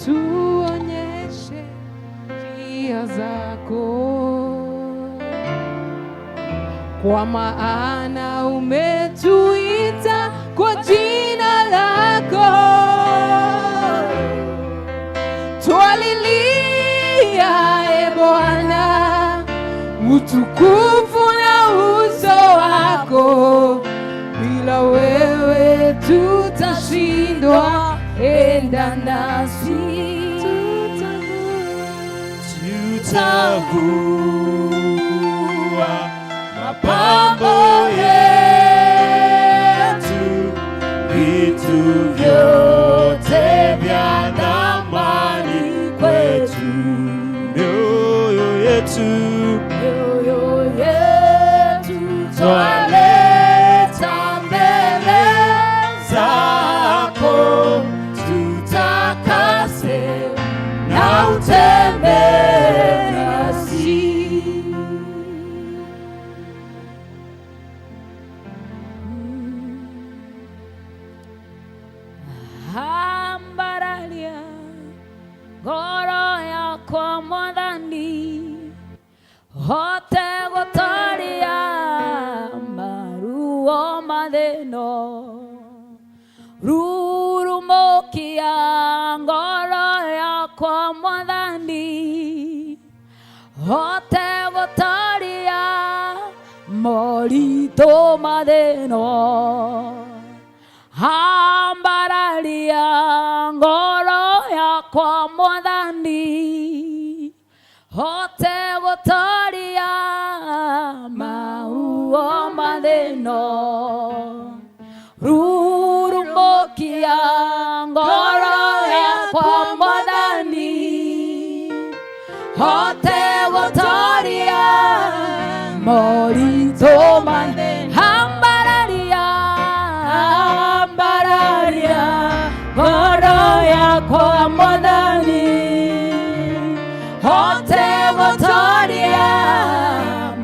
Tuonyeshe njia zako, kwa maana umetuita kwa jina lako. Twalilia, e Bwana, utukufu na uso wako. Bila wewe tutashindwa, enda nasi. Tutavua mapambo yetu, vitu vyote vya thamani kwetu, mioyo yetu, Mioyo yetu twaleta mbele zako, tutakase na utembee nasi. Ambararia ngoro yakwa, Mwathani, hote gũtoria maruo mathĩno. Rurumũkia ngoro yakwa, Mwathani, hote gũtoria moritũ mathĩno. Ambararia ngoro yakwa, Mwathani, hote gũtoria maruo mathĩno. Rurumũkia ngoro yakwa, Mwathani, hote gũtoria moritũ mathĩno. Ambararia, ambararia ngoro yakwa, Mwathani, hote gũtoria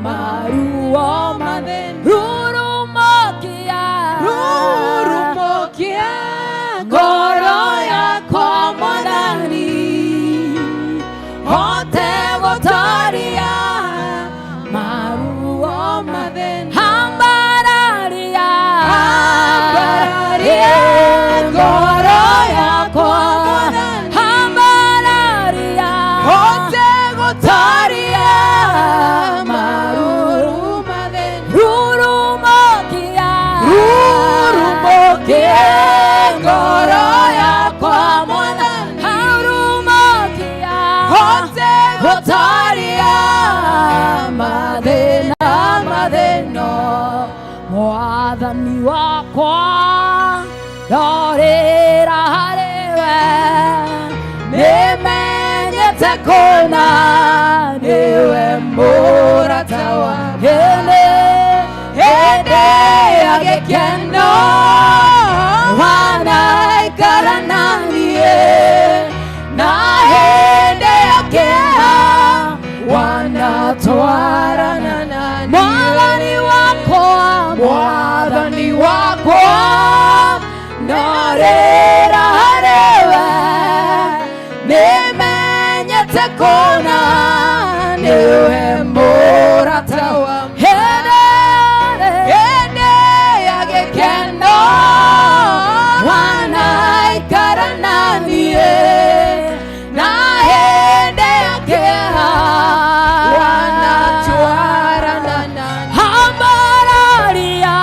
maruo mathĩno. Rurumũkia, Rurumũkia ngoro yakwa, Mwathani, hote gũtoria maruo mathĩno. Ambararia, Ambararia ngoro yakwa, ambararia hote gũtoria maruo mathĩno. Rurumũkia, Rurumũkia ngoro yakwa, Mwathani, rurumũkia hote gũtoria mathĩna mathĩno. Mwathani wakwa, ndorĩra harĩwe, nĩmenyete kũna nĩwe mũrata wa hĩndĩ hĩndĩ ya gĩkeno, wanaikara naniĩ, na hĩndĩ ya kĩeha wanatwarana naniĩ. Mwathani wakwa, Mwathani wakwa, ndorĩra harĩwe, nĩmenyete kũna nĩwe mũrata wa hĩndĩ hĩndĩ ya gĩkeno, wanaikara naniĩ, na hĩndĩ ya kĩeha wanatwarana naniĩ. Ambararia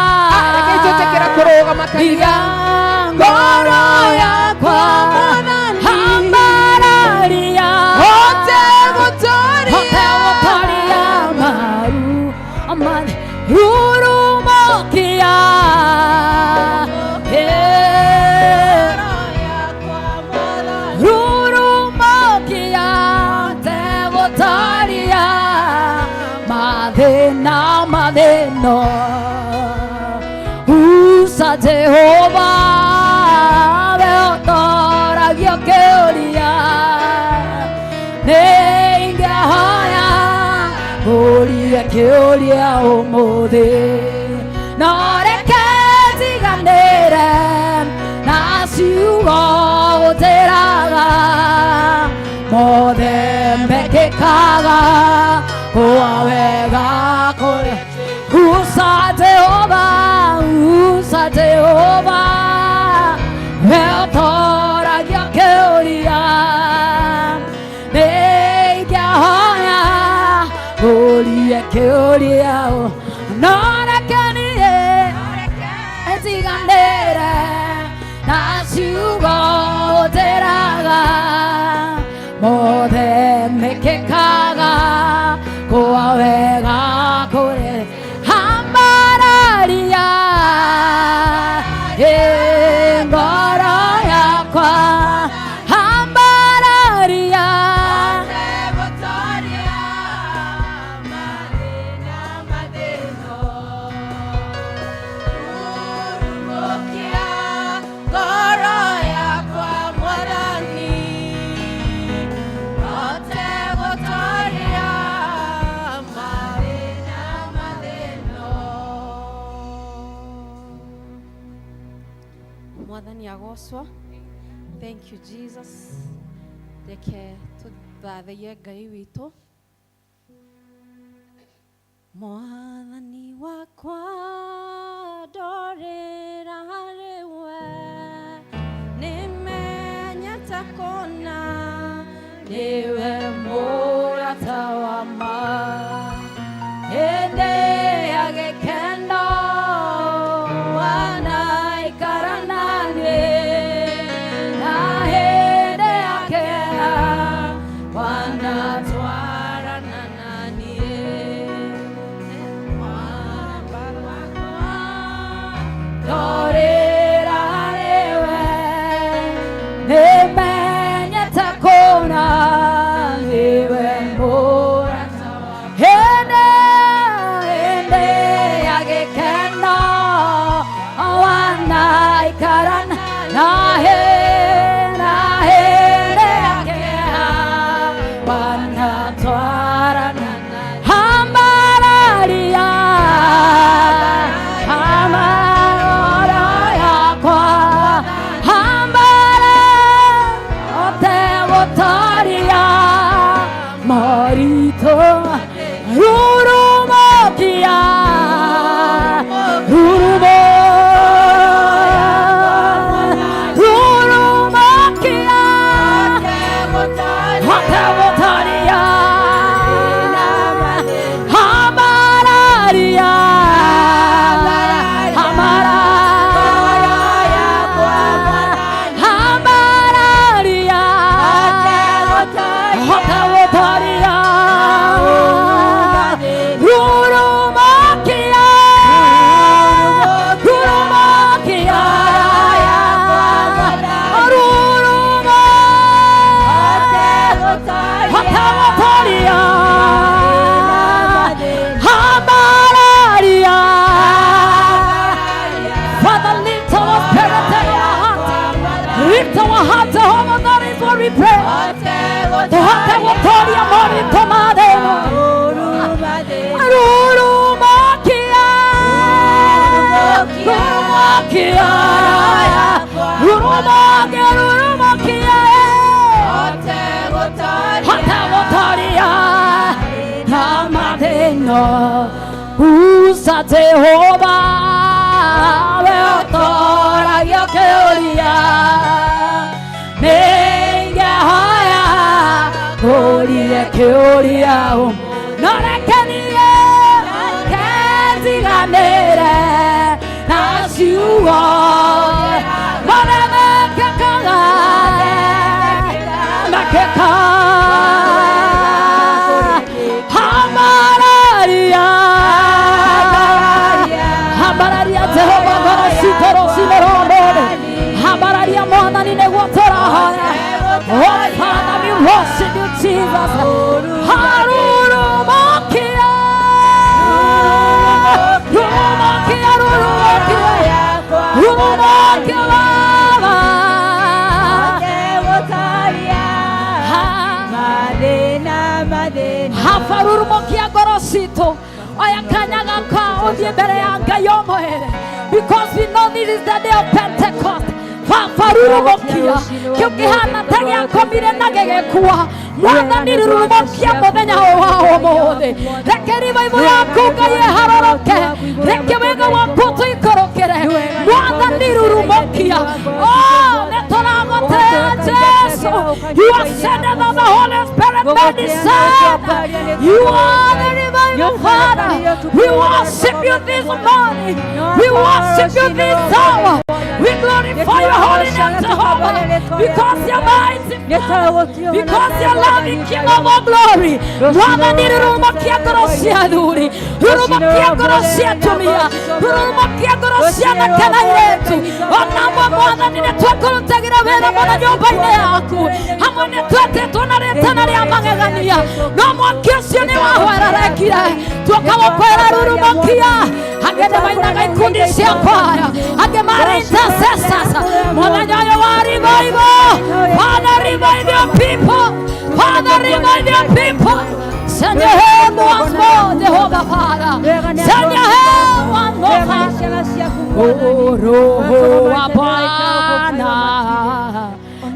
Reke twĩtĩkĩra kũrũgama, kanitha. Ngoro yakwa, ambararia hote gũtoria hote gũtoria maru amathi. Rurumũkia. Eh. Rurumũkia te gũtoria mathĩna mathĩno. Usa Jehova, we ũtoragio kĩũria, nĩingĩhoya ũrie kĩũria ũmũthĩ, no reke njiganĩre na ciugo gũtĩraga. mekĩkaga kũa wega kũrĩ Usa Jehova, Usa Jehova, we ũtoragia kĩũria nĩingĩhoya ũrie kĩũria no reke niĩ ĩtiganĩre na ciugo njĩraga mothe mekĩkaga kũa wega kũrĩ hambararia ngoro yakwa hambararia Mwathani agocwo. Thank you, Jesus. Reke tuthathaiye Ngai witũ. Mwathani wakwa ndorĩra harĩ we nĩmenyete kũna niwe mũrata wa ma hĩndĩ ya gĩkeno wanaikara naniĩ na hĩndĩ ya kĩeha wanatwarana naniĩ ndorĩra harĩ we nĩmenyete kũna nĩwe mũrata hĩndĩ hĩndĩ ya gĩkeno wanaikara na hĩndĩ ya kĩeha wanatwarana hambararia hamara yakwa hambara otegũtoria moritũ rurumokia rurumo rurumokia otegũtoria hambararia hamara hambararia otegũtoria rurumokia rurumokia rurumo otegũtoria hambararia. Father, lift our spirit and our heart. Lift our heart, Jehovah, that is what we pray. Tũhote gũtoria moritũ ma thĩ ĩno. Rurumokia, rurumokia, rurumokia, rurumokia. Hote gũtoria na mathĩna. Usa Jehova, we ũtoragia kĩũria nĩingĩhoya kũrie kĩũria no reke niĩ kenjiganĩre na ciugo mothe mekĩkaga mekĩka hamararia hamararia Jehova ngoro citũ rũcinĩ rwa ũmũthĩ hamararia Mwathani nĩguo tũrahoya. Oh Father, we worship you, Jesus. Harurumokia rurumokia rurumokia rurumokia Baba. Hafarurumokia ngoro citũ oya kanya gaka ũthiĩ mbere ya Ngai ũmwĩre because we know this is the day of Pentecost. Fafarurumokia kĩu kĩhana ta gĩakomire na gĩgĩkua Mwathani rurumokia muthenya ũyũ wa ũmũthĩ. Reke revival yaku Ngai ĩharũrũke. Reke wega waku ũtũikũrũkĩre. Mwathani rurumokia. Oh, nĩ tũragũtĩĩa Jesu. You are sending of the Holy Spirit medicine. You are the revival Father. We worship you this morning. We worship you this hour. We glorify your holy name, Jehovah, because you're mighty, because you're loving King of all glory. Mwathani rurumokia ngoro cia athuri, rurumokia ngoro cia atumia, rurumokia ngoro cia anake na airĩtu. Ona amwe Mwathani nĩ twekũrutagĩra wĩra mũno nyũmba-inĩ yaku, hamwe nĩ twetĩtwo na rĩtana rĩa magegania, no mwaki ũcio nĩ wahwererekire. Tuoka gũkwĩra rurumokia. Angĩ nĩ mainaga ikundi cia kwaya, angĩ marĩ intercessors. Mũthenya ũyũ wa revival, Father, revive your people. Father, revive your people. Send your hand once more, Jehovah Father. Send your hand one more time. Oh, Roho wa Bwana,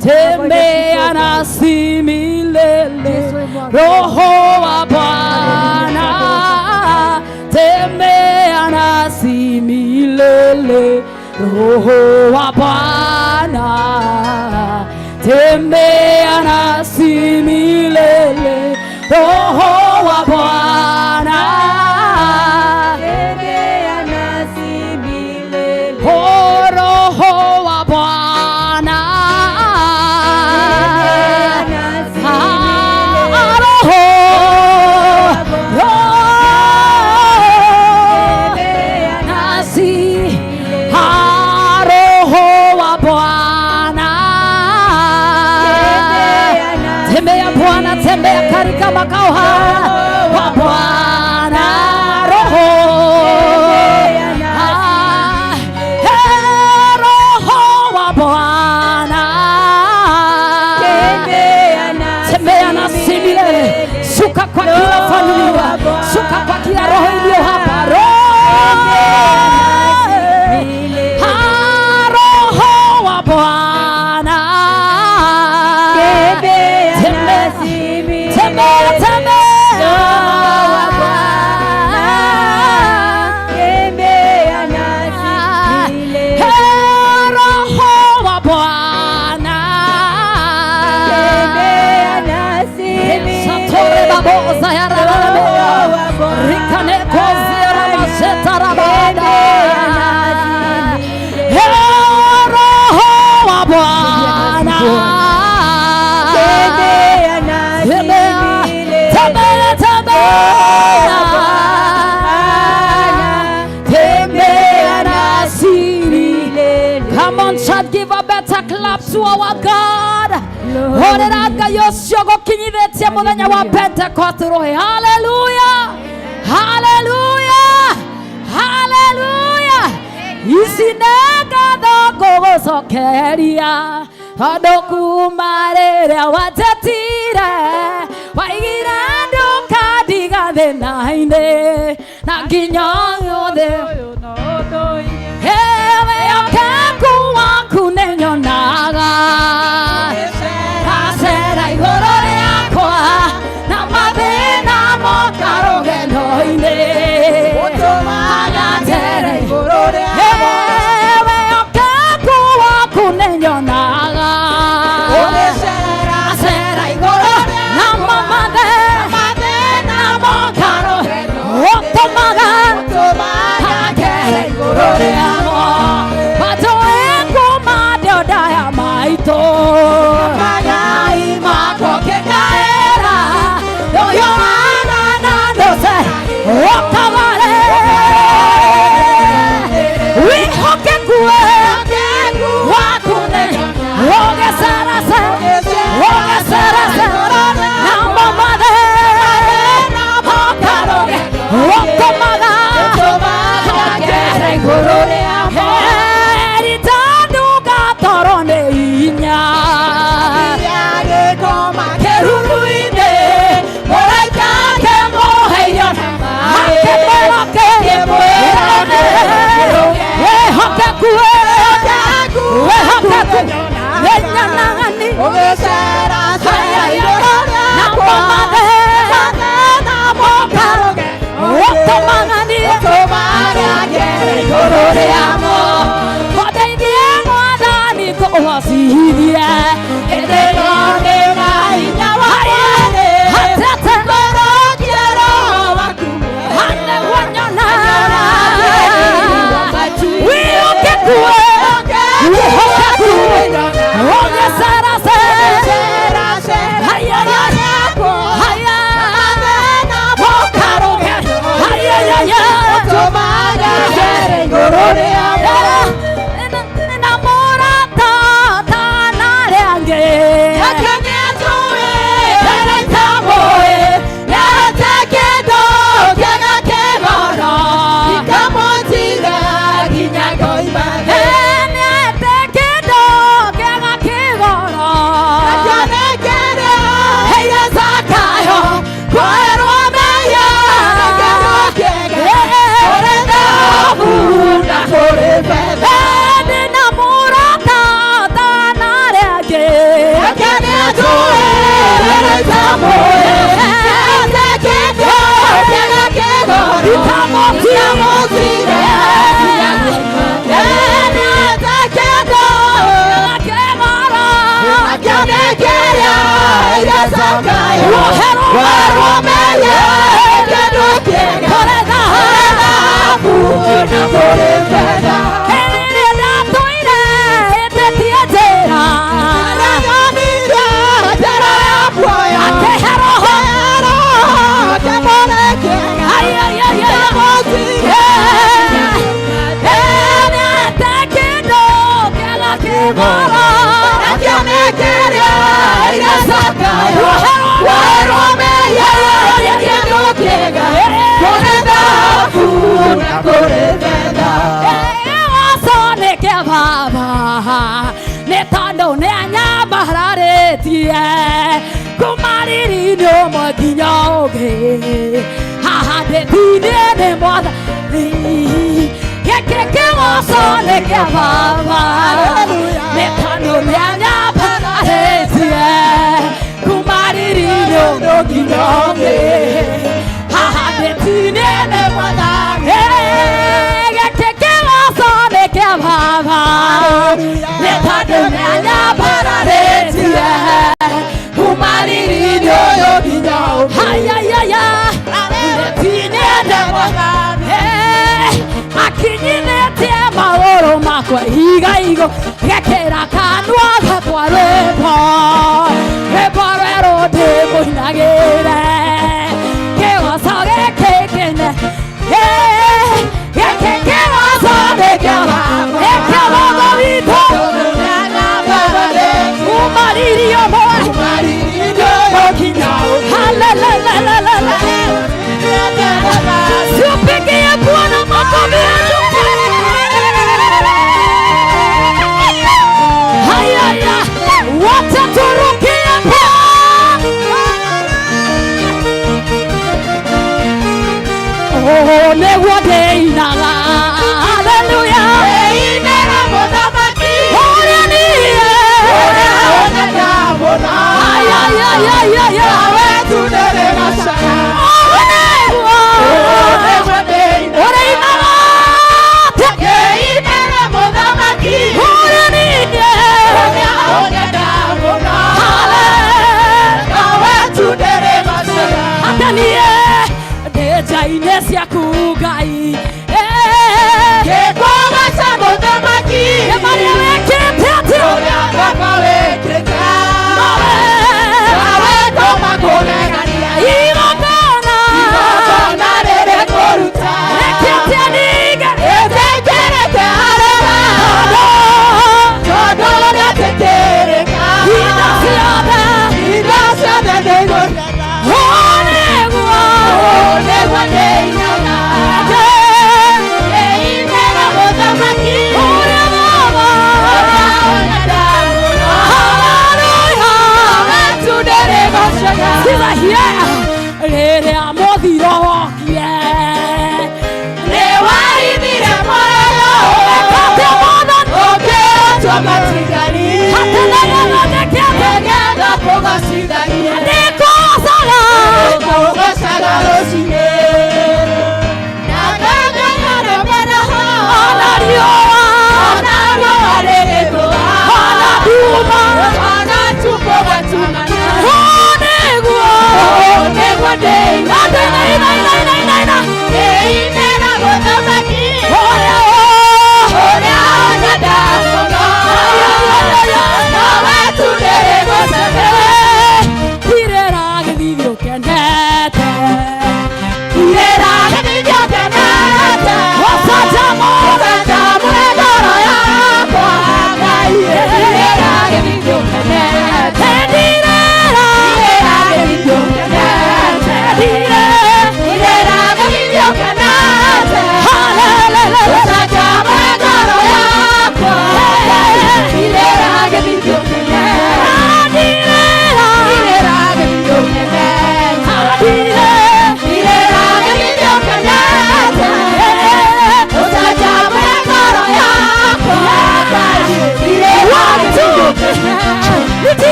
tembea nasi milele. Roho wa Bwana, tembea nasi milele. Roho wa Bwana, tembea nasi milele. Roho wa Bwana, Tembea nasi milele. Oh, Roho wa Bwana, Tembea nasi Ah, milele. Roho, Roho Tembea nasi, Ah, Roho wa Bwana, Tembea nasi tembea Bwana, tembea katika makao haya wa Bwana, Roho Tembea nasi Ah, eh, Roho wa Bwana, Tembea nasi tembea nasi milele. Shuka kwa kila familia, shuka kwa kila roho iliyo hapa, Roho Ah, Roho wa Bwana, Tembea Tembea. nasi milele. tembea, tembea. Roho wa Bwana, tembea nasi milele. Hey, Roho wa Bwana, Tembea nasi milele. Satore baboza ya rababea. Roho wa Bwana, Rikane kozi ya rabaseta rabada. tembea nasi milele. Hey, Roho wa Bwana, Tembea nasi tembea, milele. tembea, tembea. Tembea nasi milele. Come on, church, give a better clap to our God. Horera Ngai ũcio gũkinyithĩtie mũthenya wa Pentecost rũhĩ. Hallelujah! Hallelujah! Hallelujah! Ici nĩ ngatho ngũgũcokeria tondũ kuma rĩrĩa wanjĩtire waigire ndũkandiga thĩna-inĩ na nginya ũyũ Ewe ũkeku waku nĩnyonaga gacera igũrũ rĩakwa na mathĩna moka rũgendo-inĩ Agatere Ewe ũkeku waku nĩnyonaga gacera igũrũ na mathĩna moka rũgendo-inĩ ũtũmaga igũrũ rĩamo matũĩ kuma ndĩonda ya maitũ magai makwa kĩngaĩra ũyũ wana ndũce ũkagare wĩhokeku waku nĩ ũgĩcerace ũgĩcerace namo mathĩna mokarũge ũtũmaga agere igũrũ rĩamo ritandunga toro nĩ inya kĩruru-inĩ mũraika akĩmũhe irio akĩmwĩra wĩhokeku wĩhokeku nĩnyonaga ni Ndũgocithie hĩndĩ ĩno ndĩna hinya wa mwĩrĩ hatete Korokia roho waku hanĩguo nyona wĩhokeku wĩhokeku ũgĩceracera haya haya mũkarũge haya haya na mũrata ta na arĩa angĩ Nĩete kĩndũ kĩega kĩgoro Heire Zakayo kwerwo mehia Ndĩna mũrata ta na arĩa angĩ Waconeke baba nĩ tondũ nĩ anyambararĩtie kuma riri-inĩ ũmwe nginya ũngĩ haha ndĩtinie nĩ mwathani gĩkĩ kĩgoco nĩ kĩa baba nĩ tondũ nĩ anyambararĩtie kuma riri-inĩ ũmwe nginya ũngĩ haha ndĩtinie nĩ mwathani gĩkĩ kĩgoco nĩ kĩa baba nĩ tondũ nĩ anyambararĩtie kuma riri-inĩ ũyũ nginya ũngĩ hayayaya ndĩtinie nĩ mwathani akinyithĩtie magũrũ makwa ihiga igũ gekĩra kanua gakwa rwĩmbo rwĩmbo rwerũ ndĩmũinagĩre kĩgoco gĩkĩ kĩne gĩkĩ kĩgoco nĩ kĩa baba nĩ kĩa baba witũ kuma riri ũmwe Hallelujah. Tupigie Bwana makofi yetu. Haya ya, wacha turukie Bwana. Oh, nĩguo ndĩinaga. Hallelujah. Ũrĩa niĩ. Haya ya ya ya ya. Oh, nĩguo. Ũrĩinaga. Ũrĩa niĩ. Hallelujah. Atanie ndĩ nja-inĩ ciaku Ngai nĩ marĩa wĩkĩte atĩ nawe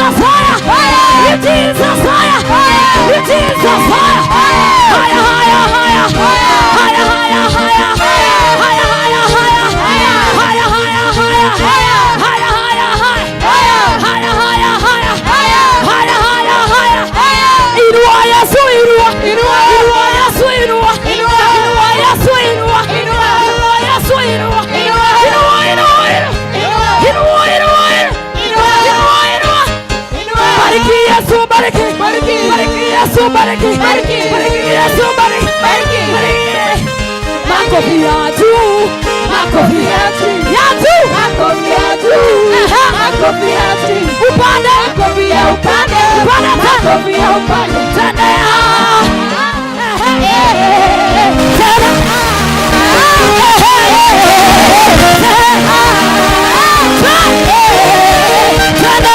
Jesus higher. Lift Jesus higher. Lift Jesus higher. Higher, higher, higher. Higher, higher, higher. Higher, higher, higher. Higher, higher, higher. Higher, higher, higher. Higher, higher, higher. Higher, higher, higher. Inua Yesu, inua. Inua Yesu, inua. Inua Yesu, inua. Inua Yesu, inua. Inua, inua, inua. Inua, inua, inua. Inua, inua. Bariki Yesu, bariki. Bariki Yesu, bariki. Bariki Yesu, bariki. Bariki. Makofi ya juu. Makofi ya juu. Ya juu. Makofi ya juu. Aha. Makofi ya chini. Upande. Makofi ya upande. Upande tena. Makofi ya upande. Tena. Tena. Tena.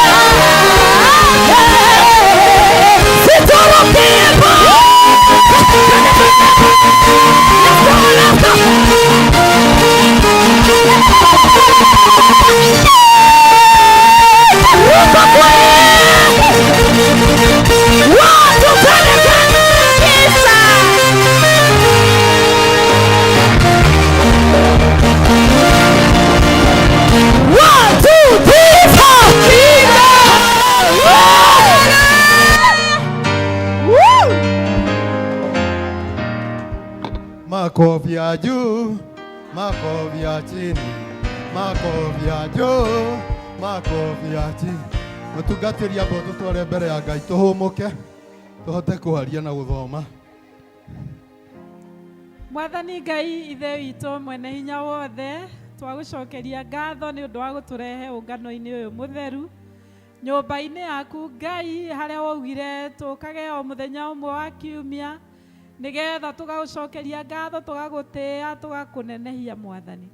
Sitorokie Let's go, let's go. Ruka kwe. One, two, three, kabisa. One, two, three, four. Makofi ya juu, makofi ya chini, makofi ya juu, makofi ya chini. Mũtungatĩri amba ũtũtware mbere ya Ngai tũhũmũke tũhote kwaria na gũthoma. Mwathani Ngai ithe witũ mwene hinya wothe, twagũcokeria ngatho nĩ ũndũ wa gũtũrehe ũngano-inĩ ũyũ mũtheru nyũmba-inĩ yaku Ngai, harĩa waugire tũkage o mũthenya ũmwe wa kiumia nĩgetha tũgagũcokeria ngatho, tũgagũtĩĩa, tũgakũnenehia. Mwathani,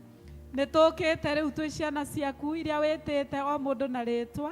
nĩ tũkĩte rĩu twĩ ciana ciaku iria wĩtĩte o mũndũ na rĩtwa,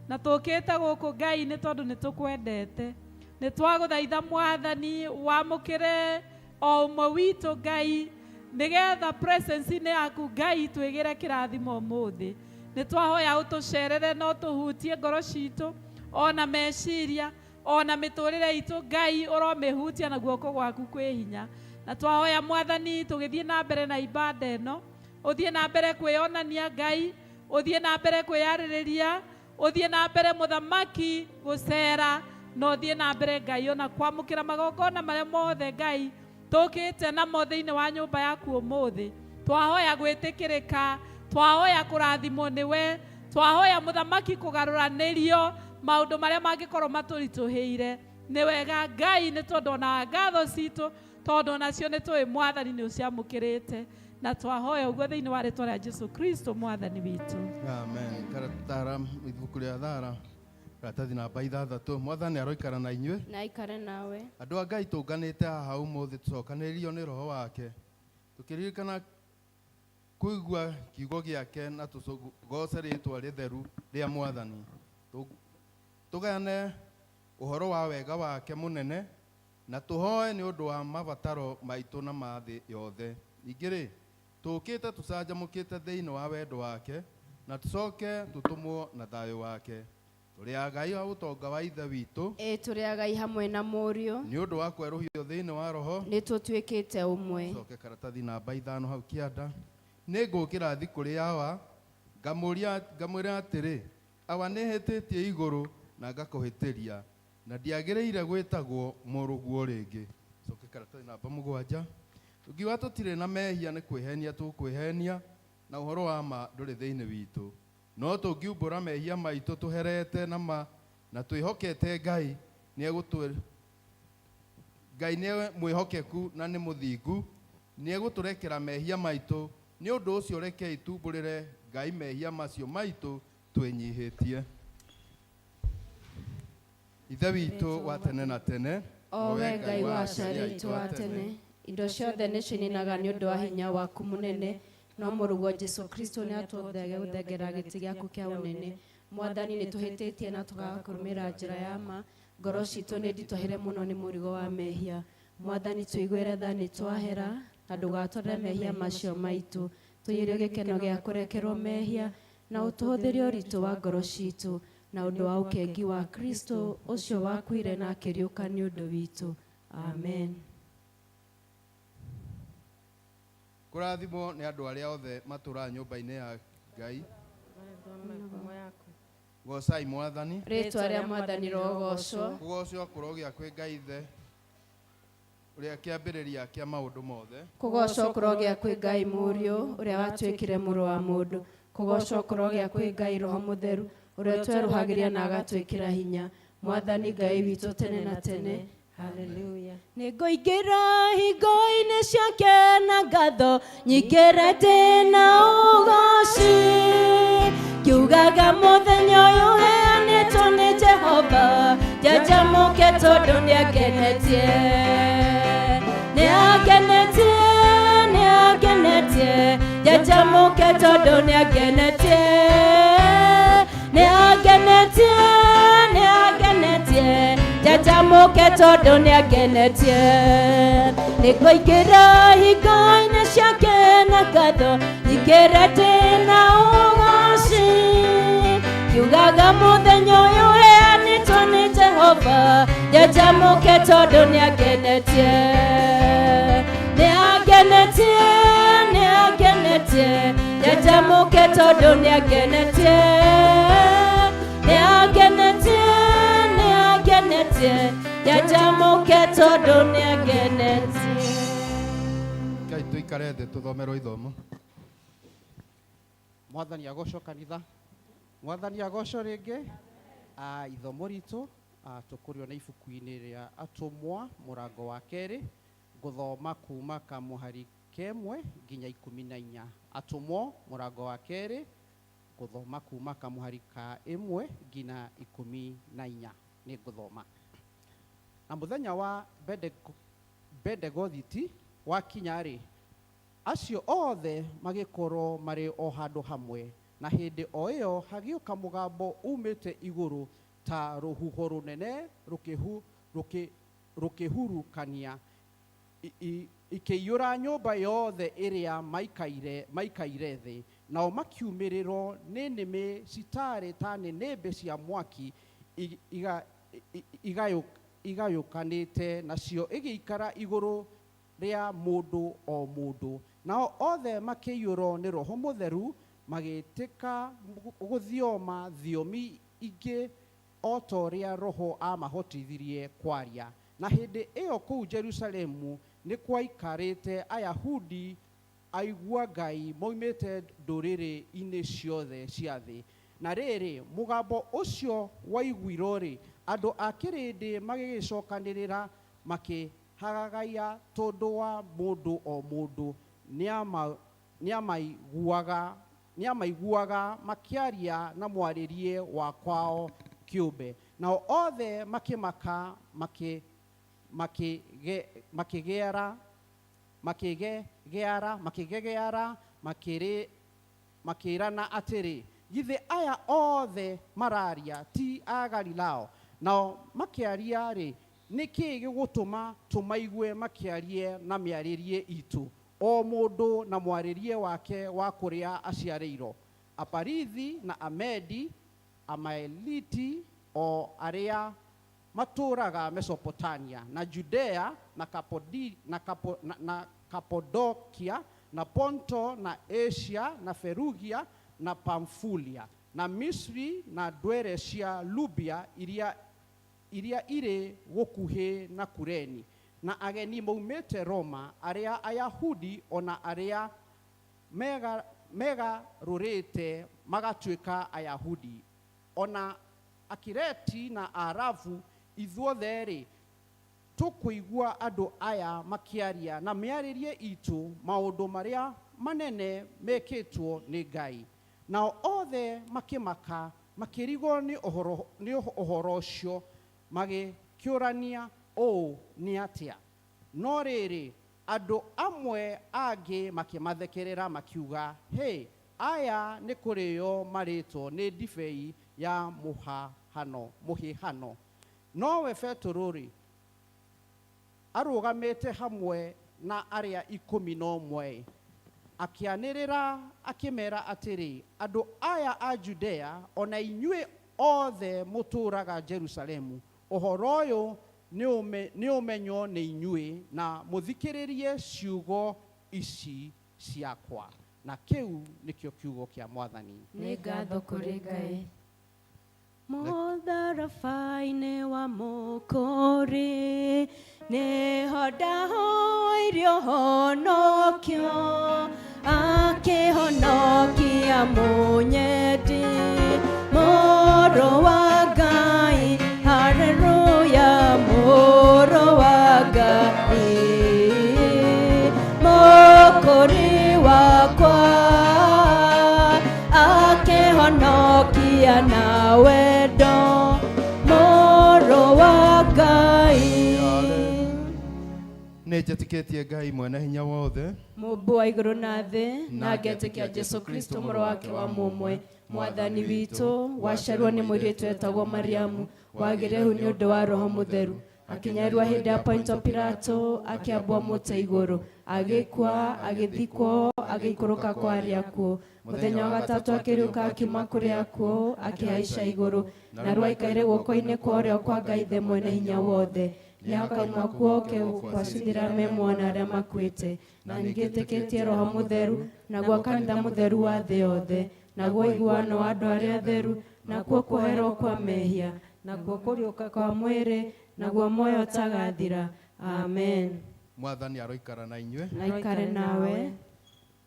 na tũkĩte gũkũ Ngai nĩ tondũ nĩ tũkwendete. Nĩ twagũthaitha Mwathani, wamũkĩre o ũmwe witũ Ngai, nĩgetha presence-inĩ yaku Ngai twĩgĩre kĩrathimo ũmũthĩ. Nĩ twahoya ũtũcerere na ũtũhutie ngoro citũ ona meciria ona mĩtũrĩre itũ. Ngai, ũromĩhutia na guoko gwaku kwĩ hinya. Na twahoya Mwathani, tũgĩthiĩ na mbere na ibada ĩno, ũthiĩ na mbere kwĩyonania Ngai, ũthiĩ na mbere kwĩyarĩrĩria, ũthiĩ na mbere mũthamaki gũcera, na ũthiĩ na mbere Ngai ona kwamũkĩra magongona marĩa mothe Ngai tũkĩte namo thĩinĩ wa nyũmba yaku ũmũthĩ. Twahoya gwĩtĩkĩrĩka, twahoya kũrathimwo nĩwe, twahoya mũthamaki kũgarũranĩrio maũndũ marĩa mangĩkorwo matũritũhĩire. Nĩ wega Ngai, nĩ tondũ ona ngatho citũ, tondũ onacio nĩ tũĩ Mwathani nĩ ũciamũkĩrĩte, na twahoya ũguo thĩinĩ wa rĩtwa rĩa Jesu Kristo Mwathani witũ. Amen. Karatara ibuku rĩa Thara karatathi namba 6. Mwathani aroikara na inyuĩ. Na aikare nawe. Andũ a Ngai, tũnganĩte haha ũmũthĩ tũcokanĩrĩrio nĩ roho wake, tũkĩririkana kũigua kiugo gĩake na tũgoce rĩtwa rĩtheru rĩa Mwathani. Tũgayane ũhoro wa wega wake mũnene na tũhoe nĩ ũndũ wa mabataro maitũ na ma thĩ yothe. Ningĩ rĩ, tũũkĩte tũcanjamũkĩte thĩinĩ wa wendo wake na tũcoke tũtũmwo na thayũ wake. Tũrĩ agai a ũtonga wa Ithe witũ. Ĩ, tũrĩ agai hamwe na mũriũ. Nĩ ũndũ wa kwerũhio thĩinĩ wa roho nĩ tũtuĩkĩte ũmwe. Coke karatathi namba 5 hau kĩanda. Nĩ ngũkĩra thi kũrĩ awa, ngamũria, ngamwĩra atĩrĩ, awa, nĩ hĩtĩtie igũrũ na ngakũhĩtĩria, na ndiagĩrĩire gwĩtagwo mũrũguo rĩngĩ. Coke karatathi namba 7. Tũngiuga tũtirĩ na mehia, nĩ kwĩhenia tũkwĩhenia, na ũhoro wa ma ndũrĩ thĩinĩ witũ. No tũngiumbũra mehia maitũ tũherete na ma na twĩhokete Ngai, nĩ Ngai nĩ mwĩhokeku na nĩ mũthingu, nĩ egũtũrekera mehia maitũ. Nĩ ũndũ ũcio rekei tumbũrĩre Ngai mehia macio maitũ twĩnyihĩtie. Ithe witũ wa tene na tene, o we Ngai wa aciari aitũ a tene, indo ciothe nĩ cininaga nĩ ũndũ wa hinya waku mũnene, no mũrũguo Jesu Kristo nĩ atũthege gũthengera gĩtĩ gĩaku kĩa ũnene. Mwathani, nĩ tũhĩtĩtie na tũkaga kũrũmĩrĩra njĩra ya ma. Ngoro citũ nĩ nditũhĩre mũno nĩ mũrigo wa mehia. Mwathani, tũiguĩre tha nĩ twahera, na ndũgatũrere mehia macio maitũ. Tũiyũrie gĩkeno gĩa kũrekerwo mehia na ũtũhũthĩrie ũritũ wa ngoro citũ. Na ũndũ wa ũkengi wa Kristo ũcio wakuire na akĩriũka nĩ ũndũ witũ. Amen. Kũrathimwo nĩ andũ arĩa othe matũũraga nyũmba-inĩ ya Ngai. Goocai Mwathani. Rĩtwa rĩa Mwathani rogocwo. Kũgocwo kũrogĩa kwĩ Ngai Ithe ũrĩa kĩambĩrĩria kĩa maũndũ mothe. Kũgocwo kũrogĩa kwĩ Ngai Mũriũ ũrĩa watuĩkire mũrũ wa mũndũ. Kũgocwo kũrogĩa kwĩ Ngai Roho Mũtheru ũrĩa ũtwerũhagĩria na agatwĩkĩra hinya. Mwathani Ngai witũ tene na tene. Hallelujah. Nĩngũingĩra hingo-inĩ ciake na ngatho nyingĩre ndĩ na ũgoci ngiugaga mũthenya ũyũ ũheanĩtwo nĩ Jehova njanjamũke tondũ nĩangenetie nĩangenetie nĩangenetie njanjamũke tondũ nĩangenetie nĩangenetie nĩangenetie njanjamũke tondũ nĩangenetie nĩngũingĩra hingo-inĩ ciake na ngatho nyingĩre ndĩ na ũgoci ngiugaga mũthenya ũyũ ũheanĩtwo nĩ Jehova njanjamũke tondũ nĩangenetie nĩangenetie nĩangenetie njanjamũke tondũ nĩangenetie nĩangenetie nĩangenetie njanjamũke tondũ nĩangenetie. Ngai tũikare thĩ tũthomerwo ithomo. Mwathani agocwo kanitha. Mwathani agocwo rĩngĩ. Ithomo ritũ tũkũrio na ibuku-inĩ rĩa Atũmwa mũrango wa kerĩ ngũthoma kuma kamũhari kemwe nginya 14. Atũmwo mũrango wa kerĩ ngũthoma kuma kamũhari ka 1 nginya 14 nĩ ngũthoma. Na mũthenya wa Bendegothiti wakinya rĩ, acio othe magĩkorwo marĩ o handũ hamwe, na hĩndĩ o ĩyo hagĩũka mũgambo umĩte igũrũ ta rũhuho rũnene rũkĩhurukania ikĩiyũra nyũmba yothe ĩrĩa maikaire thĩ, nao makiumĩrĩrwo nĩ nĩmĩ citarĩ ta nĩnĩmbĩ cia mwaki igayũkanĩte, nacio igĩikara igũrũ rĩa mũndũ o mũndũ. Nao othe makĩiyũrwo nĩ Roho Mũtheru, magĩtĩka gũthioma thiomi ingĩ o ta ũrĩa Roho aamahotithirie kwaria. Na hĩndĩ ĩyo kũu Jerusalemu nĩ kwaikarĩte Ayahudi aigua Ngai moimĩte ndũrĩrĩ-inĩ ciothe cia thĩ. Na rĩrĩ, mũgambo ũcio waiguirwo-rĩ, andũ a kĩrĩndĩ magĩgĩcokanĩrĩra makĩhagagaia tondũ wa mũndũ o mũndũ nĩamaiguaga makĩaria na mwarĩrie wa kwao kĩũmbe. Nao othe makĩmaka makĩgeara makĩgegeara makĩrana atĩrĩ, githĩ aya othe mararia ti a Galilao? Nao makĩaria rĩ, nĩkĩ gĩgũtũma tũmaigue makĩarie na mĩarĩrie itũ, o mũndũ na mwarĩrie wake wa kũrĩa aciarĩirwo? Aparithi na Amedi, Amaeliti, o arĩa matũũraga Mesopotamia, na Judea, na Kapodokia, na Ponto, na Asia, na Ferugia, na Pamfulia, na Misri, na ndwere cia Lubia iria irĩ gũkuhĩ na Kureni, na ageni maumĩte Roma, arĩa Ayahudi ona arĩa megarũrĩte magatuĩka Ayahudi, ona Akireti na Arabu, ithuothe-rĩ tũkũigua andũ aya makĩaria na mĩarĩrie itũ maũndũ marĩa manene mekĩtwo nĩ Ngai. Nao othe makĩmaka makĩrigwo nĩ ũhoro ũcio, magĩkĩũrania ũũ nĩ atĩa. No rĩrĩ, andũ amwe angĩ makĩmathekerera makiuga, hĩ, aya nĩ kũrĩo marĩtwo nĩ ndibei ya mũhihano. Nowe Petero-rĩ, arũgamĩte hamwe na arĩa 11, akĩanĩrĩra akĩmera atĩrĩ, andũ aya a Judea, ona inyuĩ Othe mũtũũraga Jerusalemu, ũhoro ũyũ nĩũmenywo nĩ inyuĩ, na mũthikĩrĩrie ciugo ici ciakwa. Na kĩu nĩkĩo kiugo kĩa Mwathani. Nĩ ngatho kũrĩ Ngai. Mũtharaba-inĩ wa Mũkũri nĩho ndahoirio honokio, akĩhonokia mũnyendi, Mũrũ wa Ngai, haleluya, Mũrũ wa Ngai, Mũkũri wakwa, akĩhonokia na wendo, Mũrũ wa Ngai. Nĩ njĩtĩkĩtie Ngai mwene hinya wothe, Mũmbi wa igũrũ na thĩ, na ngetĩkia Jesũ Kristo mũrũ wake wa mũmwe, Mwathani witũ, waciarirwo nĩ mũirĩtu wetagwo Mariamu, wagĩire ihu nĩ ũndũ wa Roho Mũtheru, akĩnyarirwo hĩndĩ ya Ponto Pilato, akĩambwo mũtĩ igũrũ, agĩkua, agĩthikwo, agĩikũrũka kwa arĩa akuũ. Mũthenya wa gatatũ akĩriũka akiuma kũrĩ akuũ, akĩhaica igũrũ, narĩo aikaire guoko-inĩ kwa ũrĩo kwa Ngai Ithe mwene hinya wothe. Nĩakauma kuo oke gwacithĩra me mwana arĩa makuĩte. Na ningĩ Roho Mũtheru, naguo kanitha mũtheru wa thĩ yothe, naguo ũiguano wa andũ arĩa atheru, nakuo kuoherwo kwa mehia, nakuo kũriũka kwa mwĩrĩ, naguo muoyo ũtagathira. Amen. Mwathani aroikara na inyuĩ. Na ikare nawe.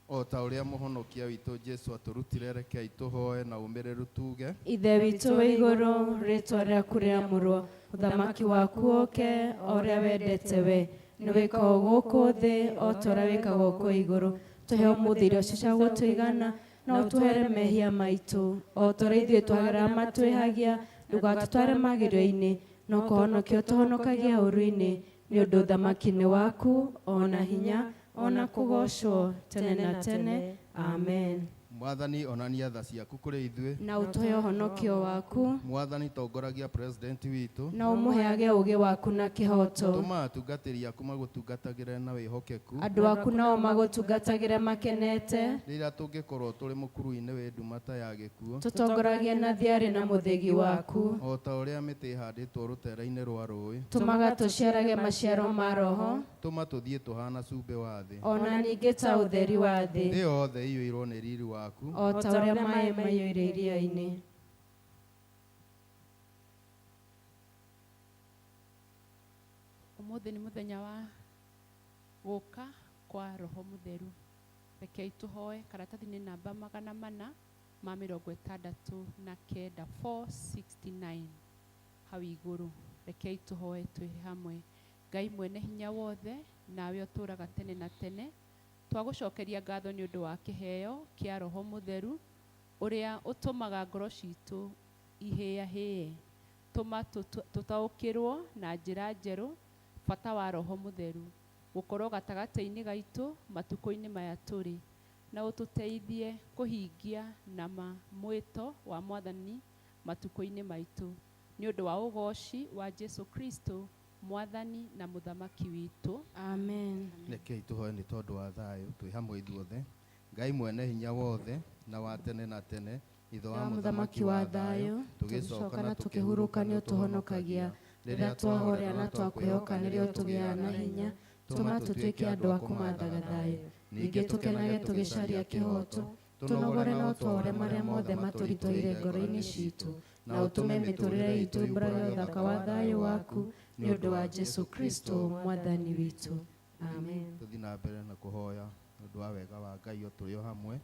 O ta ũrĩa mũhonokia witũ Jesũ atũrutire, rekei tũhoe na ũmĩrĩru tuge: Ithe witũ wĩ igũrũ, rĩtwa rĩaku rĩamũrwo, ũthamaki waku ũke, o ũrĩa wendete we, nĩ wĩkagwo gũkũ thĩ o ta ũrĩa wĩkagwo kũu igũrũ. Tũhe ũmũthĩ irio cia gũtũigana, na ũtũhere mehia maitũ o ta ũrĩa ithuĩ twagĩrĩra matwĩhagia, ndũgatũtware magerio-inĩ, no kũhonokia ũtũhonokagia ũũru-inĩ, nĩ ũndũ ũthamaki nĩ waku, o na hinya, o na kũgoocwo tene na tene. Amen. Mwathani, onania tha ciaku kũrĩ ithuĩ, na ũtũhe ũhonokio waku. Mwathani, tongoragia president witũ, na ũmũheage ũũgĩ waku na kĩhooto. Tũma atungatĩri aku magũtungatagĩre na wĩhokeku, andũ aku nao magũtungatagĩre makenete. Rĩrĩa tũngĩkorwo tũrĩ mũkuru-inĩ wĩ nduma ta ya gĩkuũ, tũtongoragie na thiarĩ na mũthĩgi waku, o ta ũrĩa mĩtĩ ĩhandĩtwo rũtere-inĩ rwa rũĩ, tũmaga tũciarage maciaro ma Roho, tũma tũthiĩ tũhana cumbĩ wa thĩ, ona ningĩ ta ũtheri wa thĩ thĩ, yothe ĩiyũirwo nĩ riri waku, o ta ũrĩa maĩ maiyũire iria-inĩ. Ũmũthĩ nĩ mũthenya wa gũka kwa Roho Mũtheru. Rekei tũhoe karatathi-inĩ namba 469, 469 hau igũrũ. Rekei tũhoe twĩ hamwe. Ngai mwene hinya wothe, nawe ũtũũraga tene na tene, twagũcokeria ngatho nĩ ũndũ wa kĩheo kĩa Roho Mũtheru ũrĩa ũtũmaga ngoro citũ ihĩahĩe. Tũma tũtaũkĩrwo na njĩra njerũ bata wa Roho Mũtheru gũkorwo gatagatĩ-inĩ gaitũ matukũ-inĩ maya tũrĩ, na ũtũteithie kũhingia nama mwĩto wa Mwathani matukũ-inĩ maitũ, nĩ ũndũ wa ũgoci wa Jesu Kristo Mwathani na Mũthamaki witũ. Amen. Rekei tũhoe nĩ tondũ wa thayũ twĩ hamwe ithuothe. Ngai mwene hinya wothe na wa tene na tene, Ithe wa Mũthamaki wa thayũ, tũgĩcoka na tũkĩhurũka nĩ ũtũhonokagia. Rĩrĩa twahorera na twakwĩhoka nĩrĩo tũgĩaga na hinya, tũma tũtuĩke andũ a kũmathaga thayũ. Ningĩ tũkenage tũgĩcaria kĩhooto, tũnogore na ũtwaũre marĩa mothe matũritũhĩire ngoro-inĩ citũ, na ũtũme mĩtũrĩre itũ yumbũrage ũthaka wa thayũ waku, nĩ ũndũ wa Jesu Kristo Mwathani witũ. Amen. Tũthiĩ na mbere na kũhoya nĩ ũndũ wa wega wa Ngai o tũrĩ o hamwe.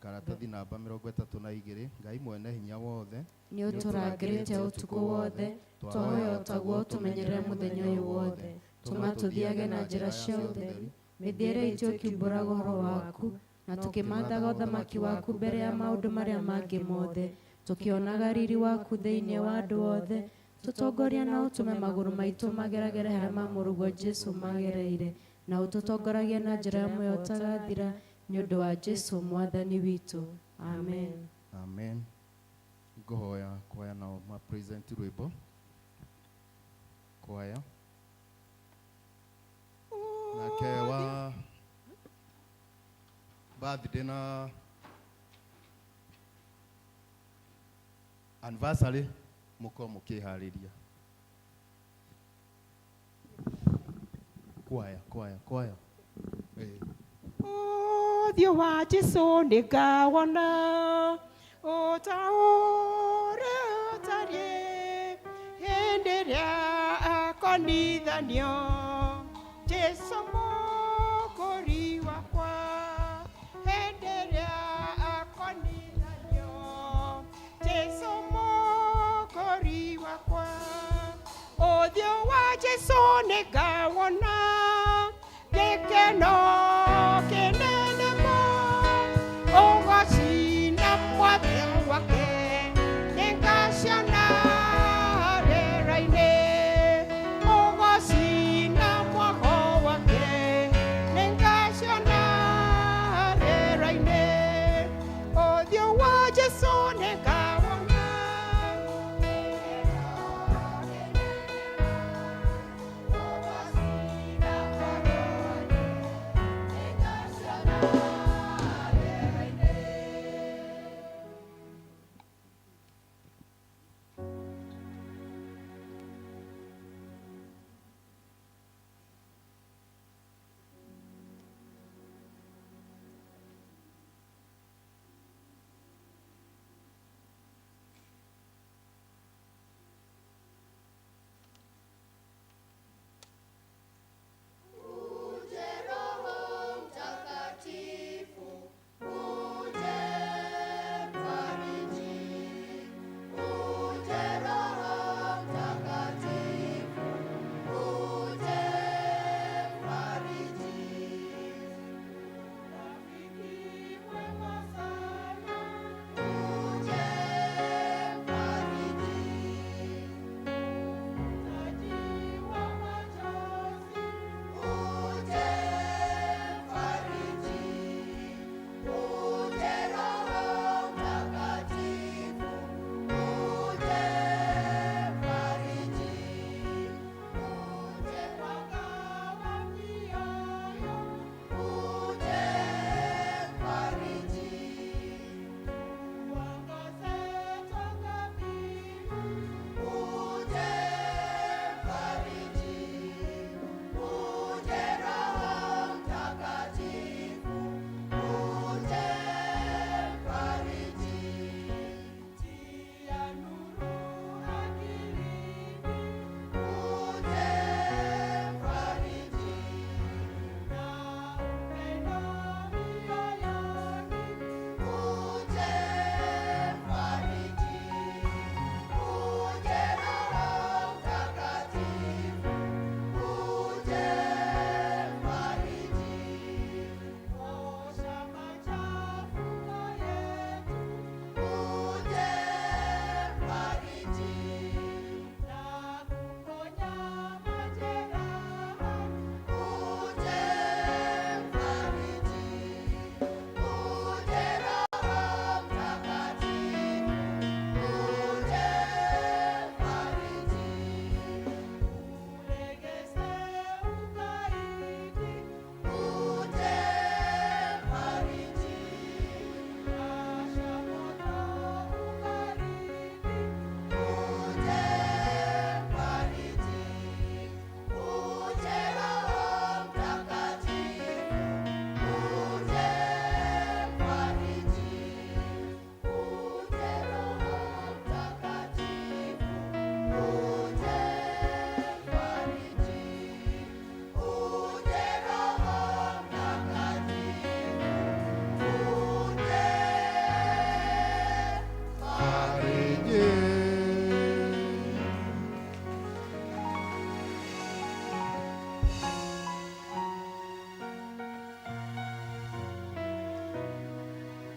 Karatathi namba 32. Ngai mwene hinya wothe, nĩ ũtũrangĩrĩte ũtukũ wothe, twahoya ũtaguo ũtũmenyerere mũthenya ũyũ wothe. Tũma tũthiage na njĩra cia ũtheru, mĩthiĩre itũ ĩkiumbũraga ũhoro waku, na tũkĩmathaga ũthamaki waku mbere ya maũndũ marĩa mangĩ mothe, tũkĩonaga riri waku thĩinĩ wa andũ othe. Tũtongoria na ũtũme magũrũ maitũ mageragere harĩa ma mũrũguo Jesu magereire, na ũtũtongoragie na njĩra ya muoyo ũtagathira, nĩ ũndũ wa Jesu Mwathani witũ. Amen. Amen. Ngũhoya kwaya nao ma present rwĩmbo kwaya nake wa birthday na Anniversary mũkorwo mũkĩharĩria. Kwaya, kwaya, kwaya. Eh. Ũthiũ wa Jesũ nĩngawona o ta ũrĩa ũtariĩ hĩndĩ ĩrĩa akonithanio Jesũ mũkũri wakwa hĩndĩ ĩrĩa akonithanio Jesũ mũkũri wakwa ũthiũ wa Jesũ nĩngawona gĩkeno kĩnene mũno ũgoci na mwathĩ wake nĩngaciona rĩera-inĩ ũgoci na mwago wake nĩngaciona rĩera-inĩ ũthiũ wa Jesũ nĩngawona.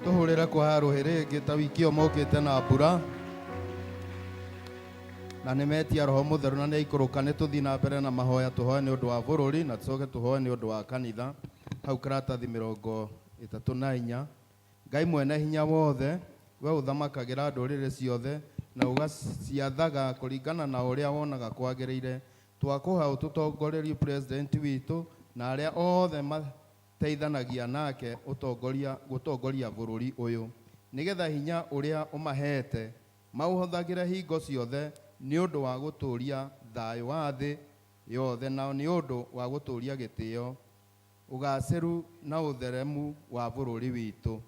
Tũhũrĩre kwa rũhĩ rĩngĩ ta wiki ĩyo mokĩte na mbura na nĩ metia roho mũtheru na nĩ aikũrũka. Nĩ tũthiĩ na mbere na mahoya, tũhoe nĩ ũndũ wa bũrũri na tũcoke tũhoe nĩ ũndũ wa kanitha. Hau karatathi 34. Ngai mwene hinya wothe, we ũthamakagĩra ndũrĩrĩ ciothe na ũgaciathaga kũringana na ũrĩa wonaga kwagĩrĩire, twakũhe ũtũtongorerie president witũ na arĩa othe mateithanagia nake ũtongoria gũtongoria bũrũri ũyũ, nĩgetha hinya ũrĩa ũmahete Maũhũthagĩre hingo ciothe nĩ ũndũ wa gũtũũria thayũ wa thĩ yothe na nĩ ũndũ wa gũtũũria gĩtĩo, ũgaacĩru na ũtheremu wa bũrũri witũ.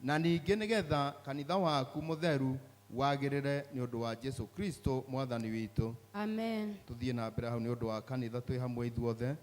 Na ningĩ nĩgetha kanitha waku mũtheru wagĩrĩre nĩ ũndũ wa Jesu Kristo Mwathani witũ. Amen. Tũthiĩ na mbere hau nĩ ũndũ wa kanitha twĩ hamwe ithuothe.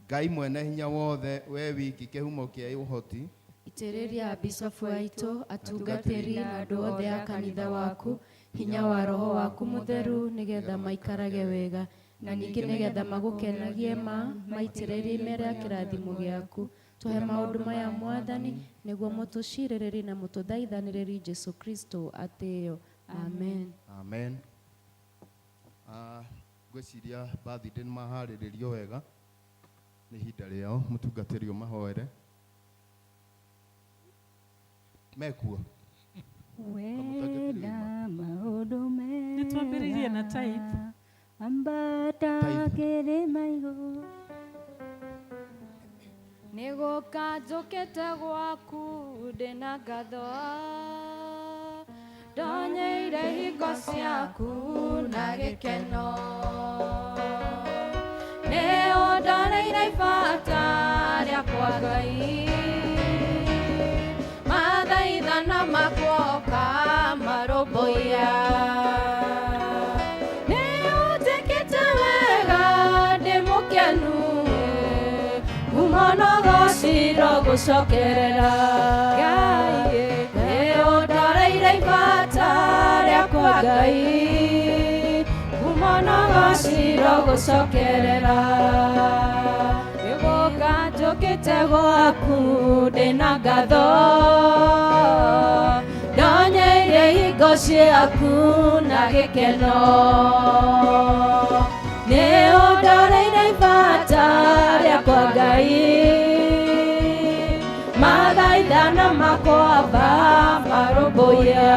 Ngai mwene hinya wothe, we wiki kĩhumo kĩa ũhoti, Itĩrĩria bisofu aitũ, atungatĩri na andũ othe a kanitha waku hinya wa roho waku mũtheru nĩgetha maikarage wega na ningĩ nĩgetha magũkenagie ma maitĩrĩrie imera ya kĩrathimo gĩaku. Tũhe maũndũ maya Mwathani nĩguo mũtũcirĩrĩri na mũtũthaithanĩrĩri Jesu Kristo atĩo. Amen. Amen. Ngwĩciria birthday nĩ maharĩrĩrio wega, nĩ ihinda rĩao mũtungatĩri ũmahoere. Mekuo. Wenda maũndũ Nĩ twambĩrĩirie na tithe. mega, ambata kĩrĩma igũrũ. Nĩ gũka njũkĩte gwaku ndĩna ngatho, ndonyeire hingo ciaku na gĩkeno. Nĩ ũndoreire ibata rĩakwa Ngai, mathaithana makwoka marũmbũiya. Nĩ ũnjĩkĩte wega ndĩ mũkenu, ngumo na ũgociro gũcokerera. Ngai nĩ ũndoreire ibata rĩakwa Ngai, ngumo na ũgociro gũcokerera. Nĩgũka njũkĩte gwaku ndĩna ngatho, ndonyeire hingo ciaku na gĩkeno. Nĩ ũndoreire ibata rĩakwa Ngai, mathaithana makwamba marũmbũiya.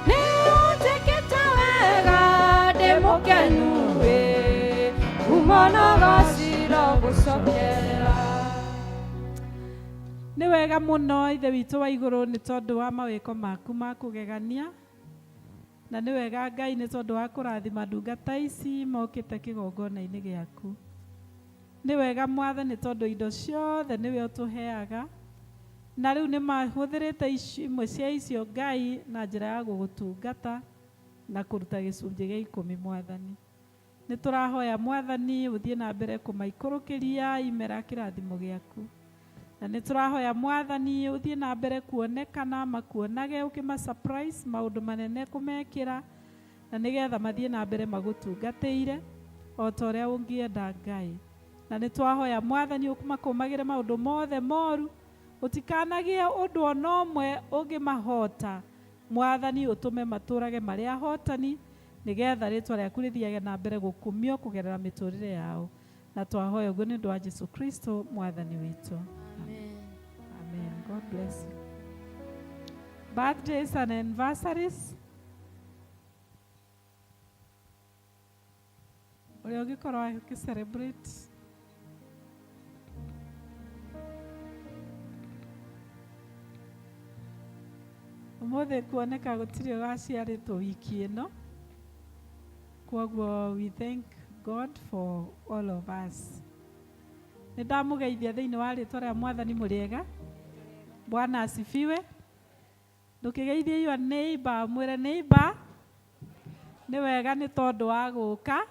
Nĩ ũnjĩkĩte wega ndĩ mũkenu ĩ, ngumo na ũgociro gũcokerera. Nĩ wega mũno Ithe witũ wa igũrũ nĩ tondũ wa mawĩko maku ma kũgegania, na nĩ wega Ngai nĩ tondũ wa kũrathima ndungata ici mokĩte kĩgongona-inĩ gĩaku. Nĩ wega Mwathani nĩ tondũ indo ciothe nĩwe ũtũheaga, na rĩu nĩ mahũthĩrĩte imwe cia icio Ngai na njĩra ya gũgũtungata na kũruta gĩcunjĩ gĩa ikũmi Mwathani. Nĩ tũrahoya Mwathani ũthiĩ na mbere kũmaikũrũkĩria imera kĩrathimo gĩaku. Na nĩ tũrahoya Mwathani ũthiĩ na mbere kuonekana, makuonage ũkĩma surprise maũndũ manene kũmekĩra, na nĩgetha mathiĩ na mbere magũtungatĩire o ta ũrĩa ũngĩenda Ngai. Na nĩ twahoya Mwathani ũmakũmagĩre maũndũ mothe moru, ũtikanagie ũndũ ona ũmwe ũngĩmahota. Mwathani ũtũme matũrage marĩ ahotani, nĩgetha rĩtwa rĩaku rĩthiage na mbere gũkumio kũgerera mĩtũrĩre yao. Na twahoya ũguo nĩ ũndũ wa Jesu Kristo Mwathani witũ. Amen. Amen. God bless you. Birthdays and anniversaries. Ũrĩa ũngĩkorwo agĩ celebrate. Ũmũthĩ kuoneka gũtirĩ ũgaciarĩtwo wiki ĩno. Kwoguo we thank God for all of us. Nĩ ndamũgeithia thĩinĩ wa rĩtwa rĩa Mwathani mũrĩega. Bwana asifiwe. Ndũkĩgeithie your neighbor, mwĩre neighbor, nĩ wega nĩ tondũ wa gũka.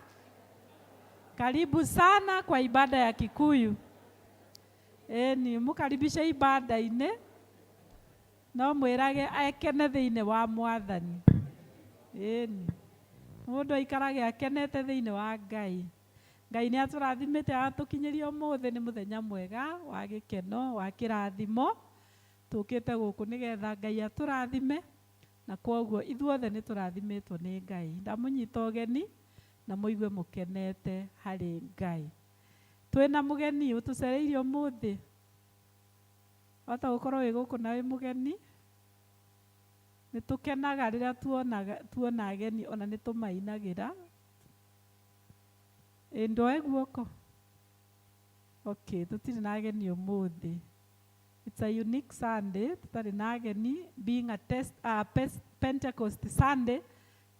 Karibu sana kwa ibada ya Kikuyu. Ĩni mũkaribishe ibada-inĩ, no mwĩrage ekene thĩinĩ wa Mwathani. Ĩni mũndũ aikarage akenete thĩinĩ wa Ngai. Ngai nĩ atũrathimĩte agatũkinyĩria ũmũthĩ, nĩ mũthenya mwega wa gĩkeno wa kĩrathimo. Tũkĩte gũkũ nĩgetha Ngai atũrathime, na kwoguo ithuothe nĩ tũrathimĩtwo nĩ Ngai. Ndamũnyita ũgeni na mũigue mũkenete harĩ Ngai. Twĩna mũgeni ũtũcereirie ũmũthĩ. Wahota gũkorwo wĩ gũkũ na wĩ mũgeni. Nĩ tũkenaga rĩrĩa tuona ageni, ona nĩ tũmainagĩra. Ĩ, ndoe guoko. Okay, tũtirĩ na ageni ũmũthĩ. It's a unique Sunday, tũtarĩ na ageni, being a Pentecost Sunday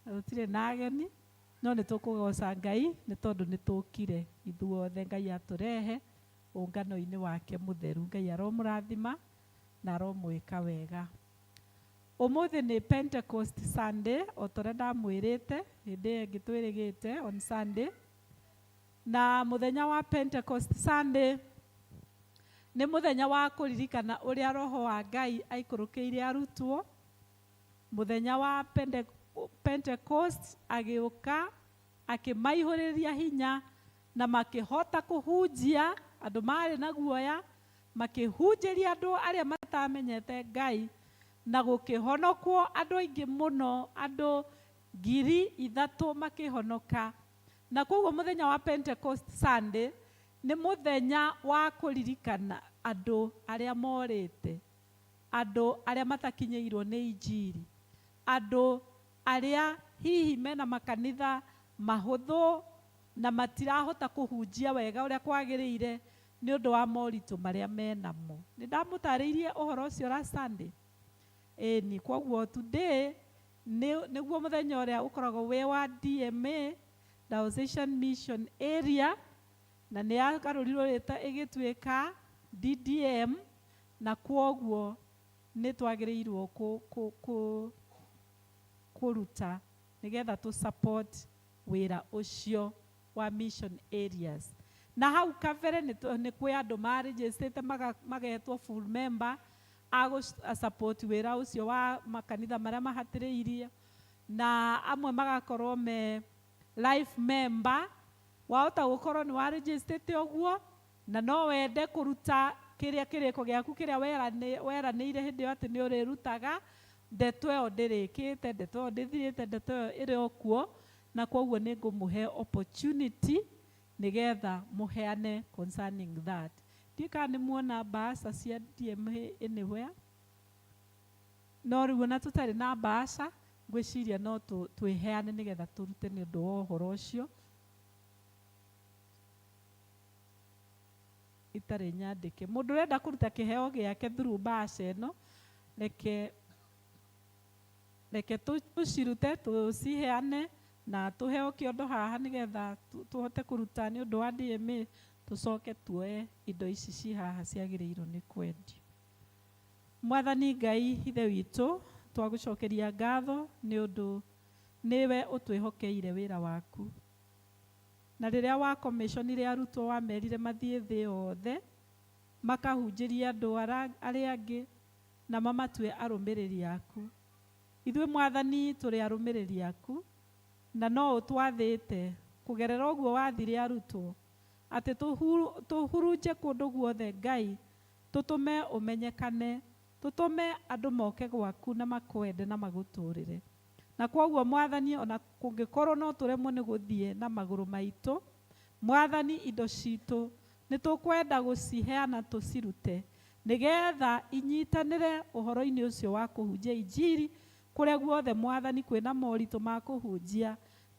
na tũtirĩ na ageni no nĩ tũkũgoca Ngai nĩ tondũ nĩ tũkire ithuothe. Ngai atũrehe ũngano-inĩ wake mũtheru. Ngai aromũrathima na aromwĩka wega. Ũmũthĩ nĩ Pentecost Sunday o ta ũrĩa ndamwĩrĩte hĩndĩ ĩyo ĩngĩ twĩrĩgĩte on Sunday. Na mũthenya wa Pentecost Sunday nĩ mũthenya wa kũririkana ũrĩa Roho wa Ngai aikũrũkĩire arutwo. Mũthenya wa Pentecost agĩũka akĩmaihũrĩria hinya na makĩhota kũhunjia. Andũ marĩ na guoya makĩhunjĩria andũ arĩa matamenyete Ngai na gũkĩhonokwo andũ aingĩ mũno, andũ 3,000 makĩhonoka. Na koguo mũthenya wa Pentecost Sunday nĩ mũthenya wa kũririkana andũ arĩa morĩte, andũ arĩa matakinyĩirwo nĩ injiri, andũ arĩa hihi mena makanitha mahũthũ na matirahota kũhunjia wega ũrĩa kwagĩrĩire nĩ ũndũ wa moritũ marĩa menamo. Nĩ ndamũtarĩirie ũhoro ũcio last Sunday. Ĩni, koguo today nĩguo mũthenya ũrĩa ũkoragwo wĩ wa DMA, Diocesan Mission Area, na nĩ yagarũrirwo rĩtwa ĩgĩtuĩka DDM, na kwoguo nĩ twagĩrĩirwo kũruta nĩgetha tũ support wĩra ũcio wa mission areas. Na hau kabere nĩ kwĩ andũ marĩnjĩcĩte magetwo full member a gũ support wĩra ũcio wa makanitha marĩa mahatĩrĩirie, na amwe magakorwo me life member. Wahota gũkorwo nĩ warĩnjĩcĩte ũguo na no wende kũruta kĩrĩa kĩrĩko gĩaku kĩrĩa weranĩire hĩndĩ ĩyo atĩ nĩ ũrĩrutaga. Ndeto ĩyo ndĩrĩkĩte, ndeto ĩyo ndĩthirĩte, ndeto ĩyo ĩrĩ o kuo, na koguo nĩ ngũmũhe opportunity nĩgetha mũheane concerning that. Ndiũĩ kana nĩ muona mbaca cia DMA anywhere, no rĩu ona tũtarĩ na mbaca ngwĩciria no twĩheane nĩgetha tũrute nĩ ũndũ wa ũhoro ũcio. Itarĩ nyandĩke. Mũndũ ũrenda kũruta kĩheo gĩake through mbaca ĩno, reke tũcirute tũciheane na tũheo kĩondo haha nĩgetha tũhote kũruta nĩ ũndũ wa DMA, tũcoke tuoe indo ici ci haha ciagĩrĩirwo nĩ kwendio. Mwathani Ngai Ithe witũ, twagũcokeria ngatho nĩ ũndũ nĩwe ũtwĩhokeire wĩra waku. Na rĩrĩa wa commissionire arutwo wamerire mathiĩ thĩ yothe makahunjĩrie andũ arĩa angĩ na mamatue arũmĩrĩri aku. Ithuĩ Mwathani tũrĩ arũmĩrĩri aku, na no ũtwathĩte kũgerera ũguo wathire arutwo atĩ tũhurunje kũndũ guothe Ngai, tũtũme ũmenyekane, tũtũme andũ moke gwaku na makwende na magũtũrĩre. Na kwoguo Mwathani, ona kũngĩkorwo no tũremwo nĩ gũthiĩ na magũrũ maitũ, Mwathani indo citũ nĩ tũkwenda gũciheana tũcirute nĩgetha inyitanĩre ũhoro-inĩ ũcio wa kũhunjia injiri kũrĩa guothe Mwathani kwĩna moritũ ma kũhunjia.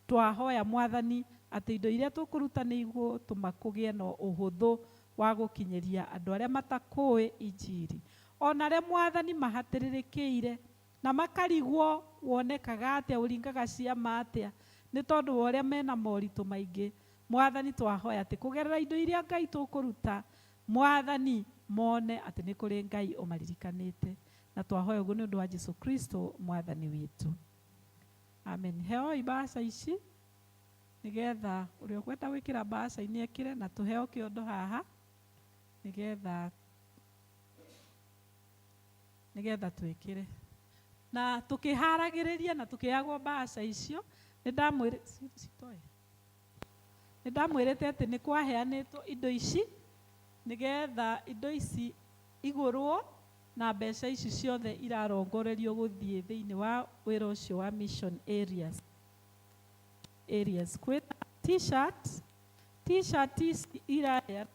Twahoya Mwathani atĩ indo iria tũkũruta nĩ igũtũma kũgĩe na ũhũthũ wa gũkinyĩria andũ arĩa matakũĩ injiri, ona arĩa Mwathani mahatĩrĩrĩkĩire na makarigwo wonekaga atĩa, ũringaga ciama atĩa, nĩ tondũ wa ũrĩa mena moritũ maingĩ. Mwathani twahoya atĩ kũgerera indo iria Ngai tũkũruta, Mwathani mone atĩ nĩ kũrĩ Ngai ũmaririkanĩte. Na twahoya ũguo nĩ ũndũ wa Jesu Kristo Mwathani witũ. Amen. Heo mbaca ici nĩgetha ũrĩa ũkwenda gwĩkĩra mbaca-inĩ ekĩre, na tũheo kĩondo haha nĩgetha twĩkĩre. Na tũkĩharagĩrĩria na tũkĩheagwo mbaca icio, nĩ ndamwĩrĩte atĩ nĩ kwaheanĩtwo indo ici nĩgetha indo ici igũrwo na mbeca ici ciothe irarongorerio gũthiĩ thĩinĩ wa wĩra ũcio wa mission areas. Areas. Kwĩna t-shirt ici iraheanwo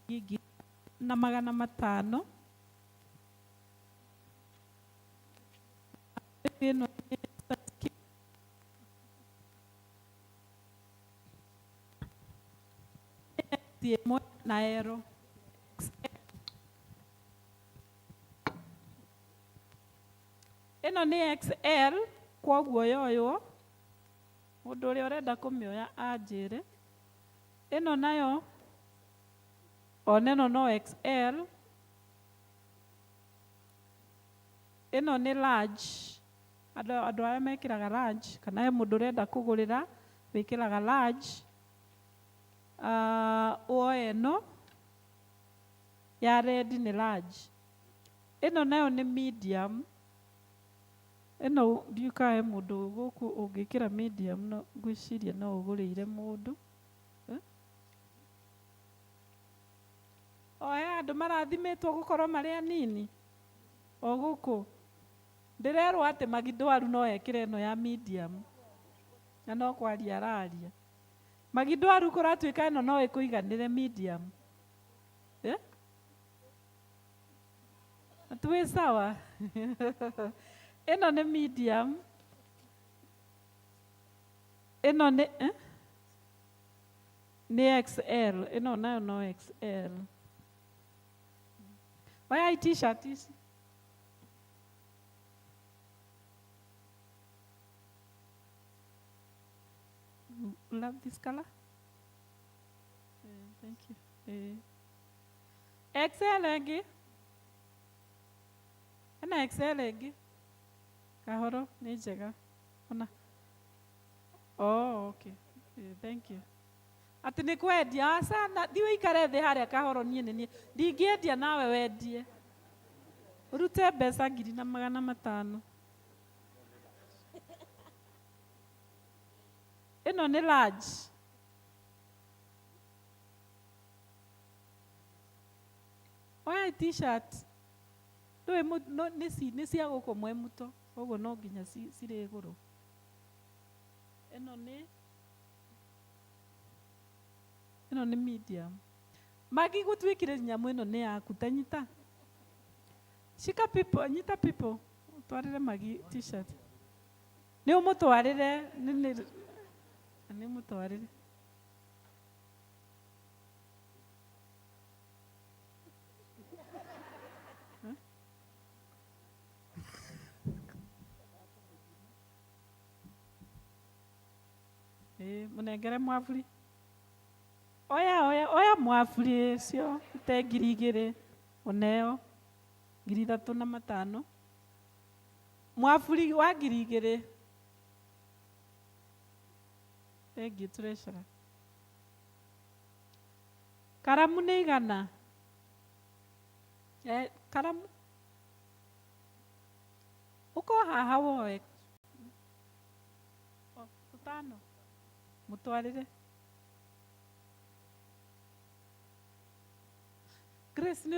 1,500. Ĩno nĩ ĩmwe na ero. Ĩno Ĩno nĩ XL kwoguo yoywo mũndũ ũrĩa ũrenda kũmĩoya anjĩre. Ĩno nayo ona ĩno no XL. Ĩno nĩ large. Andũ arĩa mekĩraga large kana he mũndũ ũrenda kũgũrĩra wĩkĩraga large. Woe ĩno ya red nĩ large. Ĩno nayo nĩ medium. Ĩno ndiũĩ kana he mũndũ gũkũ ũngĩkĩra medium no ngwĩciria no ũgũrĩire mũndũ. O he andũ marathimĩtwo gũkorwo marĩ anini o gũkũ. Ndĩrerwo atĩ Magindwaru no ekĩre ĩno ya medium na no kwaria araria. Magindwaru kũratuĩka ĩno no ĩkũiganĩre medium. Eh? Twĩ sawa. Ĩno nĩ medium. Ĩno nĩ eh? Nĩ XL. Ĩno nayo no XL. Oyai t-shirt ici. Love this color? Thank you. XL ĩngĩ. Ena XL ĩngĩ. Kahoro nĩ njega. Ona. Oh, okay. Thank you. Atĩ nĩ kwendia aca na thiĩ ũikare thĩ harĩa kahoro niĩ nĩ niĩ ndingĩendia nawe wendie. Ũrute mbeca 1500. Ĩno nĩ large. Oya t-shirt. Ndũĩ nĩ cia gũkũ mwĩ mũto koguo no nginya cirĩ igũrũ. Ĩno nĩ medium. Magi gũtuĩkire nyamũ ĩno nĩ yaku ta nyita. Shika people, nyita people. Ũtwarĩre Magi t-shirt. Nĩ ũmũtwarĩre, nĩ ũmũtwarĩre. Mũnengere mwaburi. Oya, oya, oya mwaburi ũcio te 2000 ũneo 3500. Mwaburi wa 2000. Thank you, treasurer. Karamu nĩ igana. Karamu. Ũko haha woe. Tũtano. Mũtwarĩre. Grace, nĩ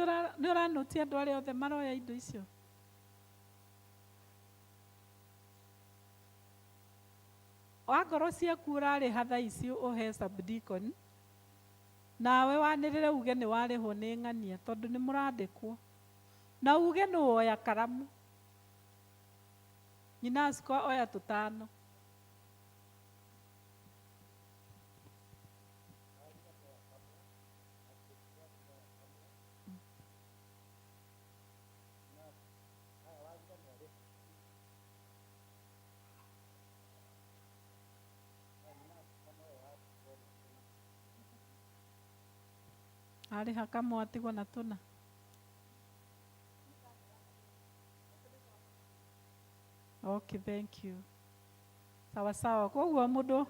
ũranũtia andũ arĩa othe maroya indo icio? Wangorwo ciaku ũrarĩha thaa ici ũhe subdeacon, nawe wanĩrĩre uge nĩ warĩhwo nĩ ng'ania tondũ nĩ mũrandĩkwo. Na uge nĩ woya karamu. Nyina acikwa oya tũtano. Arĩha kamwe atigwo na tũna. Okay, thank you. Sawa sawa. Koguo mũndũ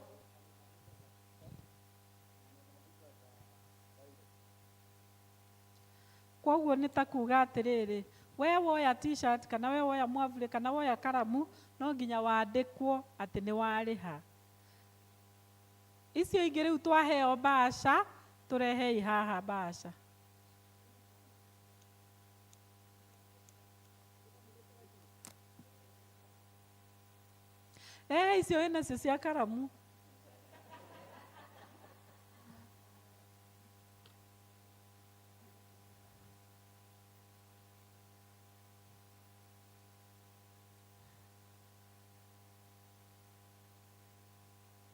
koguo nĩ ta kuga atĩrĩrĩ, we woya t-shirt kana we woya mwavulĩ kana woya karamu no nginya wandĩkwo atĩ nĩ warĩha. Icio ingĩ rĩu twaheo mbaca tũrehei haha mbaca. Icio wĩnacio cia karamu.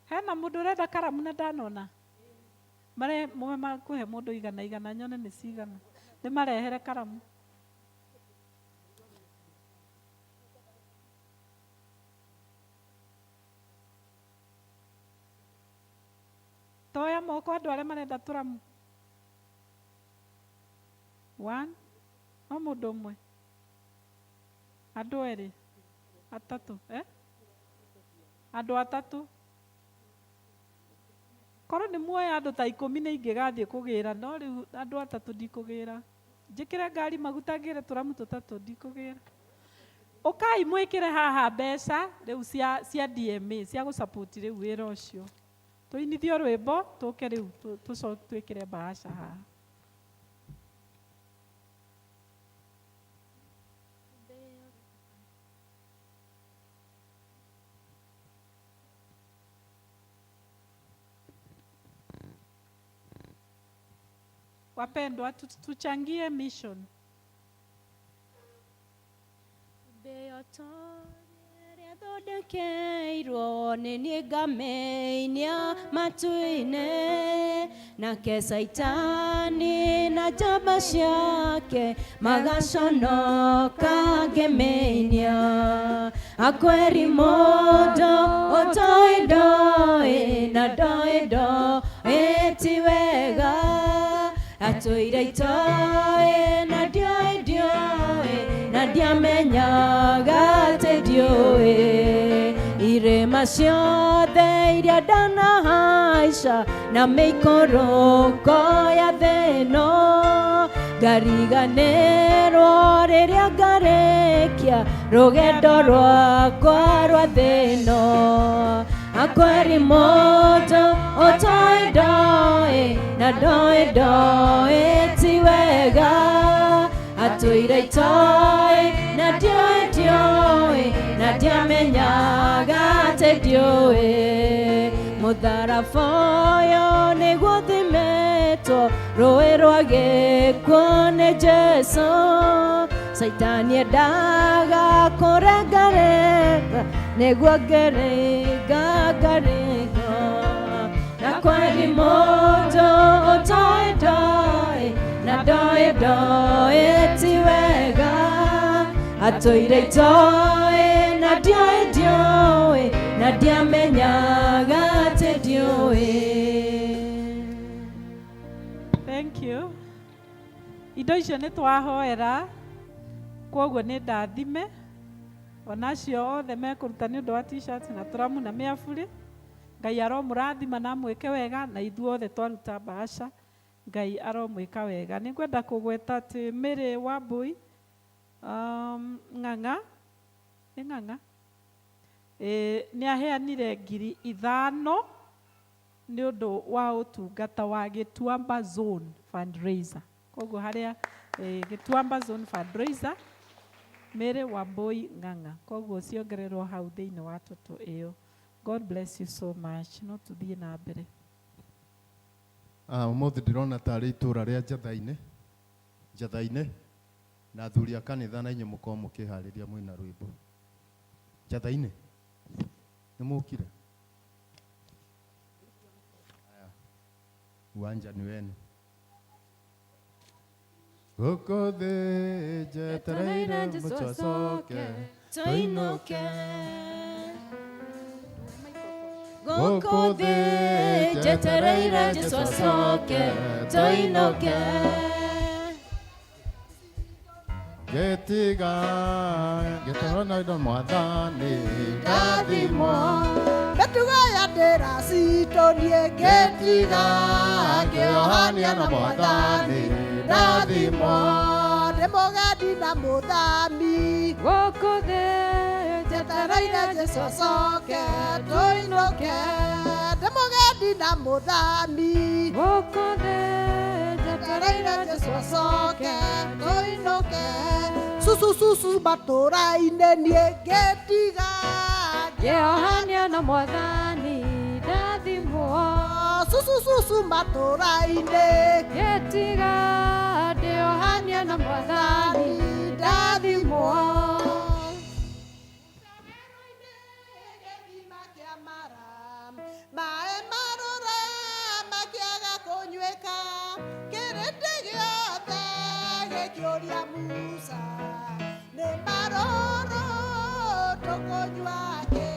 Hena mũndũ ũrenda karamu na ndanona? Mare mwe makũhe mũndũ igana igana nyone nĩ cigana. Nĩ marehere karamu. Toya moko andũ arĩa marenda tũramu. One, no mũndũ ũmwe, andũ erĩ, atatũ, eh? Andũ atatũ. Korwo nĩ muoya andũ ta 10 nĩ ingĩgathiĩ kũgĩra, no rĩu andũ atatũ ndikũgĩra. Njĩkĩre ngari maguta ngĩre tũramu tũtatũ, ndikũgĩra. Ũkai mwĩkĩre haha mbeca rĩu cia DMA cia gũsupport rĩu wĩra ũcio. Tũinithio rwĩmbo tũke rĩu tũcoke twĩkĩre bahasha haha. Wapendwa, tuchangie mission. Thondekeirwo nĩ niĩ ngameinia matu-inĩ, nake Saitani na njamba ciake magaconoka ngĩmeinia. Akweri mũndũ ũtoĩ ndoĩ na ndoĩ ndoĩ ti wega, atũire itoĩ na ndioĩ ndioĩ na ndiamenyaga atĩ ndiũĩ. Irĩma ciothe iria ndanahaica na mĩikũrũko ya thĩ ĩno, ngariganĩrwo rĩrĩa ngarĩkia rũgendo rwakwa rwa thĩ ĩno. Akweri mũndũ ũtoĩ ndoĩ na ndoĩ ndoĩ ti wega, atũire itoĩ na ndioĩ ndioĩ na ndiamenyaga atĩ ndiũĩ. Mũtharaba ũyũ nĩguo thimĩtwo rũĩ rwa gĩkuũ nĩ Jesũ. Saitani endaga kũrengarenga nĩguo ngĩringa ngaringa. Na kweri mũndũ ũtoĩ ndoĩ na ndoĩ ndoĩ ti wega, atũire itoĩ na ndioĩ ndioĩ na ndiamenyaga atĩ ndiũĩ. Thank you. Indo icio nĩ twahoera, koguo nĩ ndathime ona acio othe mekũruta nĩ ũndũ wa t-shirt na tũramu na mĩaburi. Ngai aromũrathima na amwĩke wega, na ithuothe twaruta bahasha Ngai aromwĩka wega. Nĩ ngwenda kũgweta atĩ Mary Wambui Ng'ang'a, nĩ Ng'ang'a, nĩ aheanire 5,000 nĩ ũndũ wa ũtungata wa Gĩtuamba Zone fundraiser. Koguo harĩa Gĩtuamba Zone fundraiser, Mary Wambui Ng'ang'a. Koguo ciongererwo hau thĩinĩ wa toto ĩyo. God bless you so much. No tũthiĩ na mbere. Ũmũthĩ ndĩrona tarĩ itũra rĩa Njatha-inĩ, Njatha-inĩ, na athuri a kanitha na inyuĩ mũkorwo mũkĩharĩria mwĩna rwĩmbo. Njatha-inĩ, nĩ mũkire? Haya, uwanja ni wenu. Gũkũ thĩ njetereire Jesũ acoke tũinũke. Gũkũ thĩ njetereire Jesũ acoke tũinũke. Ngĩtiga ngĩtwarwo na Mwathani ndathimwo mĩtugo ya ndĩra citũ niĩ ngĩtiga ngĩohania na Mwathani ndathimwo. Ndĩ mũgendi na mũthami gũkũ thĩ njetereire Jesũ acoke tũinũke. Ndĩ mũgendi na mũthami gũkũ thĩ njetereire Jesũ acoke tũinũke. Susu susu matũra-inĩ niĩ ngĩtiga ngĩohania na Mwathani ndathimwo. Susu susu matũra-inĩ ngĩtiga ndĩohania na Mwathani ndathimwo. Maĩ marũra makĩaga kũnyuĩka, kĩrĩndĩ gĩothe gĩkĩũria Musa, nĩ marũrũ tũkũnyua kĩ?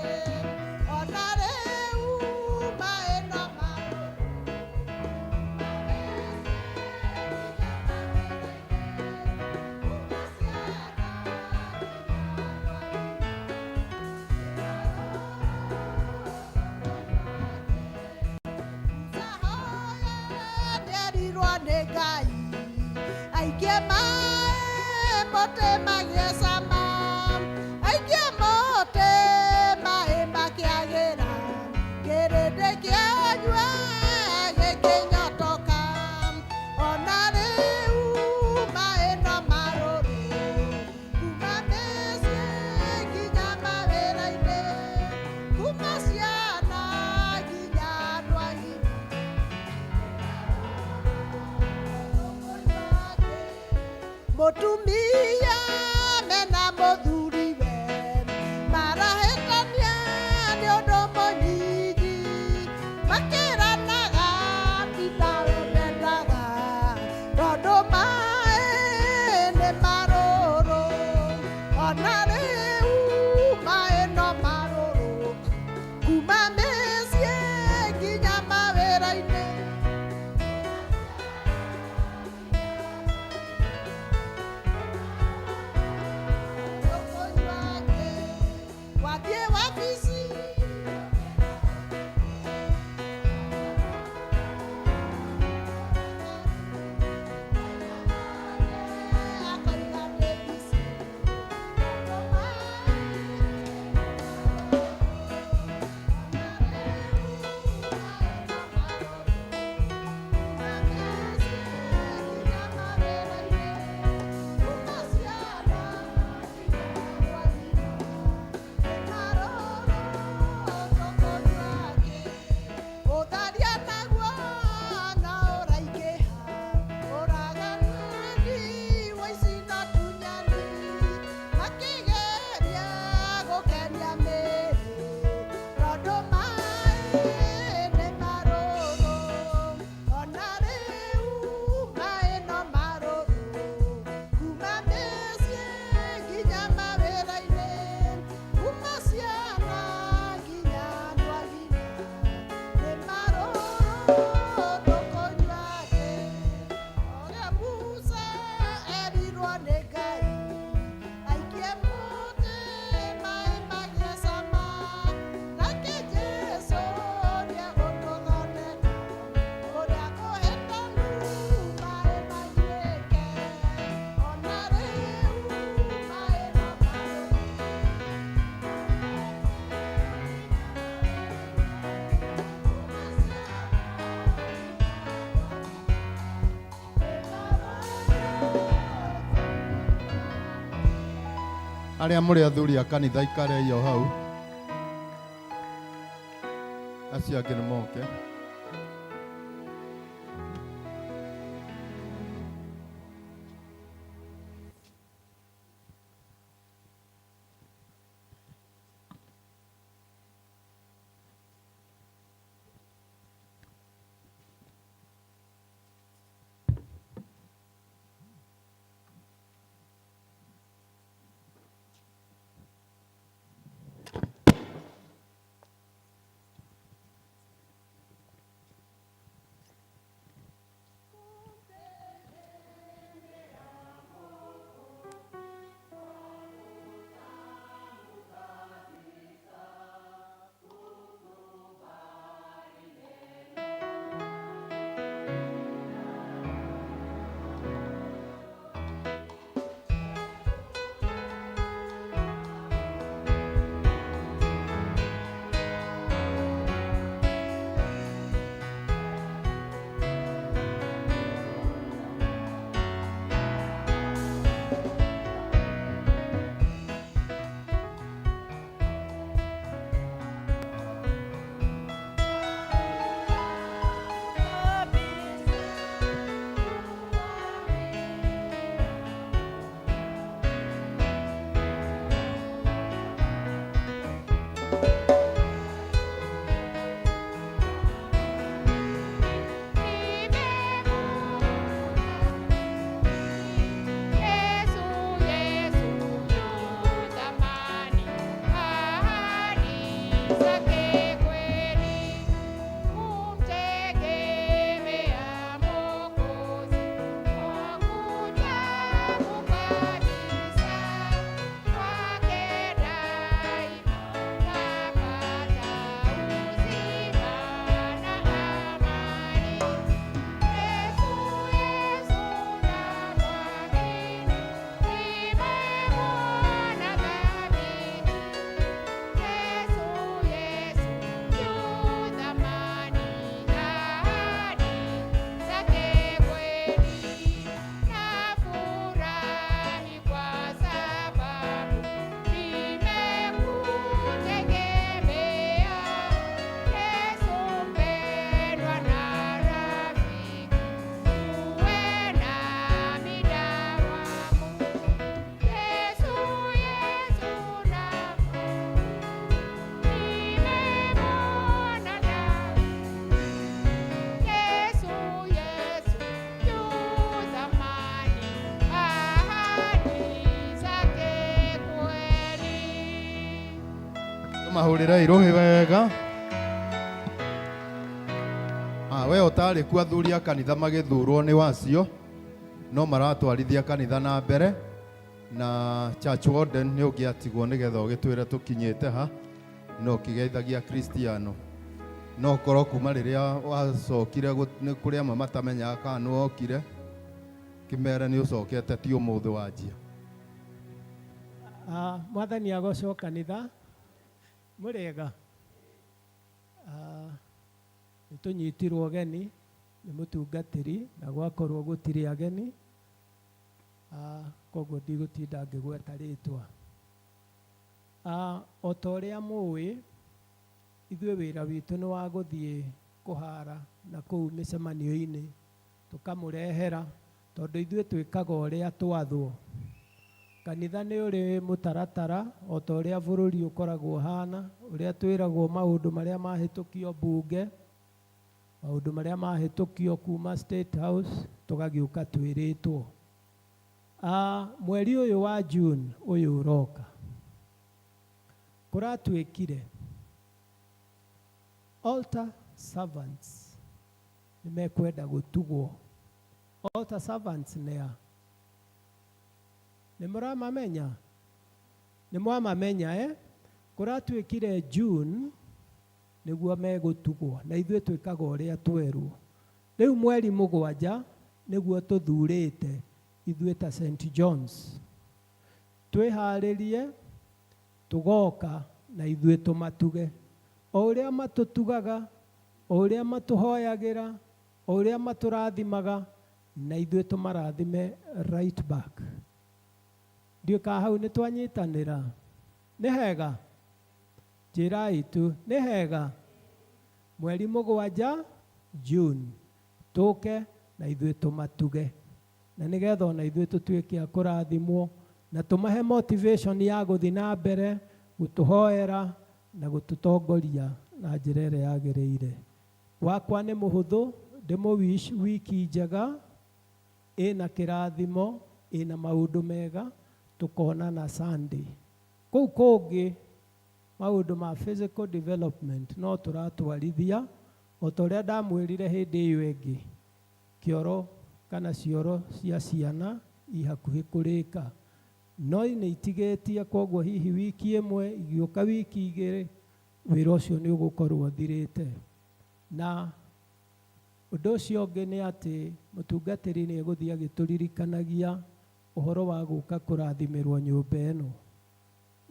Ona rĩu maĩ no marũrũ. erirwo nĩ Ngai aikie maĩ mũtĩ magĩe cama aikie mũtĩ maĩ makĩagĩra kĩrĩndĩ kĩanyua gĩkĩnyotoka ona rĩu maĩ no marũrũ kuma mĩciĩ nginya mawĩra-inĩ kuma ciana nginya andũ agima mũtumia mena mũthuriwe marahĩtania nĩ ũndũ mũnyinyi makĩranaga ti nawe mendaga tondũ maĩ nĩ marũrũ ona rĩu maĩ no marũrũ kuma mĩciĩ nginya mawĩra-inĩ. Wathiĩ wabici akoiga nĩ bici Ũtharia naguo no ũraingĩha ũragani wũici na ũtunyani makĩgeria gũkenia mĩĩrĩ tondũ maĩ nĩ marũrũ ona rĩu maĩ no marũrũ kuma mĩciĩ nginya mawĩra-inĩ kuma ciana nginya andũ agima nĩ marũrũ tũkũnyua kĩ ũrĩa Musa erirwo nĩ Ngai aikie mũtĩ maĩ magĩe cama nake Jesũ nĩegũtũthondeka ũrĩa kũhĩtanu maĩ manyuĩke ona rĩu maĩ no marũrũ. Arĩa mũrĩ athuri a kanitha ikarei o hau acio angĩ nĩ moke. Mahũrĩrei rũhĩ wega. Ah, we ũtarĩ kuo athuri a kanitha magĩthurwo nĩ wacio no maratwarithia kanitha na mbere na church warden nĩ ũngĩatigwo nĩgetha ũgĩtwĩre tũkinyĩte ha no ũkĩgeithagia kristiano no korwo kuma rĩrĩa wacokire nĩ kũrĩ amwe matamenyaga kana nĩ wokire kĩmere nĩ ũcokete ti ũmũthĩ wanjia. Ah, mwathani agocwo kanitha mũrĩega. Ah, nĩ tũnyitirwo ũgeni nĩ mũtungatĩri na gwakorwo gũtirĩ ageni. Ah, koguo ndigũtinda ngĩgweta rĩtwa. Ah, o ta ũrĩa mũĩ ithuĩ wĩra witũ nĩ wa gũthiĩ kũhara na kũu mĩcemanio-inĩ tũkamũrehera tondũ ithuĩ twĩkaga ũrĩa twathwo. Kanitha nĩ ũrĩ mũtaratara o ta ũrĩa bũrũri ũkoragwo ũhana, ũrĩa twĩragwo maũndũ marĩa mahĩtũkio mbunge, maũndũ marĩa mahĩtũkio kuma State House tũgagĩũka twĩrĩtwo. Ah, mweri ũyũ wa June ũyũ ũroka kũratuĩkire altar servants nĩ mekwenda gũtugwo. Altar servants nĩ a? Nĩ mũramamenya? Nĩ mwamamenya eh? Kũratuĩkire June nĩguo megũtugwo na ithuĩ twĩkaga ũrĩa twerwo. Rĩu mweri mũgwanja nĩguo tũthurĩte ithuĩ ta St John's. Twĩharĩrie tũgoka na ithuĩ tũmatuge. O ũrĩa matũtugaga, o ũrĩa matũhoyagĩra, o ũrĩa matũrathimaga, na ithuĩ tũmarathime right back. Ndiũĩ kana hau nĩ twanyitanĩra. Nĩ hega? Njĩrai tu, nĩ hega? Mweri mũgwanja June tũke na ithuĩ tũmatuge na nĩgetha ona ithuĩ tũtuĩke a kũrathimwo na tũmahe motivation ya gũthiĩ na mbere gũtũhoera na gũtũtongoria na njĩra ĩrĩa yagĩrĩire. Wakwa nĩ mũhũthũ, ndĩmũ wish wiki njega ĩna kĩrathimo ĩna maũndũ mega tũkonana Sunday. Kũu kũngĩ maũndũ ma physical development no tũratwarithia o ta ũrĩa ndamwĩrire hĩndĩ ĩyo ĩngĩ kĩoro kana cioro cia ciana i hakuhĩ kũrĩka no nĩ itigĩtie koguo hihi wiki ĩmwe igĩũka wiki igĩrĩ wĩra ũcio nĩ ũgũkorwo ũthirĩte. Na ũndũ ũcio ũngĩ nĩ atĩ mũtungatĩri nĩ egũthiĩ agĩtũririkanagia ũhoro wa gũka kũrathimĩrwo nyũmba ĩno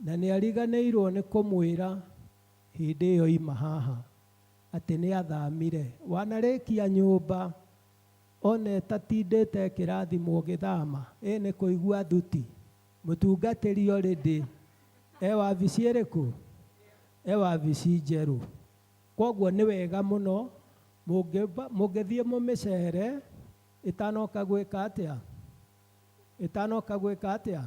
na nĩ ariganĩirwo nĩ kũmwĩra hĩndĩ ĩyo ima haha atĩ nĩ athamire. Wanarĩkia nyũmba ona ĩtatindĩte ĩkĩrathimwo gĩthama ĩ nĩ kũigua thuti mũtungatĩri already e wabici ĩrĩkũ? E wabici njerũ. Koguo nĩ wega mũno mũngĩthiĩ mũmĩcere ĩtanoka gwĩka atĩa? Ĩtanoka gwĩka atĩa?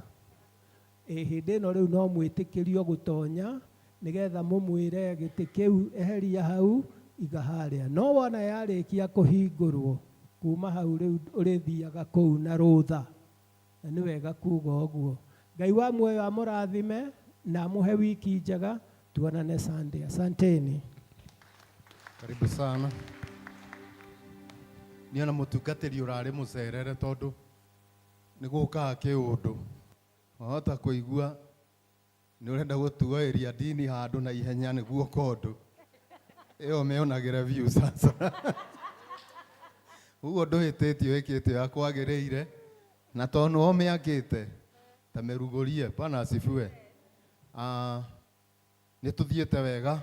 Ĩ hĩndĩ ĩno rĩu no mwĩtĩkĩrio gũtonya nĩgetha mũmwĩre gĩtĩ kĩu eheria hau iga harĩa. No wona yarĩkia kũhingũrwo kuma hau rĩu ũrĩthiaga kũu na rũtha. Na nĩ wega kuga ũguo. Ngai wa muoyo amũrathime na amũhe wiki njega, tuonane Sunday. Asanteni. Karibu sana. Niĩ ona mũtungatĩri ũrarĩ mũcerere tondũ nĩ gũkaga kĩũndũ. Wahota kũigua nĩ ũrenda gũtuo area dini handũ na ihenya nĩguo kondũ ĩyo mĩonagĩre view sasa. Ũguo ndũhĩtĩtie wĩkĩte ũrĩa kwagĩrĩire na tondũ nĩwe ũmĩakĩte ta mĩrugũrie. Bwana asifiwe. Ah, nĩ tũthiĩte wega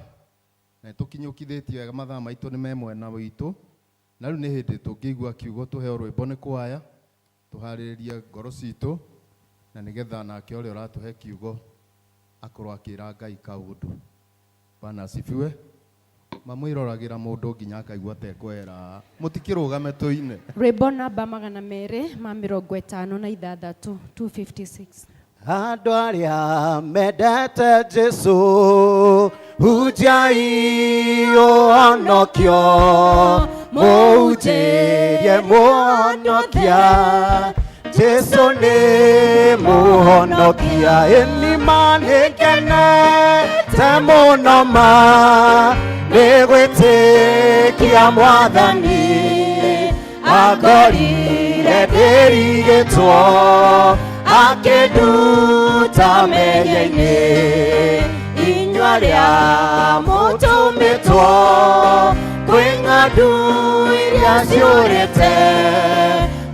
na nĩ tũkinyũkithĩtie wega mathaa maitũ nĩ me mwena witũ na rĩu nĩ hĩndĩ tũngĩigua kiugo tũheo rwĩmbo nĩ kwaya tũharĩrĩrie ngoro citũ na nĩgetha nake ũrĩa ũratũhe kiugo akorwo akĩra Ngai kaũndũ. Bwana asifiwe. Mamwĩroragĩra mũndũ nginya akaigua tekwera. Mũtikĩrũgame tũine. Rwĩmbo namba 256, 256. Andũ arĩa mendete Jesũ hunjiai ũhonokio mũhunjĩrie mũhonokia Jesu nĩ mũhonokia ĩni ma nĩngenete mũno ma nĩ gwĩtĩkia mwathani akorire ndĩrigĩtwo akĩnduta mehia-inĩ inyuĩ arĩa mũtũmĩtwo kwĩ ng'ondu iria ciũrĩte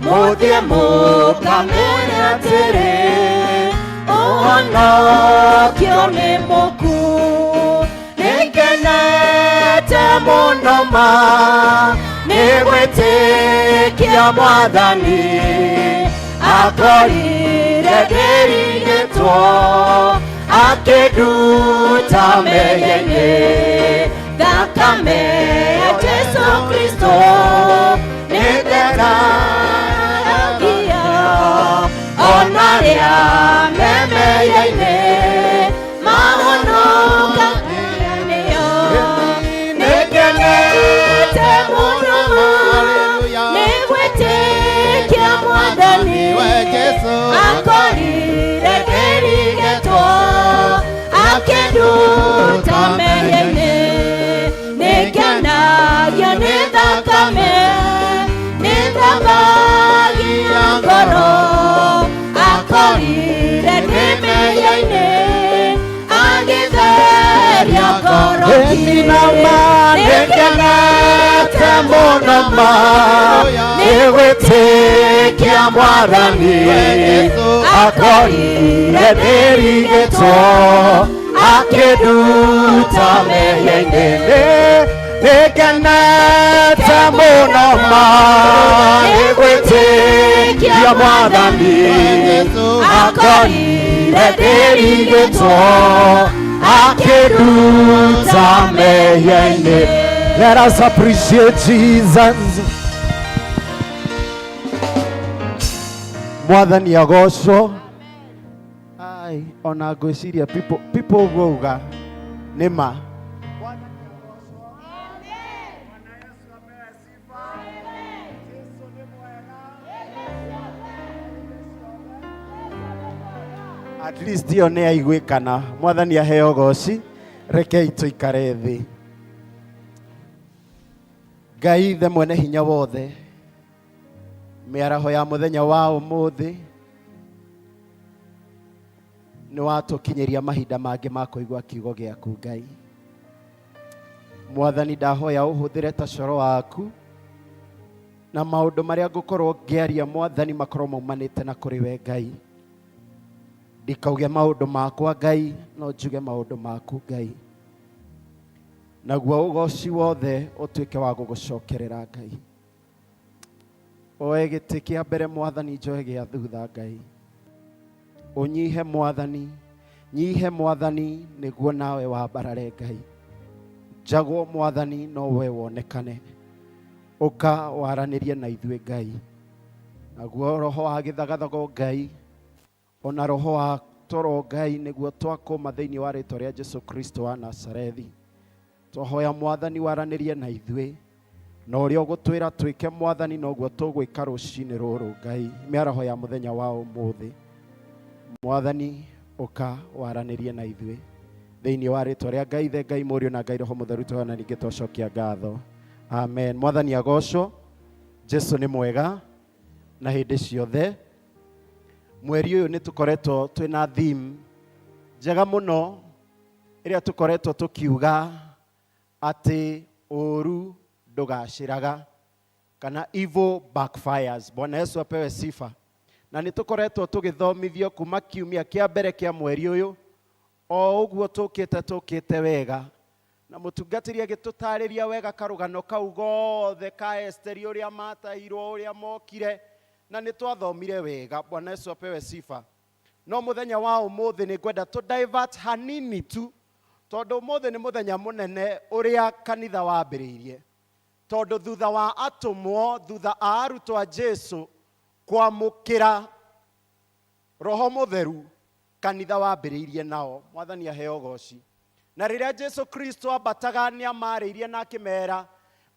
mũthiĩ mũkamere atĩrĩ ũhonokio nĩ mũku nĩngenete mũno ma nĩ gwĩtĩkia mwathani akorire ndĩrigĩtwo akĩnduta mehia-inĩ thakame ya Jesu Kristo nĩtheragia ona arĩa me mehia-inĩ mahonoka nĩyo nĩngenete mũno ma nĩ gwĩtĩkia mwathani akorire ndĩrigĩtwo akĩnduta mehia-inĩ nĩngenagio nĩ thakame nĩthambagia ngoro akorire ndĩ mehia-inĩ agĩtheria ngoro Ĩni na ma nĩngenete mũno ma nĩ gwĩtĩkia mwathani akorire ndĩrigĩtwo akĩnduta mehia-inĩ nĩngenete mũno ma nĩ gwĩtĩkia mwathani akorire ndĩrigĩtwo akĩnduta mehia-inĩ. Let us appreciate Jesus. Mwathani agocwo. Ai, ona ngwĩciria people people ũguo uga nĩ ma. At least ĩyo nĩ yaiguĩkana. Mwathani aheo goci. Rekei tũikare thĩ. Ngai ithe mwene hinya wothe, mĩaraho ya mũthenya wa ũmũthĩ nĩ watũkinyĩria mahinda mangĩ ma kũigua kiugo gĩaku Ngai. Mwathani ndahoya ũhũthĩre ta coro waku na maũndũ marĩa ngũkorwo ngĩaria Mwathani makorwo maumanĩte na kũrĩ we Ngai. Ndikauge maũndũ makwa Ngai, no njuge maũndũ maku Ngai. Naguo ũgoci wothe ũtuĩke wa gũgũcokerera Ngai. Oe gĩtĩ kĩa mbere Mwathani, njoe gĩa thutha Ngai. Ũnyihe Mwathani, nyihe Mwathani nĩguo nawe wambarare Ngai. Njagwo Mwathani no we wonekane. Ũka waranĩrie na ithuĩ Ngai. Naguo roho wa gĩthagathago Ngai, ona roho wa toro Ngai nĩguo twakũma thĩinĩ wa rĩtwa rĩa Jesu Kristo wa Nazarethi. Twahoya Mwathani waranĩrie na ithuĩ na ũrĩa ũgũtwĩra twĩke Mwathani noguo tũgwĩka rũcinĩ rũrũ Ngai, mĩaraho ya mũthenya wa ũmũthĩ. Mwathani ũka waranĩrie na ithuĩ thĩinĩ wa rĩtwa rĩa Ngai Ithe, Ngai Mũriũ na Ngai Roho Mũtheru, twahoya na ningĩ twacokia ngatho. Amen. Mwathani agocwo. Jesu nĩ mwega na hĩndĩ ciothe. Mweri ũyũ nĩ tũkoretwo twĩna theme njega mũno ĩrĩa tũkoretwo tũkiuga atĩ ũũru ndũgacĩraga kana evil backfires. Bwana Yesu apewe sifa. Na nĩ tũkoretwo tũgĩthomithio kuma kiumia kĩa mbere kĩa mweri ũyũ o ũguo tũkĩte tũkĩte wega na mũtungatĩri agĩtũtarĩria wega karũgano kau gothe ka Esteri ũrĩa matahirwo ũrĩa mokire na nĩ twathomire wega. Bwana Yesu apewe sifa. No mũthenya wa ũmũthĩ nĩ ngwenda tũ divert hanini tu tondũ ũmũthĩ nĩ mũthenya mũnene ũrĩa kanitha wambĩrĩirie, tondũ thutha wa atũmwo, thutha a arutwo a Jesu kwamũkĩra Roho Mũtheru, kanitha wambĩrĩirie nao. Mwathani aheo goci. Na rĩrĩa Jesu Kristo ambataga nĩ amarĩirie na akĩmera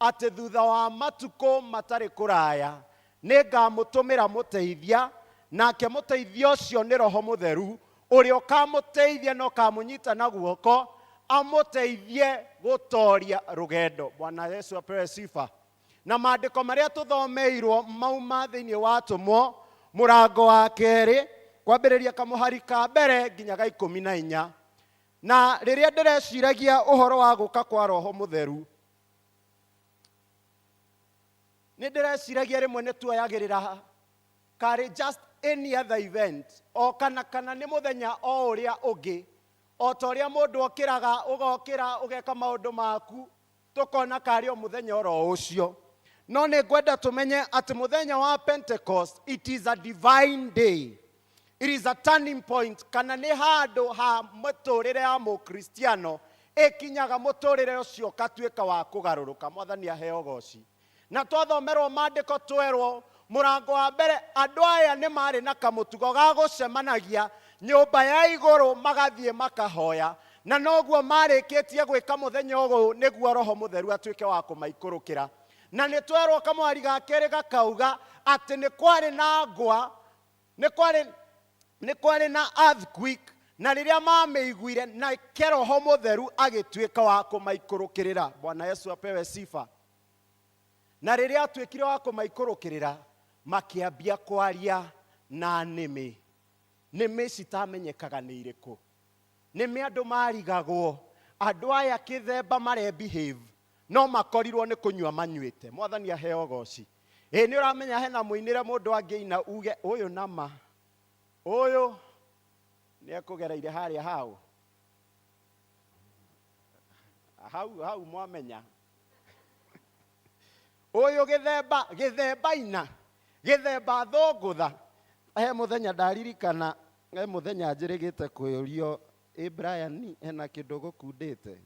atĩ thutha wa matukũ matarĩ kũraya nĩ ngamũtũmĩra mũteithia, Nake mũteithia ũcio nĩ Roho Mũtheru, ũrĩa ũkamũteithia na ũkamũnyita na guoko, amũteithie gũtoria rũgendo. Bwana Yesu apewe sifa. Na maandĩko marĩa tũthomeirwo mauma thĩinĩ wa Atũmwo mũrango wa kerĩ, kwambĩrĩria kamũhari ka mbere nginya ga 14. Na rĩrĩa ndĩreciragia ũhoro wa gũka kwa Roho Mũtheru, nĩ ndĩreciragia rĩmwe nĩ tuoyagĩrĩra karĩ just any other event, o kana kana nĩ mũthenya o ũrĩa ũngĩ, o ta ũrĩa mũndũ okĩraga, ũgokĩra ũgeka maũndũ maku, tũkona karĩ o mũthenya oro ũcio. No nĩ ngwenda tũmenye atĩ mũthenya wa Pentecost, it is a divine day. It is a turning point, kana nĩ handũ ha mũtũrĩre ya mũkristiano ĩkinyaga mũtũrĩre ũcio ũkatuĩka wa kũgarũrũka. Mwathani aheo goci. Na twathomerwo maandĩko twerwo mũrango wa mbere, andũ aya nĩ marĩ na kamũtugo ga gũcemanagia nyũmba ya igũrũ magathiĩ makahoya, na noguo marĩkĩtie gwĩka mũthenya ũyũ nĩguo Roho Mũtheru atuĩke wa kũmaikũrũkĩra. Na nĩ twerwo kamwari ga kerĩ gakauga atĩ nĩ kwarĩ na ngwa, nĩ kwarĩ na earthquake, na rĩrĩa mamĩiguire nake Roho Mũtheru agĩtuĩka wa kũmaikũrũkĩrĩra. Bwana Yesu apewe sifa. Na rĩrĩa atuĩkire wa kũmaikũrũkĩrĩra, makĩambia kwaria na nĩmĩ. Nĩmĩ citamenyekaga nĩ irĩkũ. Nĩmĩ andũ marigagwo, andũ aya kĩthemba mare behave, no makorirwo nĩ kũnyua manyuĩte. Mwathani aheo goci. Ĩ nĩ ũramenya hena mũinĩre mũndũ angĩina uge ũyũ nama, ũyũ nĩ ekũgereire harĩa hau. Hau hau mwamenya. Ũyũ gĩthemba, gĩthemba ina, gĩthemba thũngũtha. He mũthenya ndaririkana, he mũthenya njĩrĩgĩte kũũrio, ĩ Brian, hena kĩndũ gũkundĩte?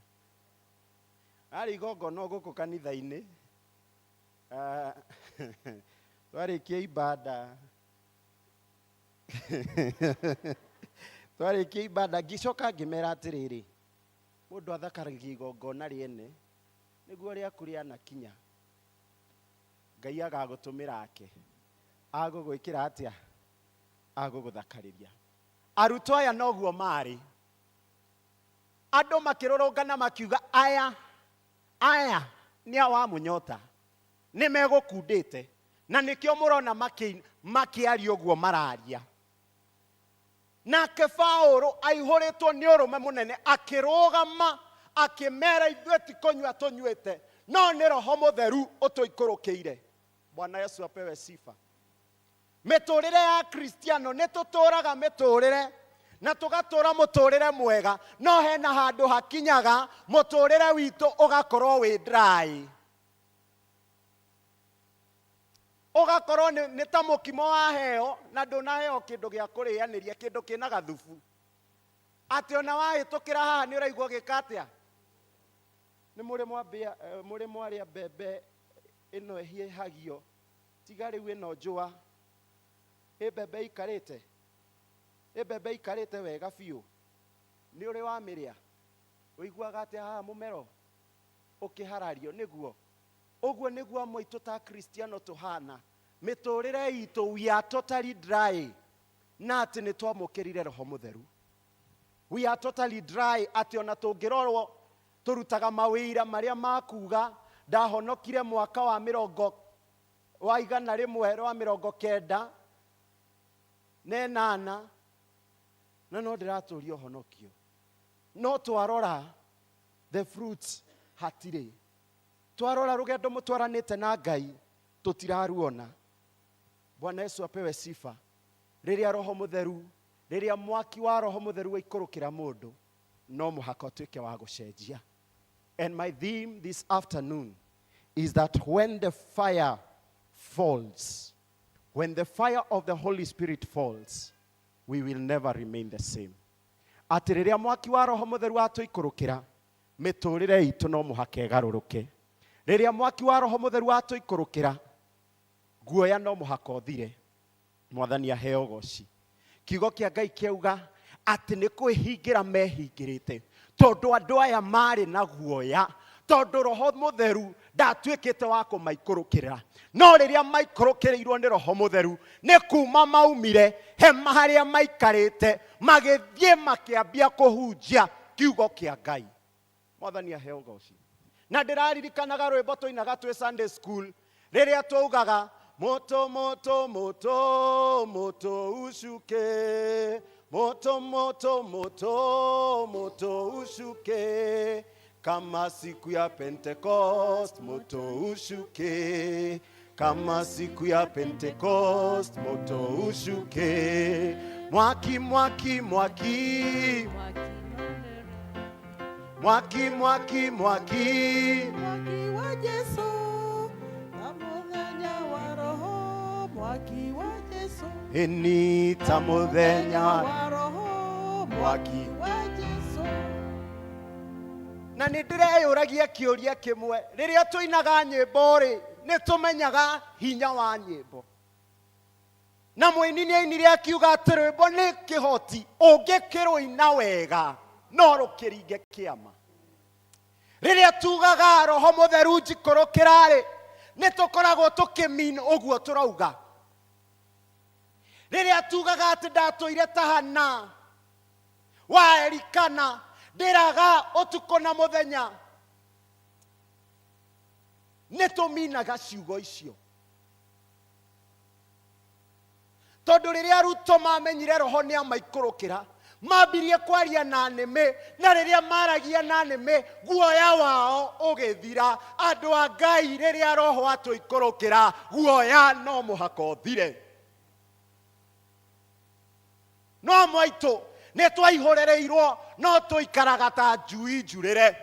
Arĩ igongona gũkũ kanitha-inĩ. Twarĩkia ibada. Twarĩkia ibada, ngĩcoka ngĩmera atĩrĩrĩ, mũndũ athakaragia igongona rĩene, nĩguo rĩaku rĩanakinya. Ngai agagũtũmĩra ake. Agũgwĩkĩra atĩa? Agũgũthakarĩria. Arutwo aya noguo marĩ. Andũ makĩrũrũngana makiuga, aya, aya nĩ a wa mũnyota. Nĩ megũkundĩte. Na nĩkĩo mũrona makĩaria ũguo mararia. Nake Paũlũ aihũrĩtwo nĩ ũrũme mũnene, akĩrũgama, akĩmera ithuĩ ti kũnyua tũnyuĩte, no nĩ Roho Mũtheru ũtũikũrũkĩire. Bwana Yesu apewe sifa. Mĩtũrĩre ya Kristiano nĩ tũtũraga mĩtũrĩre na tũgatũra mũtũrĩre mwega, no hena handũ hakinyaga mũtũrĩre witũ ũgakorwo wĩ dry. Ũgakorwo nĩ ta mũkimo waheo na ndũnaheo kĩndũ gĩa kũrĩanĩria, kĩndũ kĩna gathubu. Atĩ ona wahĩtũkĩra haha nĩ ũraigua ũgĩka atĩa? Nĩ mũrĩ mwambia, mũrĩ mwarĩa mbembe ĩno ĩhiũhagio, tiga rĩu ĩno njũa. Ĩ mbembe ĩikarĩte? Ĩ mbembe ĩikarĩte wega biũ. Nĩ ũrĩ wamĩrĩa? Ũiguaga atĩa haha mũmero? Ũkĩharario, nĩguo. Ũguo nĩguo amwe aitũ ta Kristiano tũhana. Mĩtũrĩre itũ, we are totally dry. Na atĩ nĩ twamũkĩrire Roho Mũtheru. We are totally dry, atĩ ona tũngĩrorwo tũrutaga mawĩra marĩa makuga ndahonokire mwaka wa mĩrongo wa igana rĩmwe rwa mĩrongo kenda na ĩnana, na no ndĩratũria ũhonokio. No twarora the fruits hatirĩ. Twarora rũgendo mũtwaranĩte na Ngai tũtiraruona. Bwana Yesu apewe sifa. Rĩrĩa Roho Mũtheru, rĩrĩa mwaki wa Roho Mũtheru waikũrũkĩra mũndũ, no mũhaka ũtuĩke wa gũcenjia. And my theme this afternoon is that when the fire falls, when the fire of the Holy Spirit falls, we will never remain the same. Atĩ rĩrĩa mwaki wa Roho Mũtheru watũikũrũkĩra, mĩtũrĩre itũ no mũhaka ĩgarũrũke. Rĩrĩa mwaki wa Roho Mũtheru watũikũrũkĩra, guoya no mũhaka ũthire. Mwathani aheo ũgoci. Kiugo kĩa Ngai kĩauga atĩ nĩ kwĩhingĩra mehingĩrĩte, tondũ andũ aya marĩ na guoya, Tondũ Roho Mũtheru ndatuĩkĩte wa kũmaikũrũkĩrĩra. No rĩrĩa maikũrũkĩrĩirwo nĩ Roho Mũtheru, nĩ kuma maumire hema harĩa maikarĩte, magĩthiĩ makĩambia kũhunjia kiugo kĩa Ngai. Mwathani aheo ũgoci. Na ndĩraririkanaga rwĩmbo twainaga twĩ Sunday school rĩrĩa twaugaga moto moto moto moto ushuke moto moto moto moto ushuke kama siku ya Pentecost moto ushuke kama siku ya Pentecost moto ushuke mwaki mwaki mwaki mwaki mwaki mwaki Mwaki wa Jesu ta mũthenya wa Roho, mwaki wa Jesu ĩni ta mũthenya wa Roho, mwaki wa Jesu. Na nĩ ndĩreyũragia kĩũria kĩmwe, rĩrĩa tũinaga nyĩmbo rĩ, nĩ tũmenyaga hinya wa nyĩmbo. Na mũini nĩ ainire akiuga atĩ rwĩmbo nĩ kĩhoti, ũngĩkĩrũina wega no rũkĩringe kĩama. Rĩrĩa tugaga Roho Mũtheru njikũrũkĩra rĩ, nĩ tũkoragwo tũkĩmean ũguo tũrauga. Rĩrĩa tugaga atĩ ndatũire ta Hana wa Elikana, ndĩraga ũtukũ na mũthenya, nĩ tũminaga ciugo icio. Tondũ rĩrĩa arutwo mamenyire Roho nĩ amaikũrũkĩra, mambirie kwaria na nĩmĩ, na rĩrĩa maragia na nĩmĩ, guoya wao ũgĩthira. Andũ a Ngai, rĩrĩa Roho atũikũrũkĩra, guoya no mũhaka ũthire. No mwaitũ nĩ twaihũrĩrĩirwo, no tũikaraga ta njui njurĩre.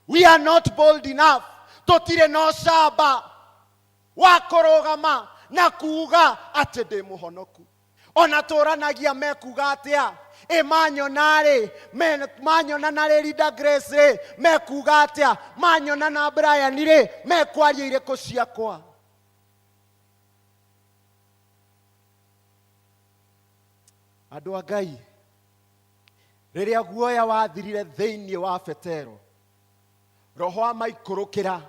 We are not bold enough. Tũtirĩ na ũcamba wa kũrũgama na kuga atĩ ndĩ mũhonoku. Ona tũranagia mekuga atĩa? Ĩ manyona rĩ, manyona na rĩ Linda Grace rĩ, mekuga atĩa? Manyona na Brian rĩ, mekwaria irĩkũ ciakwa? Andũ a Ngai, rĩrĩa guoya wathirire thĩinĩ wa Petero, Roho amaikũrũkĩra,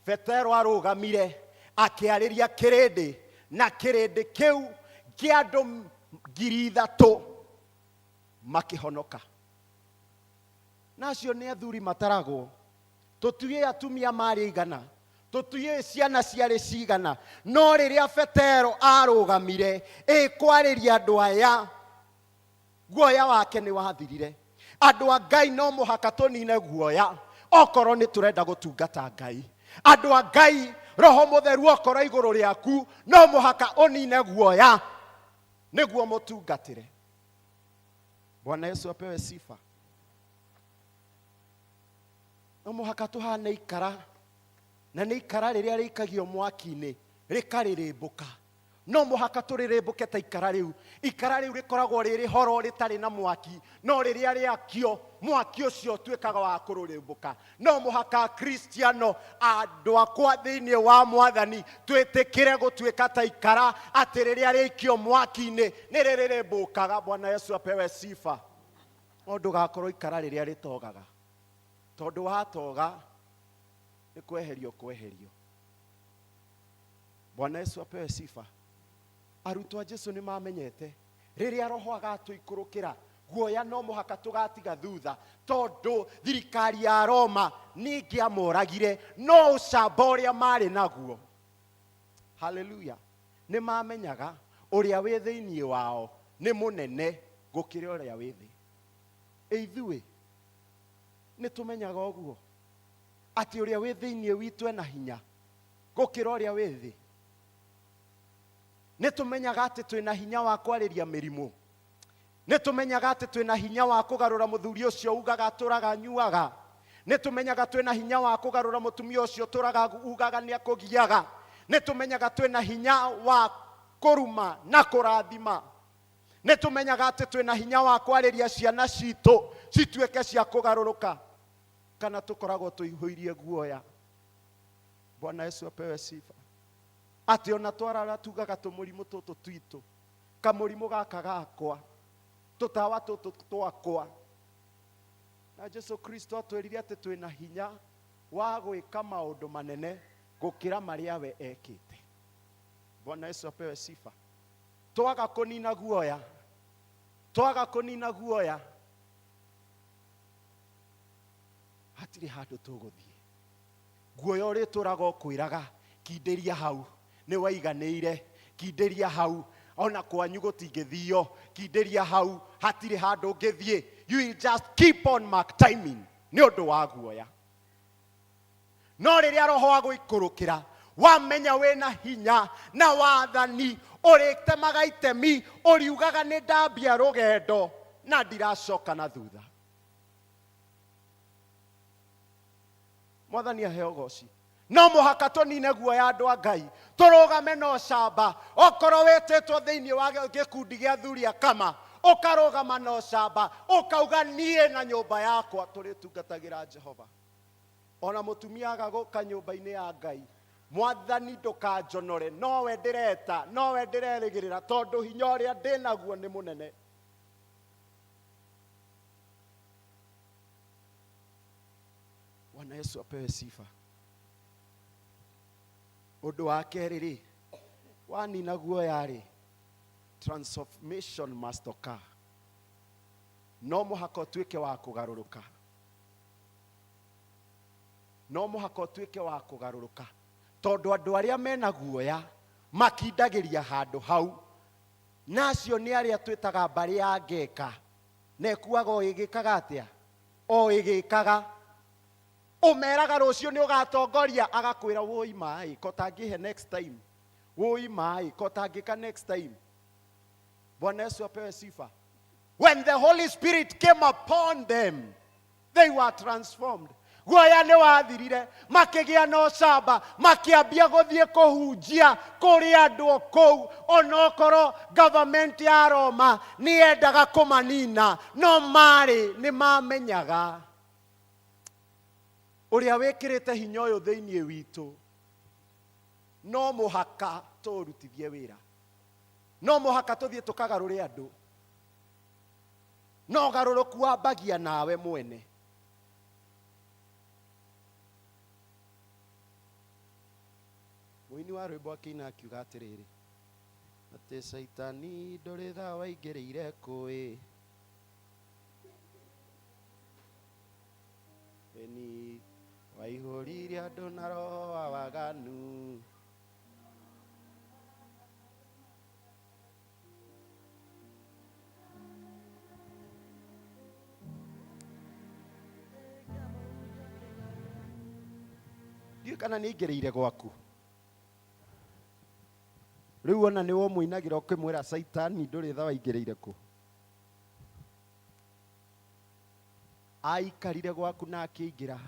Petero arũgamire akĩarĩria kĩrĩndĩ, na kĩrĩndĩ kĩu kĩa andũ ngiri ithatũ makĩhonoka. Na acio nĩ athuri mataragwo, tũtiũĩ atumia marĩ aigana, tũtiũĩ ciana ciarĩ cigana, no rĩrĩa Petero arũgamire ĩkwarĩria andũ aya, guoya wake nĩ wathirire. Andũ a Ngai no mũhaka tũnine guoya okorwo nĩ tũrenda gũtungata Ngai. Andũ a Ngai, Roho Mũtheru okorwo igũrũ rĩaku, no mũhaka ũnine guoya nĩguo mũtungatĩre. Bwana Yesu apewe sifa. No mũhaka tũhane ikara, na nĩ ikara rĩrĩa rĩikagio mwaki-inĩ rĩkarĩrĩmbũka. No mũhaka tũrĩrĩmbũke ta ikara rĩu. Ikara rĩu rĩkoragwo rĩrĩ horo rĩtarĩ na mwaki, no rĩrĩa rĩakio mwaki ũcio ũtuĩkaga wa kũrũrĩmbũka. No mũhaka Kristiano, andũ akwa thĩinĩ wa Mwathani, twĩtĩkĩre gũtuĩka ta ikara, atĩ rĩrĩa rĩikio mwaki-inĩ nĩ rĩrĩrĩmbũkaga. Bwana Yesu apewe sifa. No ndũgakorwo ikara rĩrĩa rĩtogaga, tondũ watoga nĩ kweherio kweherio. Bwana Yesu apewe sifa. Arutwo a Jesu nĩ mamenyete rĩrĩa Roho agatũikũrũkĩra, guoya no mũhaka tũgatiga thutha, tondũ thirikari ya Roma nĩ ĩngĩamoragire, no ũcamba ũrĩa marĩ naguo. Haleluya. Nĩ mamenyaga ũrĩa wĩ thĩinĩ wao nĩ mũnene gũkĩra ũrĩa wĩ thĩ. Ĩ ithuĩ nĩ tũmenyaga ũguo, atĩ ũrĩa wĩ thĩinĩ witũ ena hinya gũkĩra ũrĩa wĩ thĩ. Nĩ tũmenyaga atĩ twĩna hinya wa kwarĩria mĩrimũ. Nĩ tũmenyaga atĩ twĩna hinya wa kũgarũra mũthuri ũcio ugaga atũraga anyuaga. Nĩ tũmenyaga twĩna hinya wa kũgarũra mũtumia ũcio ũtũraga ugaga nĩ akũgiaga. Nĩ tũmenyaga twĩna hinya wa kũruma na kũrathima. Nĩ tũmenyaga atĩ twĩna hinya wa kwarĩria ciana citũ cituĩke cia kũgarũrũka, kana tũkoragwo tũihũirie guoya. Bwana Yesu apewe sifa. Atĩ ona twarara tugaga tũmũrimũ tũtũ twitũ, kamũrimũ gaka gakwa, tũtawa tũtũ twakwa. Na Jesu Kristo atwĩrire atĩ twĩna hinya wa gwĩka maũndũ manene gũkĩra marĩa we ekĩte. Bwana Yesu apewe sifa. Twaga kũnina guoya, twaga kũnina guoya, hatirĩ handũ tũgũthiĩ. Guoya ũrĩtũraga ũkwĩraga kindĩria hau, nĩ waiganĩire, kindĩria hau, ona kwanyu gũtingĩthio, kindĩria hau, hatirĩ handũ ũngĩthiĩ. You will just keep on mark timing nĩ ũndũ wa guoya. No rĩrĩa roho agũikũrũkĩra, wamenya wĩna hinya na wathani, ũrĩtemaga itemi, ũriugaga nĩ ndambia rũgendo na ndiracoka na thutha. Mwathani aheo ũgoci. No mũhaka tũnine guoya andũ a Ngai, tũrũgame na ũcamba. Okorwo wĩtĩtwo thĩinĩ wa gĩkundi gĩa athuri a kama, ũkarũgama na ũcamba, ũkauga niĩ na nyũmba yakwa tũrĩtungatagĩra Jehova. Ona mũtumia aga gũka nyũmba-inĩ ya Ngai, Mwathani ndũkanjonore, nowe ndĩreta, nowe ndĩrerĩgĩrĩra, tondũ hinya ũrĩa ndĩnaguo nĩ mũnene. Bwana Yesu apewe sifa. Ũndũ wa kerĩ rĩ, wanina guoya rĩ, transformation must occur. No mũhaka ũtuĩke wa kũgarũrũka. No mũhaka ũtuĩke wa kũgarũrũka, tondũ andũ arĩa mena guoya makindagĩria handũ hau, na acio nĩ arĩa twĩtaga mbarĩ ya ngeka, na ĩkuaga o ĩgĩkaga atĩa? O ĩgĩkaga. Ũmeraga rũciũ nĩ ũgatongoria, agakwĩra wũi maĩ, ko tangĩhe next time, wũi maĩ, ko tangĩka next time. Bwana Yesu apewe sifa. When the Holy Spirit came upon them, they were transformed. Guoya nĩ wathirire, makĩgĩa na ũcamba, makĩambia gũthiĩ kũhunjia kũrĩ andũ kũu, onokorwo government ya Roma nĩ yendaga kũmanina, no marĩ nĩ mamenyaga ũrĩa wĩkĩrĩte hinya ũyũ thĩinĩ witũ, no mũhaka tũũrutithie wĩra, no mũhaka tũthiĩ tũkagarũre andũ. No ũgarũrũku wambagia nawe mwene. Mũini wa rwĩmbo akĩina akiuga atĩrĩrĩ, atĩ Caitani ndũrĩ tha waingĩrĩire kũĩ, ĩni waihũririe andũ na roho wa waganu. Ndiũĩ kana nĩ aingĩrĩire gwaku. Rĩu ona nĩwe ũmũinagĩra ũkĩmwĩra Caitani ndũrĩ tha waingĩrĩire kũ. Aikarire gwaku na akĩingĩra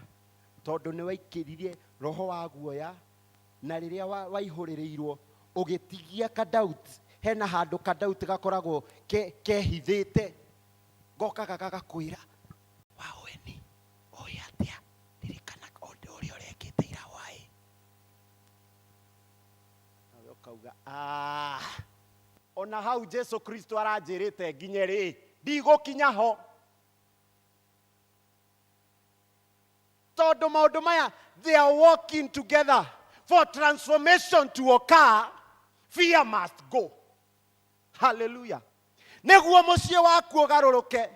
tondũ nĩ waikĩririe roho wa guoya, na rĩrĩa waihũrĩrĩirwo ũgĩtigia kadoubt, hena handũ kadoubt gakoragwo kehithĩte, gokaga gagakwĩra waweni ũĩ atĩa, ririkana ũndũ ũrĩa ũrekĩte ira hwaĩ. Nawe ũkauga ona hau Jesu Kristo aranjĩrĩte nginye rĩ, ndigũkinya ho. Tondũ maũndũ maya, they are working together for transformation to occur. Fear must go. Hallelujah. Nĩguo mũciĩ waku ũgarũrũke,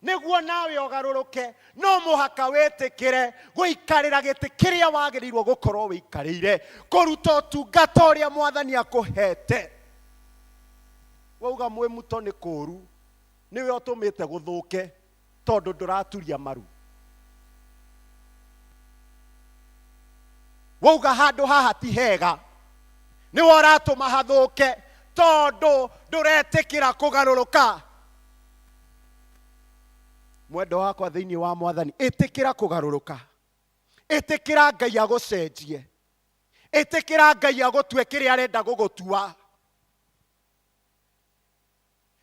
nĩguo nawe ũgarũrũke, no mũhaka wĩtĩkĩre gũikarĩra gĩtĩ kĩrĩa wagĩrĩirwo gũkorwo wĩikarĩire, kũruta ũtungata ũrĩa Mwathani akũhete. Wauga mwĩ muto nĩ kũũru, nĩwe ũtũmĩte gũthũke, tondũ ndũraturia maru. Wauga handũ haha ti hega, nĩwe ũratũma hathũke, tondũ ndũretĩkĩra kũgarũrũka. Mwendo wakwa thĩinĩ wa Mwathani, ĩtĩkĩra kũgarũrũka, ĩtĩkĩra Ngai agũcenjie, ĩtĩkĩra Ngai agũtue kĩrĩa arenda gũgũtua.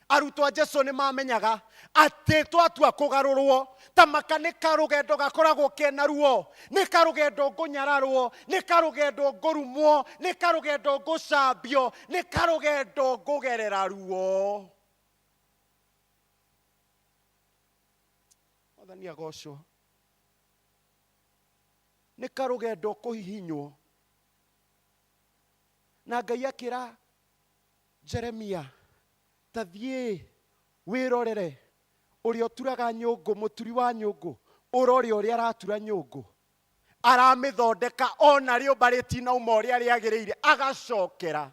Arutwo a Jesu nĩ mamenyaga atĩ twatua kũgarũrwo, ta maka nĩ karũgendo gakoragwo kena ruo, nĩ karũgendo ngũnyararwo, nĩ karũgendo ngũrumwo, nĩ karũgendo ngũcambio, nĩ karũgendo ngũgerera ruo. Mwathani agocwo. Nĩ karũgendo kũhihinywo. Na Ngai akĩra Jeremia, ta thiĩ wĩrorere ũrĩa ũturaga nyũngũ, mũturi wa nyũngũ, ũrore ũrĩa aratura nyũngũ. Aramĩthondeka ona rĩũmba rĩtinauma ũrĩa rĩagĩrĩire, agacokera.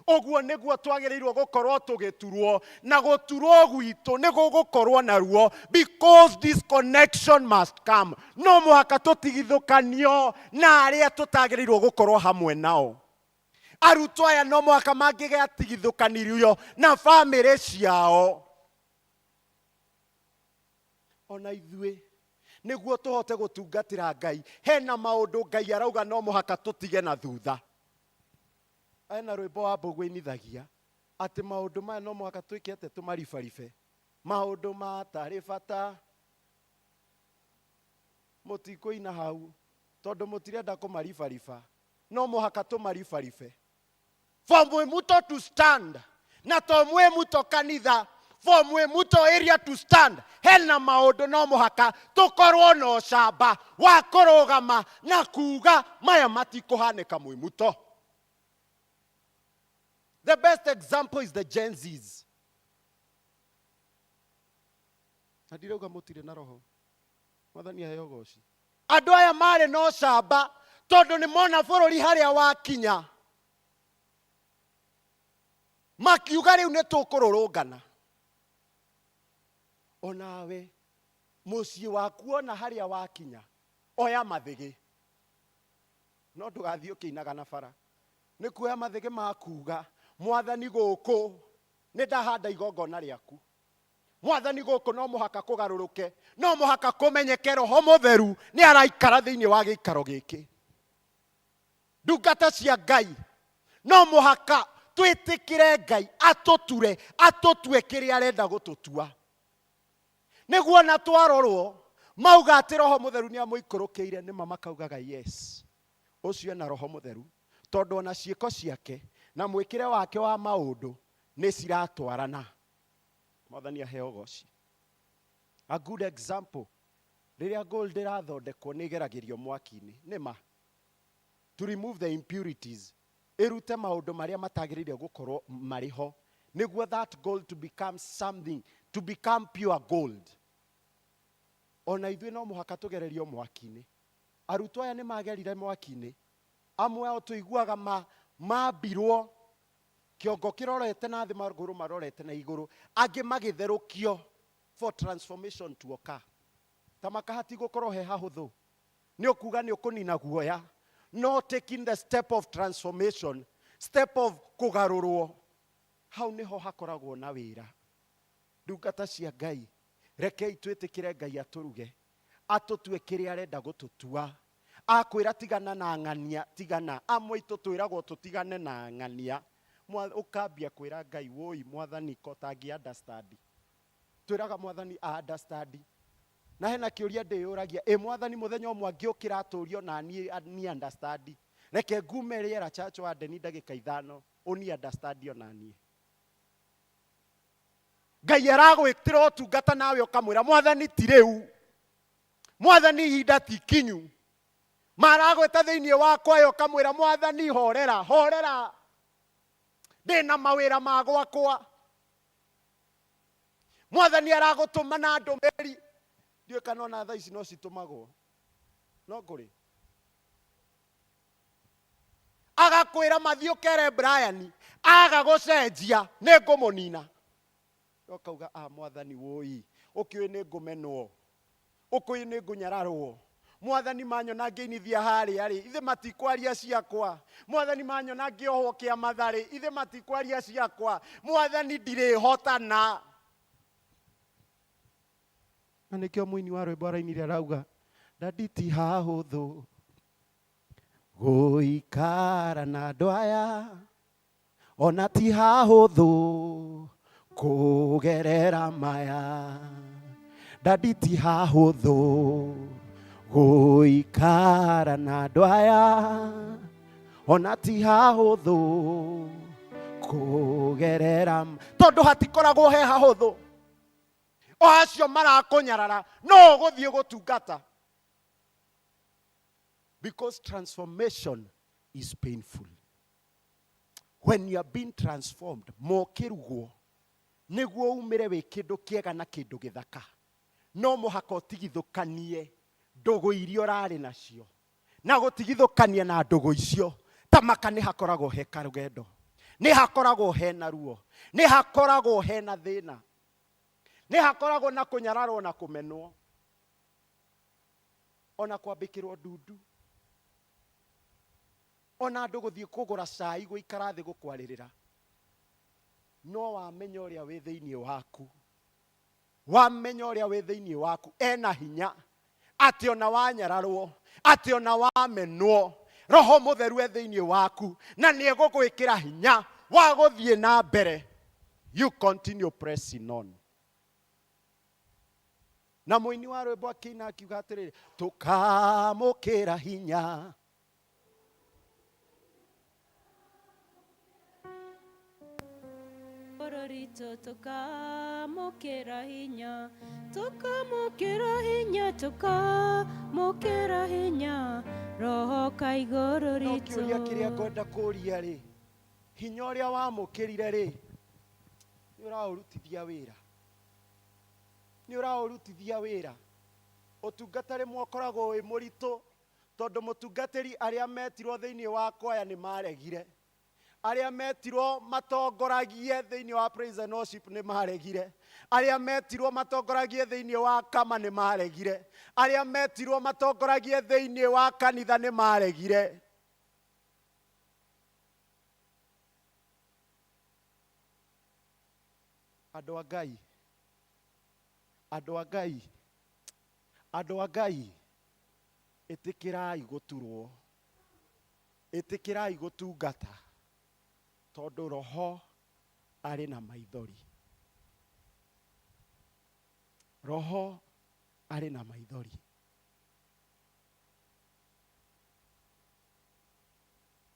Ũguo nĩguo twagĩrĩirwo gũkorwo tũgĩturwo, na gũturwo gwitũ nĩ gũgũkorwo na ruo, because this connection must come. No mũhaka tũtigithũkanio na arĩa tũtagĩrĩirwo gũkorwo hamwe nao. Arutwo aya no mũhaka mangĩgatigithũkanirio na bamĩrĩ ciao. Ona ithuĩ nĩguo tũhote gũtungatĩra Ngai, hena maũndũ Ngai arauga no mũhaka tũtige na thutha. Hena rwĩmbo wa Mbũgũ ĩinithagia atĩ maũndũ maya no mũhaka twĩke atĩa, tũmaribaribe. Maũndũ matarĩ bata mũtikũina hau tondũ mũtirenda kũmaribariba, no mũhaka tũmaribaribe. For Mwimuto to stand, na to Mwimuto kanitha, for Mwimuto area to stand, hena maũndũ no mũhaka tũkorwo na ũcamba wa kũrũgama na kuga maya matikũhanĩka Mwimuto. The best example is the Gen Zs. Na ndirauga mũtirĩ na roho. Mwathani aheo ũgoci. Andũ aya marĩ na ũcamba tondũ nĩ mona bũrũri harĩa wakinya. Makiuga rĩu nĩ tũkũrũrũngana. Onawe mũciĩ waku ona harĩa wakinya, oya mathĩgĩ. No ndũgathiĩ ũkĩinaga na bara. Nĩ kuoya mathĩgĩ ma kuga, Mwathani gũkũ nĩ ndahanda igongona rĩaku. Mwathani gũkũ no mũhaka kũgarũrũke, no mũhaka kũmenyeke Roho Mũtheru nĩ araikara thĩinĩ wa gĩikaro gĩkĩ. Ndungata cia Ngai, no mũhaka twĩtĩkĩre Ngai atũture, atũtue kĩrĩa arenda gũtũtua. Nĩguo ona twarorwo, mauga atĩ Roho Mũtheru nĩ amũikũrũkĩire, nĩma makaugaga yes, ũcio ena Roho Mũtheru, tondũ ona ciĩko ciake na mwĩkĩre wake wa maũndũ nĩ ciratwarana. Mwathani aheo ũgoci. A good example, rĩrĩa gold ĩrathondekwo nĩ ĩgeragĩrio mwaki-inĩ, nĩ ma? To remove the impurities, ĩrute maũndũ marĩa matagĩrĩire gũkorwo marĩ ho, nĩguo that gold to become something, to become pure gold. Ona ithuĩ no mũhaka tũgererio mwaki-inĩ. Arutwo aya nĩ magerire mwaki-inĩ, amwe ao tũiguaga mambirwo kĩongo kĩrorete na thĩ, magũrũ marorete na igũrũ, angĩ magĩtherũkio for transformation to occur. Ta maka hatigũkorwo he hahũthũ. Nĩ ũkuga nĩ ũkũnina guoya, no taking the step of transformation, step of kũgarũrwo, hau nĩho hakoragwo na wĩra. Ndungata cia Ngai, rekei twĩtĩkĩre Ngai atũruge, atũtue kĩrĩa arenda gũtũtua. Akwĩra tigana na ng'ania, tigana. Amwe aitũ twĩragwo tũtigane na ng'ania. Ũkambia kwĩra Ngai, woi Mwathani, ko ũtangĩ understand. Twĩraga Mwathani a understand. Na hena kĩũria ndĩyũragia, ĩ Mwathani mũthenya ũmwe angĩũkĩra atũrie ona niĩ ni understand. Reke ngume rĩera Church Warden ndagĩka ithano, ũni understand ona niĩ. Ngai aragwĩtĩra ũtungata nawe ũkamwĩra Mwathani ti rĩu, Mwathani ihinda ti kinyu. Maragwĩta thĩinĩ wa kwaya ũkamwĩra Mwathani horera, horera, ndĩna mawĩra ma gwakwa. Mwathani aragũtũma na ndũmĩrĩri, ndiũĩ kana ona thaa ici no citũmagwo, no kũrĩ. Agakwĩra mathiĩ ũkere Brian, aga gũcenjia nĩ ngũmũnina. Ũkauga, ah, Mwathani wũi, ũkĩũĩ nĩ ngũmenwo, ũkĩũĩ nĩ ngũnyararwo. Mwathani manyona ngĩinithia harĩa rĩ, ithe matikwaria ciakwa. Mwathani manyona ngĩohwo kĩa matharĩ, ithe matikwaria ciakwa. Mwathani ndirĩhotana. Na nĩkĩo mũini wa rwĩmbo arainire arauga, ndadi ti hahũthũ gũikara na andũ aya, ona ti hahũthũ kũgerera maya. Ndadi ti hahũthũ gũikara na andũ aya, ona ti hahũthũ kũgerera tondũ hatikoragwo he hahũthũ. O acio marakũnyarara no ũgũthiĩ gũtungata. Because transformation is painful. When you are being transformed, mokĩrugwo nĩguo umĩre wĩ kĩndũ kĩega na kĩndũ gĩthaka, no mũhaka ũtigithũkanie ndũgũ iria ũrarĩ nacio. Na gũtigithũkania na ndũgũ icio ta maka nĩ hakoragwo he karũgendo, nĩ hakoragwo hena ruo, nĩ hakoragwo hena thĩna, nĩ hakoragwo na kũnyararwo na kũmenwo, ona kwambĩkĩrwo ndundu, ona andũ gũthiĩ kũgũra cai gũikara thĩ gũkwarĩrĩra. No wamenya ũrĩa wĩ thĩinĩ waku, wamenya ũrĩa wĩ thĩinĩ waku ena hinya atĩ ona wanyararwo, atĩ ona wamenwo, Roho Mũtheru e thĩinĩ waku na nĩ egũgwĩkĩra hinya wa gũthiĩ na mbere. You continue pressing on. Na mũini wa rwĩmbo akĩina akiuga atĩrĩrĩ, tũkamũkĩra hinya. Bũrũri tũkamũkĩra hinya, tũkamũkĩra hinya, tũkamũkĩra hinya, Roho ka igũrũ No ritũ. Kĩũria kĩrĩa ngwenda kũũria rĩ, hinya ũrĩa wamũkĩrire rĩ, nĩ ũraũrutithia wĩra? Nĩ ũraũrutithia wĩra? Ũtungata rĩmwe ũkoragwo wĩ mũritũ, tondũ mũtungatĩri arĩa metirwo thĩinĩ wa kwaya nĩ maregire, arĩa metirwo matongoragie thĩinĩ wa praise and worship nĩ maregire, arĩa metirwo matongoragie thĩinĩ wa kama nĩ maregire, arĩa metirwo matongoragie thĩinĩ wa kanitha nĩ maregire. Andũ a Ngai, andũ a Ngai, andũ a Ngai, ĩtĩkĩrai gũturwo, ĩtĩkĩrai gũtungata, tondũ Roho arĩ na maithori. Roho arĩ na maithori.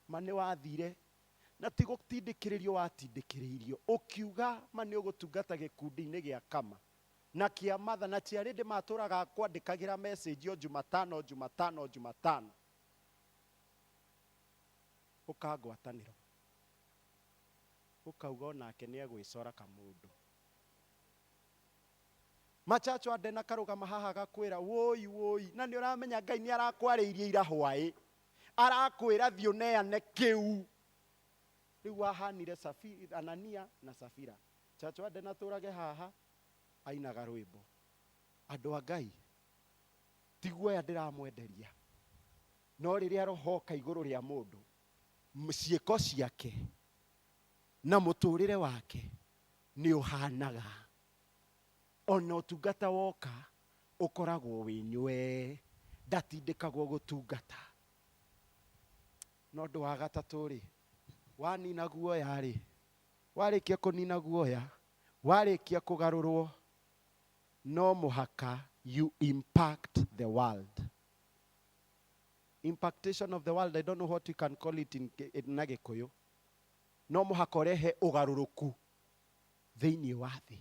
Ma nĩ wathire na ti gũtindĩkĩrĩrio watindĩkĩrĩirio, ũkiuga ma nĩ ũgũtungata gĩkundi-inĩ gĩa kama na kĩa matha na chiarĩndĩ matũraga kwandĩkagĩra message o Jumatano, Jumatano, Jumatano, ũkangwatanĩro ũkauga onake nĩ egwĩcora kamũndũ. Machacho ande na karũgama haha gakwĩra woi woi, na nĩ ũramenya Ngai nĩ arakwarĩirie ira hwaĩ, arakwĩra thiĩ ũneane kĩu. Rĩu wahanire Anania na Safira. Chacho ande na tũrage haha ainaga rwĩmbo. Andũ a Ngai, ti guoya ndĩramwenderia, no rĩrĩa Roho oka igũrũ rĩa mũndũ, ciĩko ciake na mũtũrĩre wake nĩ ũhanaga. Ona ũtungata woka ũkoragwo wĩ nywee, ndatindĩkagwo gũtungata. No ũndũ wa gatatũ rĩ, wanina guoya rĩ, warĩkia kũnina guoya, warĩkia kũgarũrwo, no mũhaka you impact the world. Impactation of the world, I don't know what you can call it in na Gĩkũyũ. No mũhaka ũrehe ũgarũrũku thĩinĩ wa thĩ,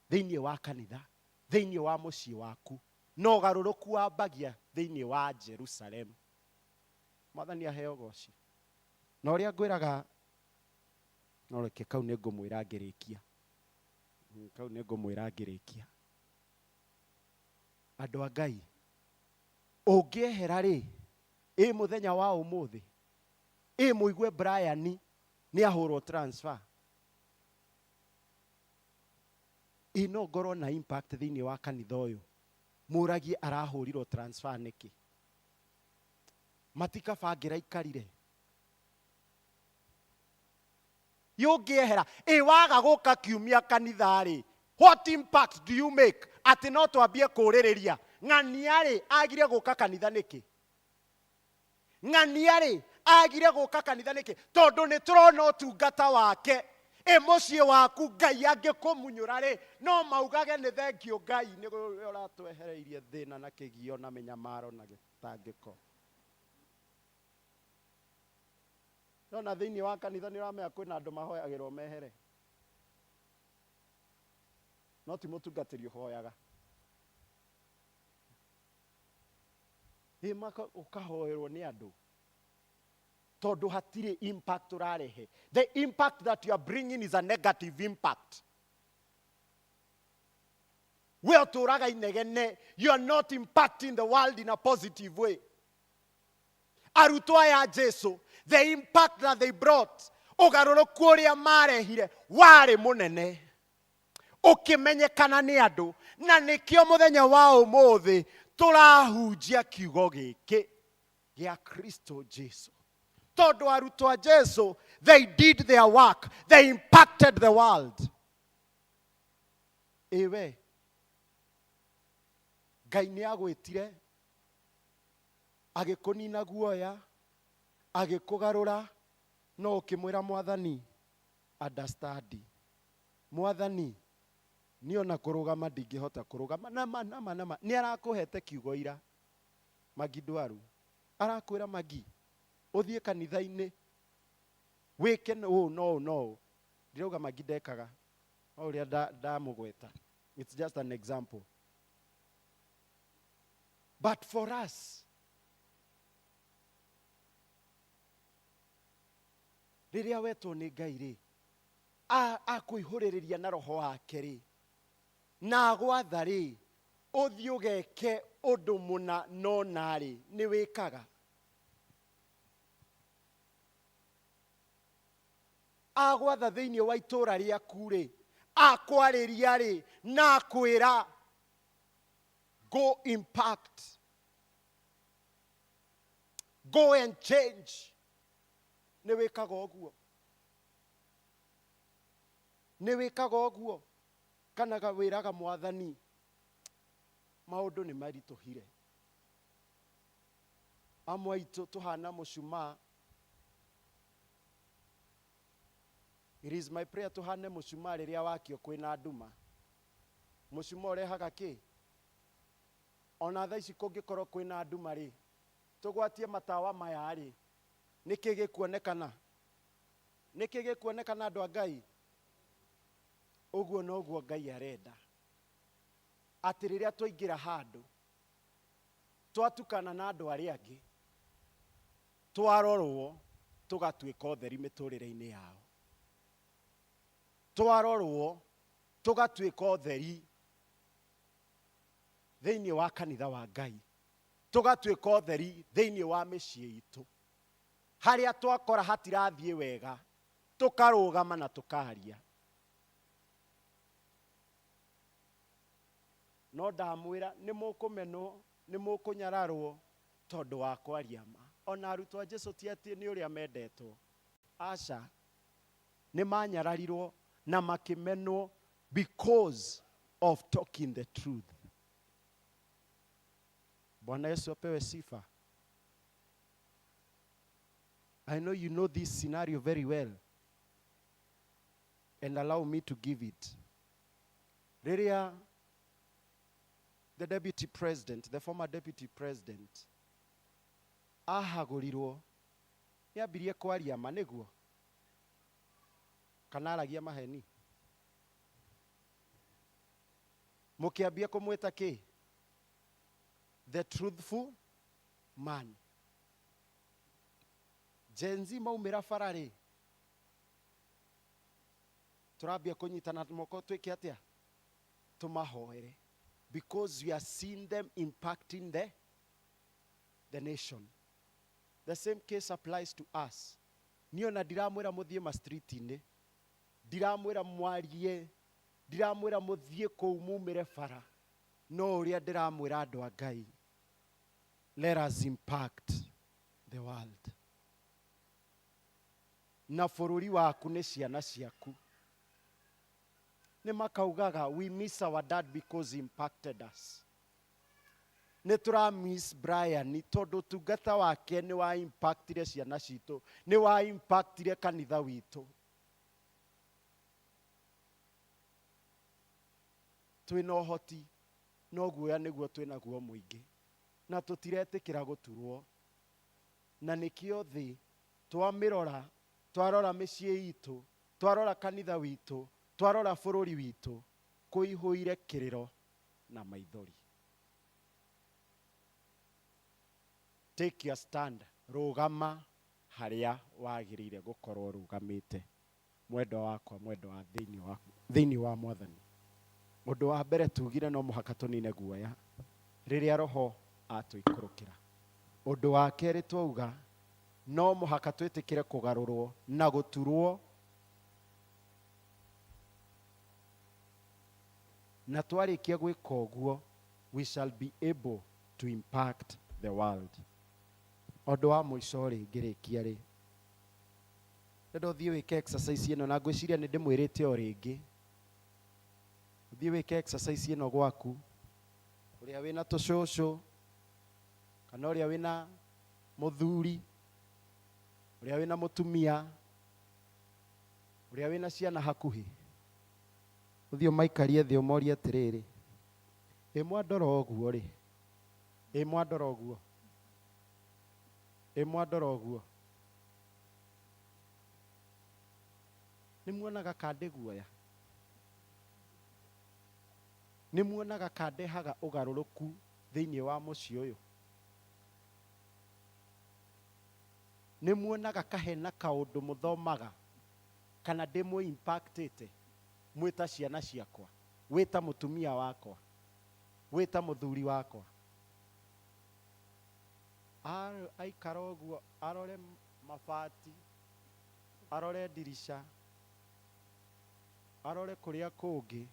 thĩinĩ wa kanitha, thĩinĩ wa mũciĩ waku. No ũgarũrũku wambagia thĩinĩ wa Jerusalem. Mwathani aheo ũgoci. Na ũrĩa ngwĩraga, no reke kau nĩ ngũmwĩra ngĩrĩkia. Kau nĩ ngũmwĩra ngĩrĩkia. Andũ a Ngai, ũngĩehera rĩ, ĩ mũthenya wa ũmũthĩ, ĩ mũigue Brian nĩ ahũrwo transfer. Ĩ no ngorwo na impact thĩinĩ wa kanitha ũyũ, mũragie arahũrirwo transfer nĩkĩ? Matikabangĩra ikarire. Yũngĩehera, ĩ waga gũka kiumia kanitha rĩ, what impact do you make? Atĩ no twambie kũrĩrĩria ng'ania rĩ, agire gũka kanitha nĩkĩ? Ng'ania rĩ, agire gũka kanitha nĩkĩ? Tondũ nĩ tũrona ũtungata wake. Ĩ mũciĩ waku Ngai angĩkũmunyũra rĩ, no maugage nĩ thengiũ Ngai nĩ ũrĩa ũratwehereirie thĩna na kĩgio na mĩnyamaro na gĩtangĩko. Nona thĩinĩ wa kanitha nĩ ũramenya kwĩna andũ mahoyagĩrwo mehere. No ti mũtungatĩri ũhoyaga. Ĩ maka ũkahoerwo nĩ andũ tondũ hatirĩ impact ũrarehe. The impact that you are bringing is a negative impact. We ũtũraga inegene, you are not impacting the world in a positive way. Arutwo aya a Jesu, the impact that they brought, ũgarũrũku ũrĩa marehire warĩ mũnene, ũkĩmenyekana nĩ andũ, na nĩkĩo mũthenya wa ũmũthĩ tũrahunjia kiugo gĩkĩ gĩa Kristo Jesu. Tondũ arutwo a Jesu, they did their work, they impacted the world. Ĩwe Ngai nĩ agwĩtire, agĩkũnina guoya, agĩkũgarũra, no ũkĩmwĩra Mwathani, understand. Mwathani, niĩ ona kũrũgama ndingĩhota kũrũgama. Nama, nama, nama. Nĩ arakũhete kiugo ira. Magi ndwaru. Arakwĩra Magi, ũthiĩ kanitha-inĩ, wĩke ũũ no ũũ no ũũ. Ndirauga Magi ndekaga, no ũrĩa ndamũgweta. It's just an example. But for us, rĩrĩa wetwo nĩ Ngai rĩ, akũihũrĩrĩria na roho wake rĩ, na agwatha rĩ, ũthiĩ ũgeke ũndũ mũna no narĩ, nĩ wĩkaga. Agwatha thĩinĩ wa itũũra rĩaku rĩ, akwarĩria rĩ, na akwĩra, go impact, go and change. Nĩ wĩkaga ũguo? Nĩ wĩkaga ũguo? Kana wĩraga Mwathani, maũndũ nĩ maritũhire. Amwe aitũ tũhana mũcumaa. It is my prayer tũhane mũcumaa rĩrĩa wakio kwĩna nduma. Mũcumaa ũrehaga kĩ? Ona thaa ici kũngĩkorwo kwĩna nduma rĩ, tũgwatie matawa maya rĩ, nĩkĩ gĩkuonekana? Nĩkĩ gĩkuonekana andũ a Ngai? Ũguo noguo Ngai arenda. Atĩ rĩrĩa twaingĩra handũ, twatukana na andũ arĩa angĩ, twarorwo tũgatuĩka ũtheri mĩtũrĩre-inĩ yao. Twarorwo tũgatuĩka ũtheri thĩinĩ wa kanitha wa Ngai. Tũgatuĩka ũtheri thĩinĩ wa mĩciĩ itũ. Harĩa twakora hatirathiĩ wega, tũkarũgama na tũkaria. No ndamwĩra nĩ mũkũmenwo, nĩ mũkũnyararwo tondũ wa kwaria ma. Ona arutwo a Jesu ti atĩ nĩ ũrĩa mendetwo. Aca, nĩ manyararirwo na makĩmenwo because of talking the truth. Bwana Yesu apewe sifa. I know you know this scenario very well, and allow me to give it. Rĩrĩa the deputy president, the former deputy president, ahagũrirwo, nĩambirie kwaria ma nĩguo? Kana aragia maheni? Mũkĩambia kũmwĩta kĩ? The truthful man. Gen Z maumĩra bara rĩ, tũrambia kũnyitana moko twĩke atĩa? Tũmahoere. Because we are seeing them impacting the nation. The same case applies to us. Niĩ ona ndiramwĩra mũthiĩ ma street-inĩ, ndiramwĩra mwarie, ndiramwĩra mũthiĩ kũu mumĩre bara, no ũrĩa ndĩramwĩra andũ a Ngai, let us impact the world. Na bũrũri waku nĩ ciana ciaku. Nĩ makaugaga we miss our dad because he impacted us. Nĩ tũra miss Brian tondũ ũtungata wake nĩ wa impactire ciana citũ, nĩ wa impactire kanitha witũ. Twĩna ũhoti, no guoya nĩguo twĩnaguo mũingĩ, na tũtiretĩkĩra gũturwo. Na nĩkĩo thĩ twamĩrora, twarora mĩciĩ itũ, twarora kanitha witũ, twarora bũrũri witũ, Kũihũire kĩrĩro na maithori. Take your stand. Rũgama harĩa wagĩrĩire gũkorwo ũrũgamĩte. Mwendwa wakwa, mwendwa wa thĩinĩ wa Mwathani. Ũndũ wa mbere tugire no mũhaka tũnine guoya rĩrĩa Roho atũikũrũkĩra. Ũndũ wa kerĩ twauga no mũhaka twĩtĩkĩre kũgarũrwo na gũturwo, na twarĩkia gwĩka ũguo we shall be able to impact the world. Ũndũ wa mũico rĩ, ngĩrĩkia rĩ, ndĩrenda ũthiĩ wĩke exercise ĩno, na ngwĩciria nĩ ndĩmwĩrĩte o rĩngĩ, ũthiĩ wĩke exercise ĩno gwaku, ũrĩa wĩna tũcũcũ kana ũrĩa wĩna mũthuri, ũrĩa wĩna mũtumia, ũrĩa wĩna ciana hakuhĩ, ũthiĩ ũmaikarie thĩ ũmorie atĩrĩrĩ, ĩ mwandora ũguo rĩ, ĩ mwandora ũguo, ĩ mwandora ũguo, nĩ muonaga ka ndĩ guoya? Nĩ muonaga ka ndehaga ũgarũrũku thĩinĩ wa mũciĩ ũyũ? Nĩ muonaga kahena kaũndũ mũthomaga kana ndĩmũ impactĩte mwĩta ciana ciakwa, wĩta mũtumia wakwa, wĩta mũthuri wakwa? Aikara ũguo arore mabati, arore ndirisha, arore kũrĩa kũngĩ,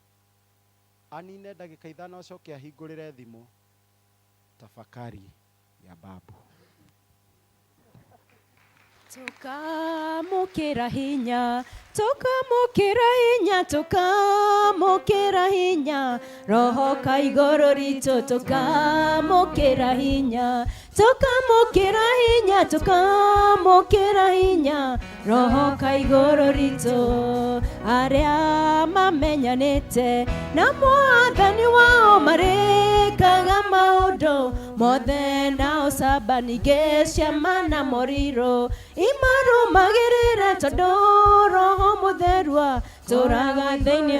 anine ndagĩka ithano acoke ahingũrĩre thimũ. Tafakari ya babu. Tukamũkĩra hinya, tukamũkĩra hinya, tukamũkĩra hinya, Roho ka igũrũ ritũ, tukamũkĩra hinya, tukamũkĩra hinya, tukamũkĩra hinya, Roho ka igũrũ ritũ. Arĩa mamenyanĩte na Mwathani wao marĩkaga maũndũ mothe na ũcamba, ningĩ ciama na morirũ imarũmagĩrĩra, tondũ Roho Mũtheru atũũraga thĩinĩ.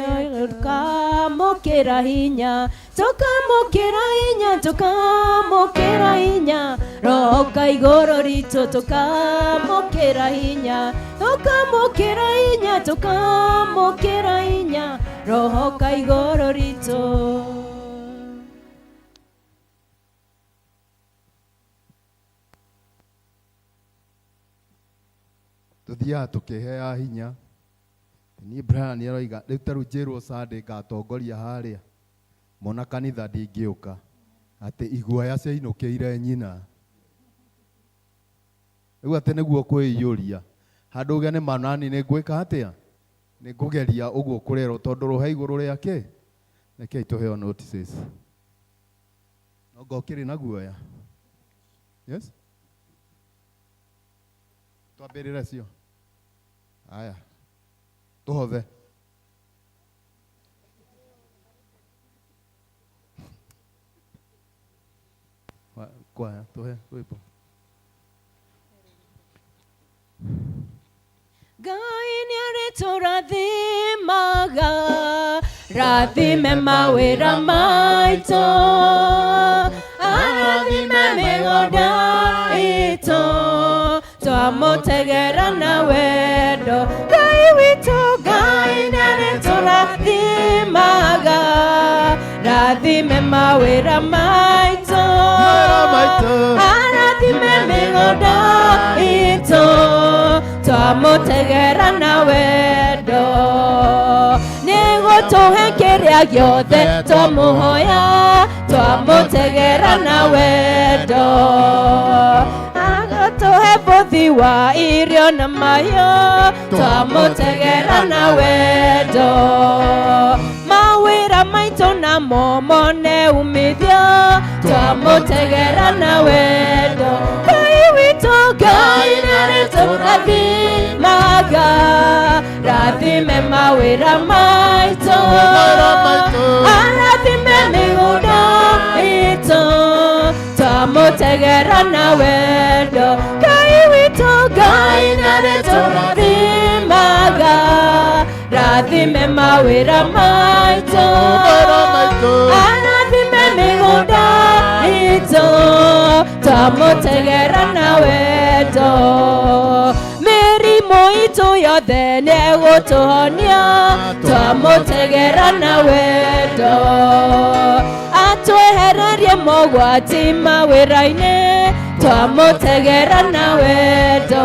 Tukamũkĩra hinya, tukamũkĩra hinya, tukamũkĩra hinya, Roho ka igũrũ ritũ, tukamũkĩra hinya, tukamũkĩra hinya, tukamũkĩra hinya, Roho ka igũrũ ritũ. Tuthiaga tukihea hinya. Niĩ Brian aroiga rĩu ta rĩu njĩrwo Sunday ngatongoria harĩa mona kanitha ndingĩũka, atĩ iguoya ciainũkĩire nyina. Rĩu atĩ nĩguo kwĩiyũria handũ uge nĩ manani nĩ ngwĩka atĩa, nĩ ngũgeria ũguo kũrerwo tondũ rũhe igũrũ rĩake. Rekei tũheo notices. Nonga ũkĩrĩ na guoya? Yes, twambĩrĩre cio. Aya, tũhothe. Kwaya tũhe rwĩmbo. Ngai nĩarĩtũrathimaga, rathime mawĩra maitũ, arathime mĩgũnda itũ, twamũtegera na wendo. Ngai witũ, Ngai nĩarĩtũrathimaga, rathime mawĩra maitũ, arathime mĩgũnda itũ, twamũtegera na wendo. Nĩgũtũhe kĩrĩa gĩothe twamũhoya, twamũtegera na wendo. Agũtũhe bũthi wa irio na mahiũ, twamũtegera na wendo. Mawĩra maitũ namo mone umithio, twamũtegera na wendo. Ngai witũ, Ngai nĩarĩtũrathimaga, rathime mawĩra maitũ, arathime mĩgũnda itũ, twamũtegera na wendo. Ngai witũ, Ngai nĩarĩtũrathimaga, Arathime mawĩra maitũ Arathime mĩgũnda itũ Twamũtegera na wendo Mĩrimũ itũ yothe nĩegũtũhonia Twamũtegera na wendo Atwehererie mogwati mawĩra-inĩ Twamũtegera na wendo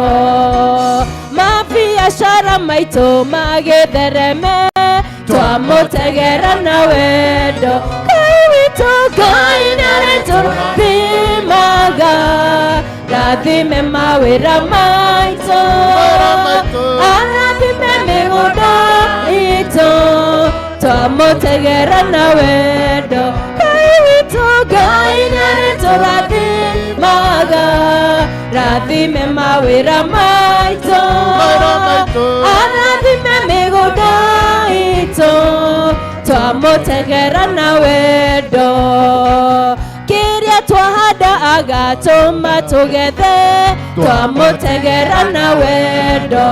Mabiacara maitũ magĩthereme Twamũtegera na wendo Ngai witũ Ngai nĩarĩtũrathimaga Rathime mawĩra maitũ Arathime mĩgũnda itũ Twamũtegera na wendo Ngai witũ Ngai nĩarĩtũrathimaga Rathime mawĩra maitũ Arathime mĩgũnda itũ Twamũtegera na wendo Kĩrĩa twahanda agatũma tũgethe Twamũtegera na wendo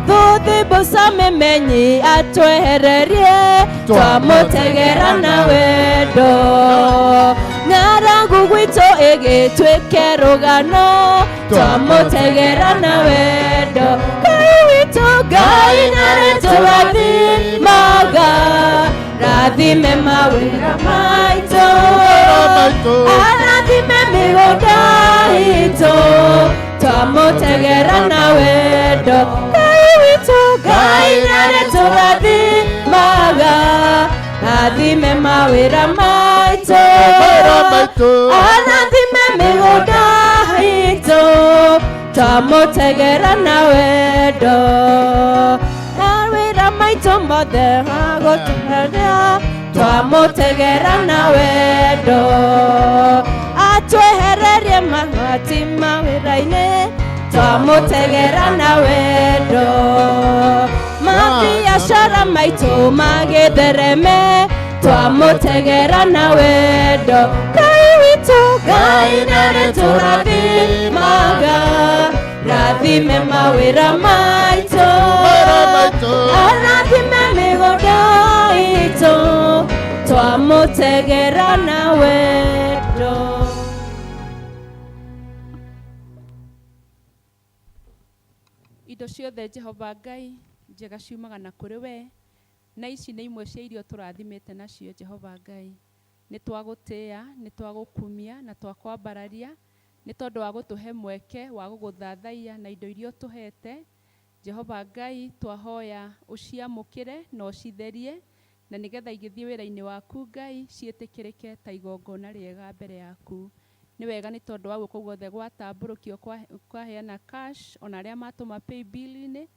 Thuthi mbuca mĩmenyi atwehererie Twamũtegera na wendo Ng'aragu gwitũ ĩgĩtuĩke rũgano Twamũtegera na wendo Ngai witũ Ngai nĩarĩtũrathimaga Rathime mawĩra maitũ Arathime mĩgũnda itũ Twamũtegera na wendo Ngai witũ Ngai nĩarĩtũrathimaga Rathime mawĩra maitũ Arathime mĩgũnda itũ Twamũtegera na wendo Mawĩra maitũ mothe agũtũheria Twamũtegera na wendo Atwehererie mahati mawĩra-inĩ Twamũtegera na wendo Mabiacara maitũ magĩthereme Twamũtegera na wendo Ngai witũ Ngai nĩarĩtũrathimaga Rathime mawĩra maitũ Arathime mĩgũnda itũ Twamũtegera na wendo Indo ciothe Jehova Ngai njega ciumaga na kũrĩ we na ici nĩ imwe cia irio tũrathimĩte nacio Jehova Ngai nĩ twagũtĩĩa nĩ twagũkumia na twakwambararia nĩ tondũ wa gũtũhe mweke wa gũgũthathaiya na indo iria ũtũhete Jehova Ngai twahoya ũciamũkĩre na ũcitherie na nĩgetha igĩthiĩ wĩra-inĩ waku Ngai ciĩtĩkĩrĩke ta igongona rĩega mbere yaku nĩ wega nĩ tondũ wa guoko guothe gwatambũrũkio kwaheana cash ona arĩa matũma paybill-inĩ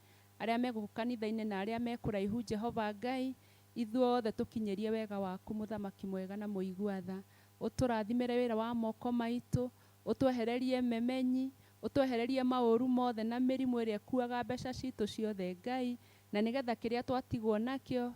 arĩa me gũkũ kanitha-inĩ na arĩa me kũraihu Jehova Ngai ithuothe tũkinyĩrie wega waku mũthamaki mwega na mũigua tha ũtũrathimĩre wĩra wa moko maitũ ũtwehererie memenyi ũtwehererie maũru mothe na mĩrimũ ĩrĩa ĩkuaga mbeca citũ ciothe Ngai na nĩgetha kĩrĩa twatigwo nakĩo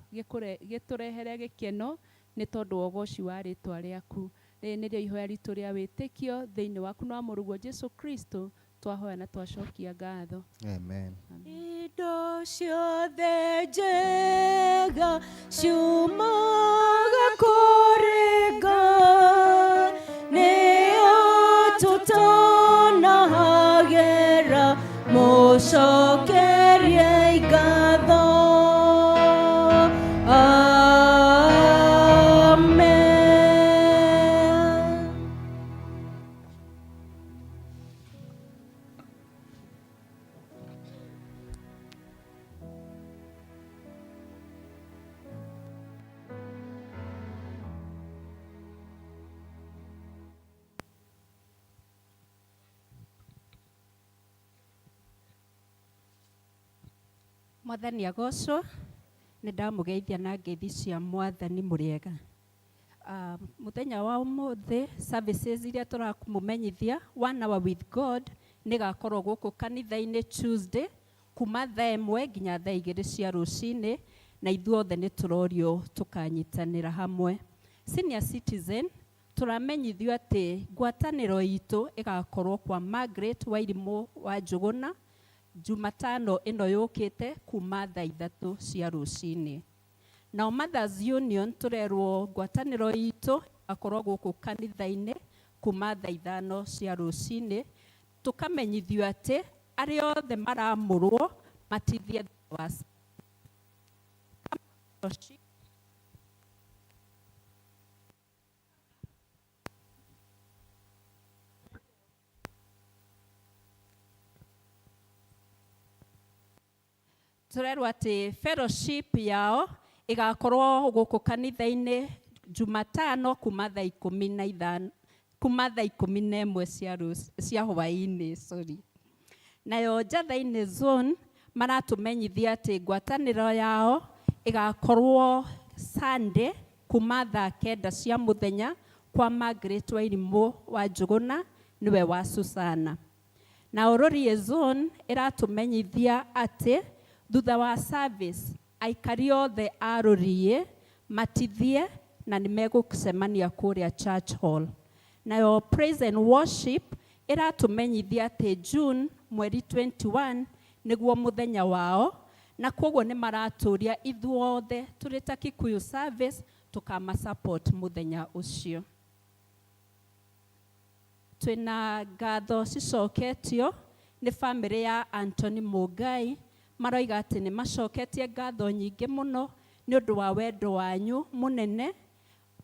gĩtũrehere gĩkeno nĩ tondũ wa ũgoci wa rĩtwa rĩaku rĩrĩ nĩrĩo ihoya ritũ rĩa wĩtĩkio thĩinĩ waku na wa mũrũguo Jesu Kristo twahoya na twacokia ngatho. Amen. Indo ciothe njega ciumaga kũrĩ Ngai nĩyo tũtanahagĩra mũcokerie ngatho. Amen. Mwathani agocwo nĩ ndamũgeithia na ngeithi cia mwathani mũrĩega. Mũthenya wa ũmũthĩ services iria tũramũmenyithia One Hour with God nĩ gakorwo gũkũ kanitha-inĩ Tuesday kuma thaa 1 nginya thaa 2 cia rũcinĩ na ithuothe nĩ tũrorio tũkanyitanĩra hamwe. Senior citizen tũramenyithio atĩ ngwatanĩro itũ ĩgakorwo kwa Margaret Wairimũ wa Njũgũna Jumatano ĩno yũkĩte kuma thaa 3 cia rũcinĩ. Nao Mothers Union tũrerwo ngwatanĩro itũ akorwo gũkũ kanitha-inĩ kuma thaa 5 cia rũcinĩ, tũkamenyithio atĩ arĩa othe maramũrwo matithie thutha wa Turerwo atĩ fellowship yao ĩgakorwo gũkũ kanitha-inĩ Jumatano kuma thaa 15, kuma thaa 11 cia hwaĩ-inĩ, sorry. Nayo Njatha-inĩ zone maratũmenyithia atĩ ngwatanĩro yao ĩgakorwo Sunday kuma thaa 9 cia mũthenya kwa Margaret Wairimũ wa Njũgũna nĩwe wa Susana. Na Rũriĩ zone ĩratũmenyithia atĩ thutha wa service aikari othe a Rũriĩ matithie na nĩmegũcemania kũrĩa church hall. Nayo praise and worship ĩratũmenyithia atĩ June mweri 21 nĩguo mũthenya wao, na koguo nĩ maratũria ithuothe tũrĩ ta Kikuyu service tũkama support mũthenya ũcio. Twĩna ngatho cicoketio nĩ family ya Anthony Mũngai, maroiga atĩ nĩ macoketie ngatho nyingĩ mũno nĩ ũndũ wa wendo wanyu mũnene,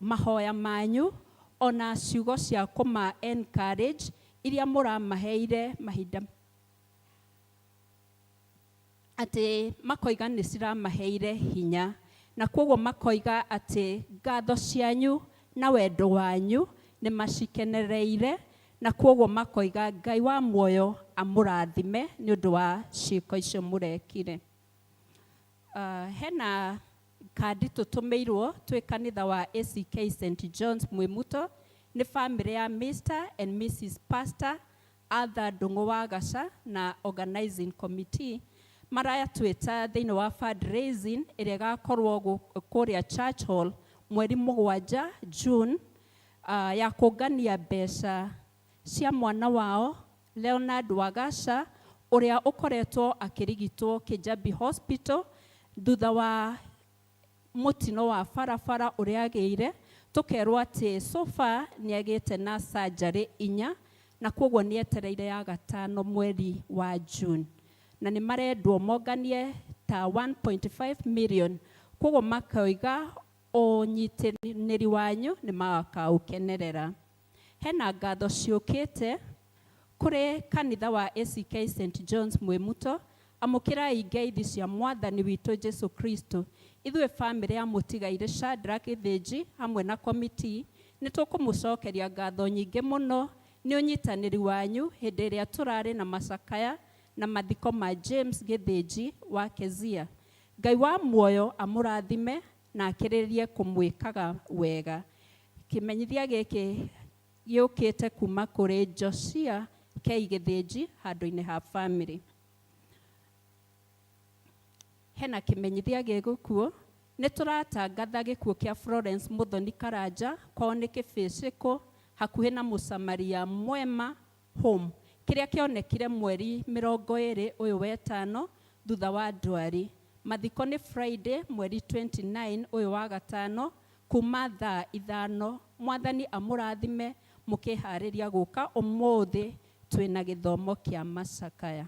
mahoya manyu, ona ciugo cia kũma encourage iria mũramaheire mahinda atĩ makoiga nĩ ciramaheire hinya, na koguo makoiga atĩ ngatho cianyu na wendo wanyu nĩ macikenereire, na koguo makoiga Ngai wa muoyo amũrathime nĩ ũndũ wa ciĩko icio mũrekire. Hena kandi tũtũmĩirwo twĩ kanitha wa ACK St John's Mwimuto nĩ family ya Mr and Mrs Pastor Arthur Ndung'u wa Gaca na organizing committee marayatwĩta thĩinĩ wa fundraising ĩrĩa ĩgakorwo kũrĩa Church Hall mweri 7 June, ya kũngania mbeca cia mwana wao Leonard Wagaca ũrĩa ũkoretwo akĩrigitwo Kijabi Hospital thutha wa mũtino wa barabara ũrĩa agĩire. Tũkerwo atĩ so far nĩ agĩte na surgery 4 na koguo nĩ etereire ya 5 mweri wa June, na nĩ marendwo monganie ta 1.5 million, koguo makoiga ũnyitĩrĩri wanyu nĩ makaũkenerera. Hena ngatho ciũkĩte kũrĩ kanitha wa ACK St John's Mwimuto, amũkĩrai ngeithi cia mwathani witũ Jesu Kristo. Ithuĩ family ya mũtigaire Shadrack Gĩthĩnji hamwe na committee nĩ tũkũmũcokeria ngatho nyingĩ mũno nĩ ũnyitanĩri wanyu hĩndĩ ĩrĩa tũrarĩ na macakaya na mathiko ma James Gĩthĩnji wa Kezia. Ngai wa muoyo amũrathime na akĩrĩrĩrie kũmwĩkaga wega. Kĩmenyithia gĩkĩ gĩũkĩte kuma kũrĩ Josia K Gĩthĩnji handũ-inĩ ha family. Hena kĩmenyithia gĩgũkuo nĩ tũratangatha gĩkuũ kĩa Florence Muthoni Karanja kwao nĩ kĩbĩcĩkũ hakuhĩ na Mũsamaria Mwema home kĩrĩa kĩonekire mweri 25 ũyũ wetano thutha wa ndwari. Mathiko nĩ Friday mweri 29 ũyũ wa gatano kuma thaa 5. Mwathani amũrathime mũkĩharĩria gũka ũmũthĩ twĩna gĩthomo kĩa macakaya.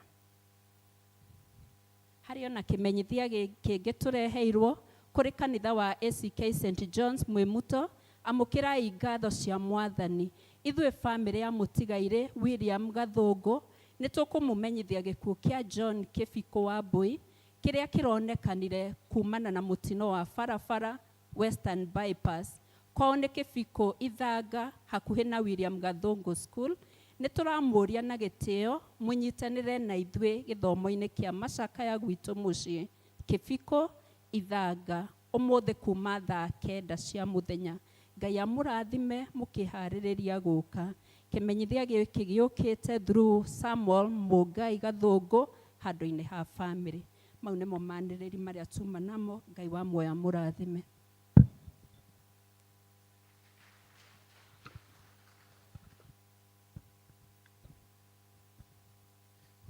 Harĩ ona kĩmenyithia kĩngĩ tũreheirwo kũrĩ kanitha wa ACK St John's Mwimuto, amũkĩrai ngatho cia mwathani. Ithuĩ family ya mũtigairĩ William Gathũngũ nĩ tũkũmũmenyithia gĩkuũ kĩa John Kĩbikũ wa Mbui kĩrĩa kĩronekanire kumana na mũtino wa barabara Western Bypass. Kwao nĩ Kĩbikũ Ithanga hakuhĩ na William Gathũngũ School. Nĩ tũramũria na gĩtĩo mũnyitanĩre na ithuĩ gĩthomo-inĩ kĩa macakaya gwitũ mũciĩ Kĩbikũ Ithanga ũmũthĩ kuma thaa 9 cia mũthenya. Ngai amũrathime mũkĩharĩrĩria gũka. Kĩmenyithia gĩkĩ gĩũkĩte through Samuel Mũngai Gathũngũ handũ-inĩ ha family. Mau nĩmo manĩrĩri marĩa tuma namo. Ngai wa muoyo amũrathime.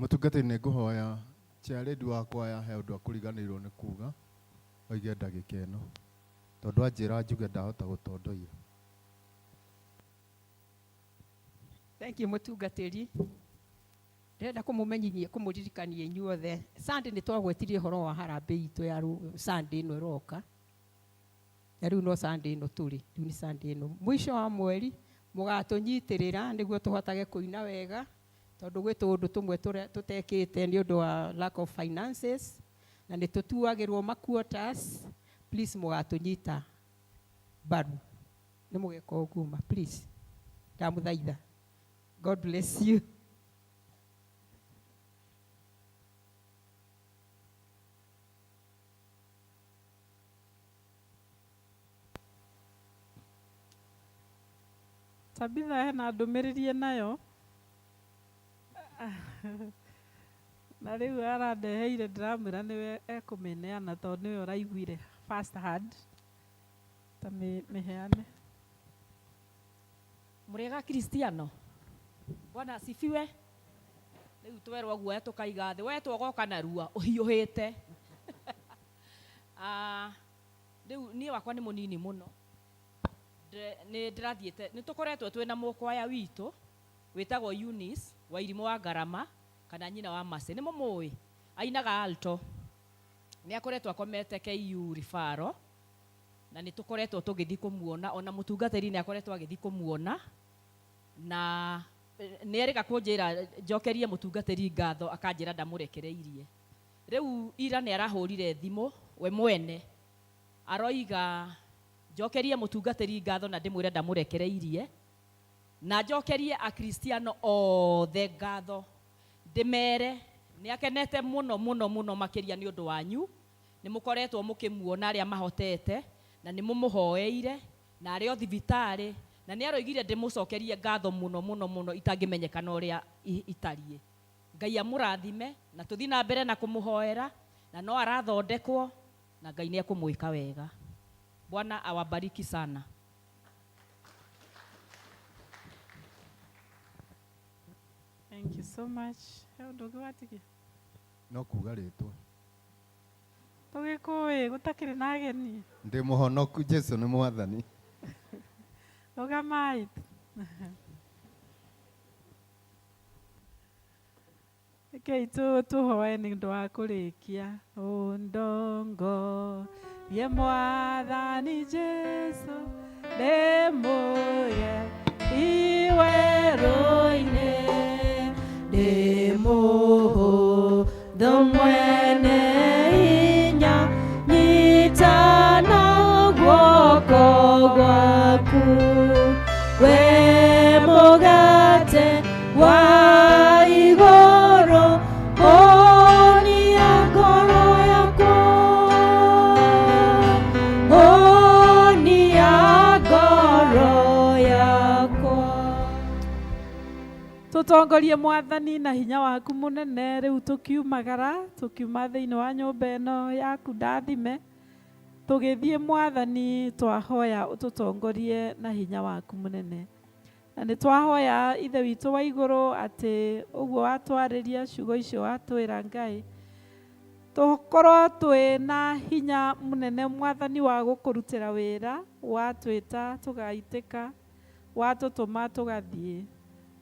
Mũtungatĩri nĩ ngũhoya chairlady wakwa ya he ũndũ akũriganĩirwo nĩ kuga oige ndagĩka ĩno tondũ anjĩra njuge ndahota gũtondoira. Thank you mũtungatĩri. Ndĩrenda kũmũmenyithia kũmũririkania inyuothe. Sunday nĩ twagwetirie ũhoro wa harambĩ itũ ya Sunday ĩno ĩroka. Na rĩu no Sunday ĩno tũrĩ, rĩu nĩ Sunday ĩno. Mũico wa mweri mũgatũnyitĩrĩra nĩguo tũhotage kũina wega tondũ gwĩ tũũndũ tũmwe tũtekĩte nĩ ũndũ wa lack of finances na nĩ tũtuagĩrwo ma quotas. Please mũgatũnyita mbaru. Nĩ mũgeka ũguo ma please. Ndamũthaitha. God bless you. Tabitha hena ndũmĩrĩri nayo na rĩu arandeheire ndĩramwĩra nĩwe ekũmĩneana tondũ nĩwe ũraiguire first hand ta mĩheane. Mũrĩega Kristiano? Bwana asifiwe. Rĩu twerwo guoya tũkaiga thĩ, wetwo ũgoka narua ũhiũhĩte. Rĩu niĩ wakwa nĩ mũnini mũno. Nĩ ndĩrathiĩte, nĩ tũkoretwo twĩna mũkwaya witũ wĩtagwo Eunice Wairimũ wa Ngarama kana nyina wa Mercy. Nĩ mũmũĩ? Ainaga alto. Nĩ akoretwo akomete KU Referral na nĩ tũkoretwo tũgĩthiĩ kũmuona, ona mũtungatĩri nĩ akoretwo agĩthiĩ kũmuona na nĩ erĩga kũnjĩra njokerie mũtungatĩri ngatho akanjĩra ndamũrekereirie. Rĩu ira nĩ arahũrire thimũ we mwene aroiga njokerie mũtungatĩri ngatho na ndĩmwĩre ndamũrekereirie na njokerie akristiano othe ngatho ndĩmere nĩ akenete mũno mũno mũno makĩria nĩ ũndũ wanyu. Nĩ mũkoretwo mũkĩmuona arĩa mahotete na nĩ mũmũhoeire na arĩ o thibitarĩ na nĩ aroigire ndĩmũcokerie ngatho mũno mũno mũno itangĩmenyekana ũrĩa itariĩ. Ngai amũrathime na tũthiĩ na mbere na kũmũhoera na no arathondekwo na Ngai nĩ ekũmwĩka wega. Bwana awabariki sana. Thank you so much. He ũndũ ũngĩ watigia? No kuga rĩtwa. Tũgĩkũĩ gũtakĩrĩ na ageni. Ndĩ mũhonoku Jesu nĩ mwathani. Rũgamai. Rekei tũhoe nĩ ũndũ wa kũrĩkia. Ũndongorie Mwathani Jesu ndĩmũige iwerũ-inĩ ndĩmũhũthũ mwene hinya nyitana guoko gwaku we mũgate wa igũrũ honia ngoro yakwa honia ngoro yakwa. Tũtongorie Mwathani na hinya waku mũnene rĩu tũkiumagara tũkiuma thĩinĩ wa nyũmba ĩno yaku ndathime tũgĩthiĩ Mwathani twahoya ũtũtongorie na hinya waku mũnene na nĩ twahoya Ithe witũ wa igũrũ atĩ ũguo watwarĩria ciugo icio watwĩra Ngai tũkorwo twĩ na hinya mũnene Mwathani wa gũkũrutĩra wĩra watwĩta tũgaitĩka watũtũma tũgathiĩ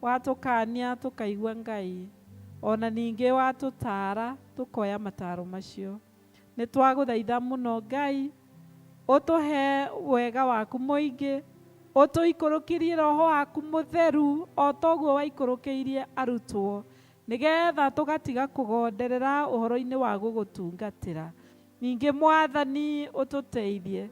watũkania tũkaigua Ngai ona ningĩ watũtaara tũkoya mataro macio. Nĩ twagũthaitha mũno Ngai ũtũhe wega waku mũingĩ ũtũikũrũkĩrie roho waku mũtheru o toguo waikũrũkĩirie arutwo nĩgetha tũgatiga kũgonderera ũhoro-inĩ wa gũgũtungatĩra. Ningĩ Mwathani ũtũteithie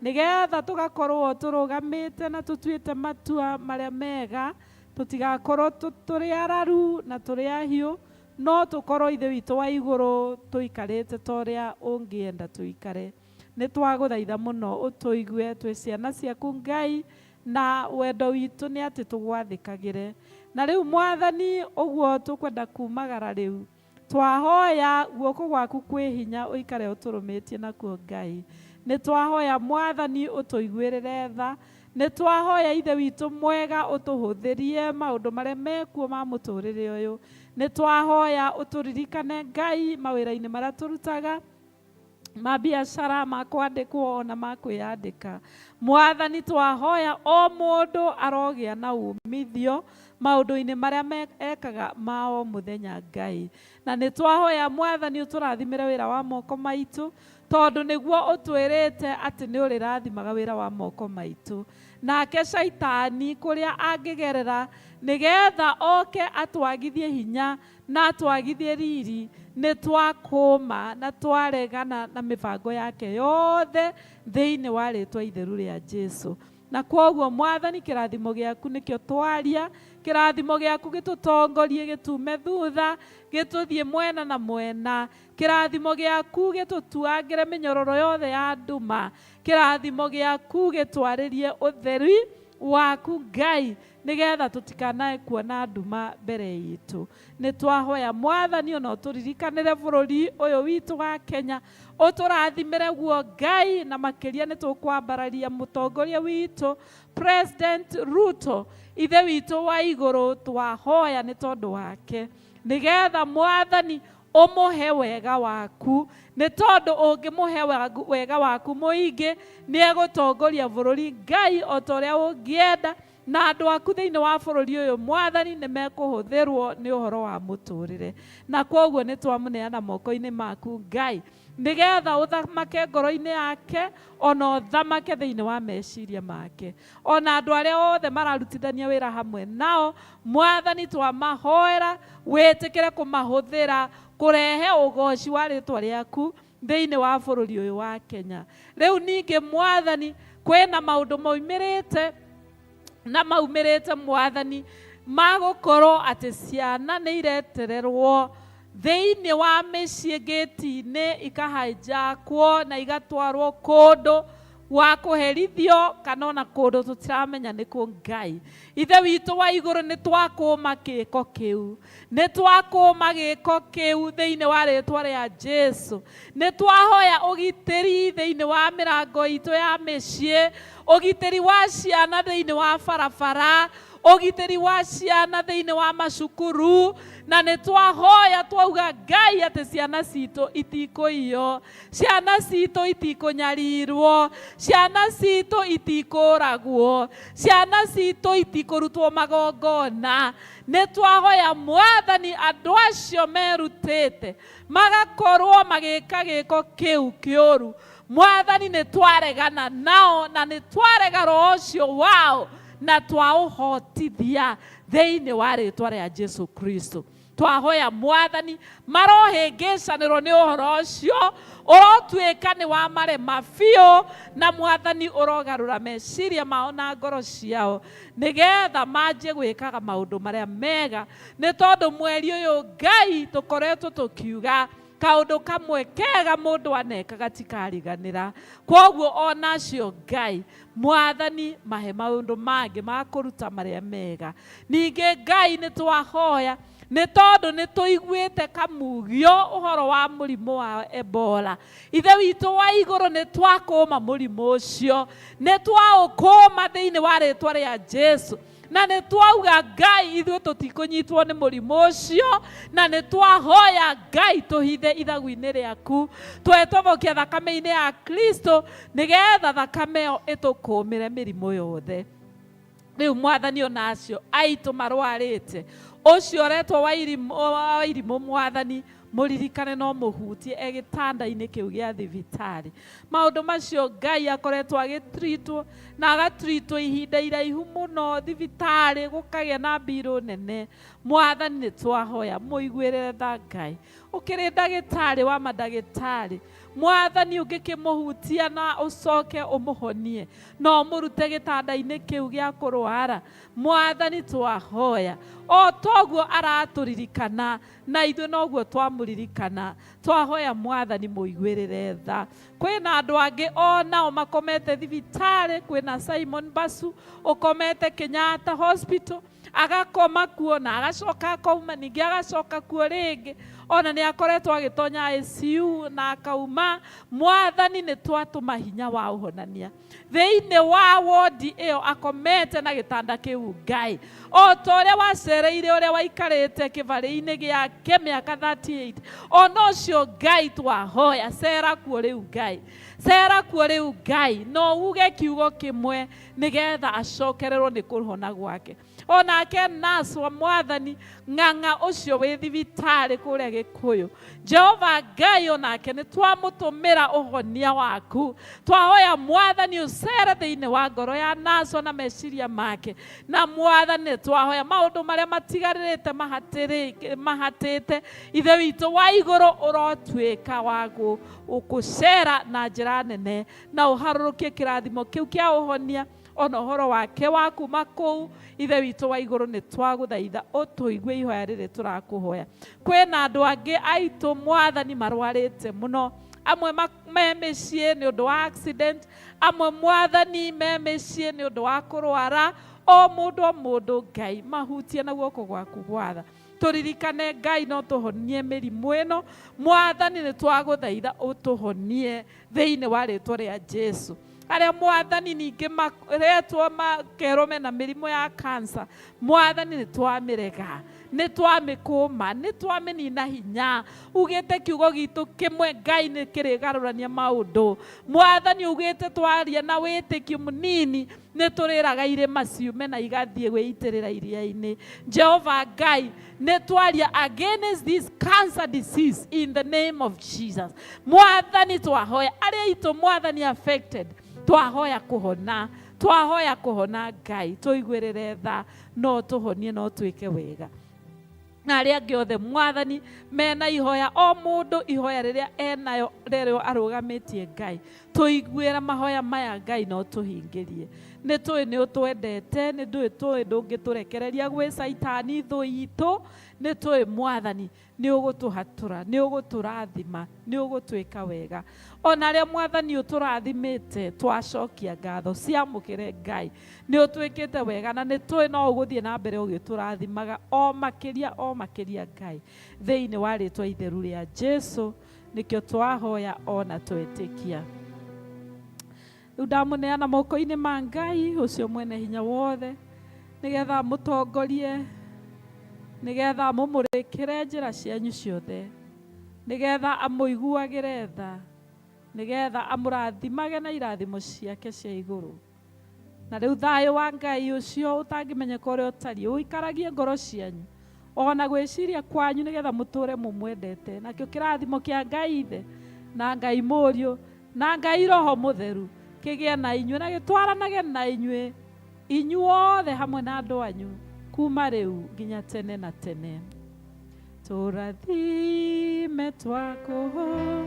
nĩgetha tũgakorwo tũrũgamĩte na tũtuĩte matua marĩa mega tũtigakorwo tũrĩ araru na tũrĩ ahiũ no tũkorwo Ithe witũ wa igũrũ tũikarĩte ta ũrĩa ũngĩenda tũikare. Nĩ twagũthaitha mũno ũtũigue twĩ ciana ciaku Ngai na wendo witũ nĩ atĩ tũgwathĩkagĩre. Na rĩu Mwathani ũguo tũkwenda kumagara rĩu twahoya guoko gwaku kwĩ hinya ũikare ũtũrũmĩtie nakuo Ngai. Nĩ twahoya Mwathani ũtũiguĩrĩre tha Nĩ twahoya Ithe witũ mwega ũtũhũthĩrie maũndũ marĩa mekuo ma mũtũrĩre ũyũ. Nĩ twahoya ũtũririkane Ngai mawĩra-inĩ marĩa tũrutaga, ma biacara, ma kwandĩkwo ona ma kwĩyandĩka. Mwathani twahoya o mũndũ arogĩa na umithio maũndũ-inĩ marĩa ekaga ma o mũthenya Ngai. Na nĩ twahoya Mwathani ũtũrathimĩre wĩra wa moko maitũ, tondũ nĩguo ũtwĩrĩte atĩ nĩ ũrĩrathimaga wĩra wa moko maitũ. Nake Shaitani kũrĩa angĩgerera nĩgetha oke atwagithie hinya na atwagithie riri, nĩ twakũma na twaregana na mĩbango yake yothe thĩinĩ wa rĩtwa itheru rĩa Jesu. Na kwoguo Mwathani kĩrathimo gĩaku nĩkĩo twaria, kĩrathimo gĩaku gĩtũtongorie gĩtume thutha, gĩtũthiĩ mwena na mwena, kĩrathimo gĩaku gĩtũtuangĩre mĩnyororo yothe ya nduma, kĩrathimo gĩaku gĩtwarĩrie ũtheri waku Ngai, nĩgetha tũtikanae kuona nduma mbere itũ. Nĩ twahoya Mwathani ona ũtũririkanĩre bũrũri ũyũ witũ wa Kenya, ũtũrathimĩre guo Ngai, na makĩria nĩ tũkwambararia mũtongoria witũ President Ruto, Ithe witũ wa igũrũ, twahoya nĩ tondũ wake, nĩgetha Mwathani ũmũhe wega waku, nĩ tondũ ũngĩmũhe wega waku mũingĩ nĩ egũtongoria bũrũri Ngai o ta ũrĩa ũngĩenda, na andũ aku thĩinĩ wa bũrũri ũyũ Mwathani nĩ mekũhũthĩrwo nĩ ũhoro wa mũtũrĩre. Na kwoguo nĩ twamũneana moko-inĩ maku Ngai, nĩgetha ũthamake ngoro-inĩ yake ona ũthamake thĩinĩ wa meciria make, ona andũ arĩa othe mararutithania wĩra hamwe nao Mwathani twamahoera wĩtĩkĩre kũmahũthĩra kũrehe ũgoci wa rĩtwa rĩaku thĩinĩ wa bũrũri ũyũ wa Kenya. Rĩu ningĩ Mwathani kwĩna maũndũ maumĩrĩte na maumĩrĩte Mwathani magũkorwo atĩ ciana nĩ iretererwo thĩinĩ wa mĩciĩ gĩti-inĩ, ikahijackwo na igatwarwo kũndũ gwa kũherithio kana ona kũndũ tũtiramenya nĩ kũ. Ngai Ithe witũ wa igũrũ, nĩ twakũma gĩko kĩu, nĩ twakũma gĩko kĩu thĩinĩ wa rĩtwa rĩa Jesu. Nĩ twahoya ũgitĩri thĩinĩ wa mĩrango itũ ya mĩciĩ, ũgitĩri wa ciana thĩinĩ wa barabara, ũgitĩri wa ciana thĩinĩ wa macukuru, na nĩ twahoya twauga Ngai atĩ ciana citũ itikũiywo, ciana citũ itikũnyarirwo, ciana citũ itikũragwo, ciana citũ itikũrutwo magongona. Nĩ twahoya Mwathani andũ acio merutĩte magakorwo magĩka gĩko kĩu kĩũru, Mwathani nĩ twaregana nao na nĩ twarega roho ũcio wao na twaũhotithia thĩinĩ wa rĩtwa rĩa Jesu Kristo. Twahoya Mwathani marohĩngĩcanĩrwo nĩ ũhoro ũcio, ũrotuĩka nĩ wa marema biũ, na Mwathani ũrogarũra meciria mao na ngoro ciao nĩgetha manjie gwĩkaga maũndũ marĩa mega, nĩ tondũ mweri ũyũ Ngai tũkoretwo tũkiuga kaũndũ kamwe kega mũndũ aneka gatikariganĩra. Kwoguo onacio Ngai Mwathani mahe maũndũ mangĩ ma kũruta marĩa mega. Ningĩ Ngai nĩ twahoya nĩ tondũ nĩ tũiguĩte kamugio ũhoro wa mũrimũ wa Ebola. Ithe witũ wa igũrũ, nĩ twakũma mũrimũ ũcio, nĩ twaũkũma thĩinĩ wa rĩtwa rĩa Jesu, na nĩ twauga Ngai ithuĩ tũtikũnyitwo nĩ mũrimũ ũcio, na nĩ twahoya Ngai tũhithe ithagu-inĩ rĩaku, twetobokia thakame-inĩ ya Kristo nĩgetha thakame ĩyo ĩtũkũmĩre mĩrimũ yothe. Rĩu Mwathani ona acio aitũ marwarĩte, ũcio ũretwo wa irimũ, Mwathani mũririkane no mũhutie e gĩtanda-inĩ kĩu gĩa thibitarĩ. Maũndũ macio Ngai akoretwo agĩtritwo na agatritwo ihinda iraihu mũno thibitarĩ, gũkagĩa na mbirũ nene. Mwathani nĩ twahoya mũiguĩrĩre tha Ngai, ũkĩrĩ ndagĩtarĩ wa mandagĩtarĩ, Mwathani ũngĩkĩmũhutia na ũcoke ũmũhonie na ũmũrute gĩtanda-inĩ kĩu gĩa kũrwara. Mwathani twahoya o toguo aratũririkana na ithuĩ noguo twamũririkana, twahoya Mwathani mũiguĩrĩre tha. Kwĩna andũ angĩ o nao makomete thibitarĩ, kwĩna Simon Basu ũkomete Kenyatta Hospital, Agakoma kuo na agacoka akauma, ningĩ agacoka kuo rĩngĩ. Ona nĩ akoretwo agĩtonya ICU na akauma. Mwathani, nĩ twatũma hinya wa ũhonania thĩinĩ wa wodi ĩyo akomete na gĩtanda kĩu. Ngai, o ta ũrĩa wacereire ũrĩa waikarĩte kĩbarĩ-inĩ gĩake mĩaka 38, ona ũcio Ngai twahoya, cera kuo rĩu. Ngai, cera kuo rĩu. Ngai, no uge kiugo kĩmwe nĩgetha acokererwo nĩ kũhona gwake. Onake nurse wa Mwathani ng'ang'a ũcio wĩ thibitarĩ kũrĩa Gĩkũyũ, Jehova Ngai, onake nĩ twamũtũmĩra ũhonia waku. Twahoya Mwathani ũcere thĩinĩ wa ngoro ya nurse na meciria make. Na Mwathani, nĩ twahoya maũndũ marĩa matigarĩrĩte mahatĩte, Ithe witũ wa igũrũ, ũrotuĩka wa gũcera na njĩra nene na ũharũrũkie kĩrathimo kĩu kĩa ũhonia ona ũhoro wake wa kuma kũu. Ithe witũ wa igũrũ, nĩ twagũthaitha ũtũigue ihoya rĩrĩ tũrakũhoya. Kwĩna andũ angĩ aitũ, Mwathani, marwarĩte mũno. Amwe me mĩciĩ nĩ ũndũ wa accident, amwe, Mwathani, me mĩciĩ nĩ ũndũ wa kũrwara. O mũndũ o mũndũ, Ngai, mahutie na guoko gwaku gwatha. Tũririkane, Ngai, no tũhonie mĩrimũ ĩno. Mwathani, nĩ twagũthaitha ũtũhonie thĩinĩ wa rĩtwa rĩa Jesu. Arĩa, Mwathani, ningĩ maretwo makerwo mena mĩrimũ ya cancer, Mwathani, nĩ twamĩrega, nĩ twamĩkũma, nĩ twamĩnina hinya. Ugĩte kiugo gitũ kĩmwe, Ngai, nĩ kĩrĩgarũrania maũndũ. Mwathani, ugĩte twaria na wĩtĩkio mũnini nĩ tũrĩraga irĩma ciume na igathiĩ gwĩitĩrĩra iria-inĩ. Jehova Ngai, nĩ twaria against this cancer disease in the name of Jesus. Mwathani, twahoya arĩa itũ, Mwathani, affected, twahoya kũhona, twahoya kũhona. Ngai, tũiguĩrĩre tha, no tũhonie, no twĩke wega. Na arĩa angĩ othe, Mwathani, mena ihoya, o mũndũ ihoya rĩrĩa enayo rĩrĩa arũgamĩtie, Ngai, tũiguĩra mahoya maya. Ngai, no tũhingĩrie. Nĩ tũĩ nĩ ũtwendete, nĩ ndũĩ tũĩ ndũngĩtũrekereria gwĩ Caitani thũ itũ. Nĩ tũĩ, Mwathani, nĩ ũgũtũhatũra, nĩ ũgũtũrathima, nĩ ũgũtwĩka wega. Ona arĩa, Mwathani, ũtũrathimĩte, twacokia ngatho. Ciamũkĩre, Ngai, nĩ ũtwĩkĩte wega na nĩ tũĩ no ũgũthiĩ na mbere ũgĩtũrathimaga o makĩria, o makĩria. Ngai, thĩinĩ wa rĩtwa itheru rĩa Jesu nĩkĩo twahoya ona twetĩkia. Rĩu ndamũneana moko-inĩ ma Ngai ũcio mwene hinya wothe, nĩgetha mũtongorie, nĩgetha mũmũrĩkĩre njĩra cianyu ciothe, nĩgetha amũiguagĩre tha, nĩgetha amũrathimage na irathimo ciake cia igũrũ. Na rĩu thayũ wa Ngai ũcio ũtangĩmenyeka ũrĩa ũtariĩ ũikaragie ngoro cianyu ona gwĩciria kwanyu, nĩgetha mũtũre mũmwendete. Nakĩo kĩrathimo kĩa Ngai Ithe na Ngai Mũriũ na Ngai Roho Mũtheru kĩgĩe na inyuĩ na gĩtwaranage na inyuĩ inyuothe hamwe na andũ anyu kuma rĩu nginya tene na tene. Tũrathime twakũho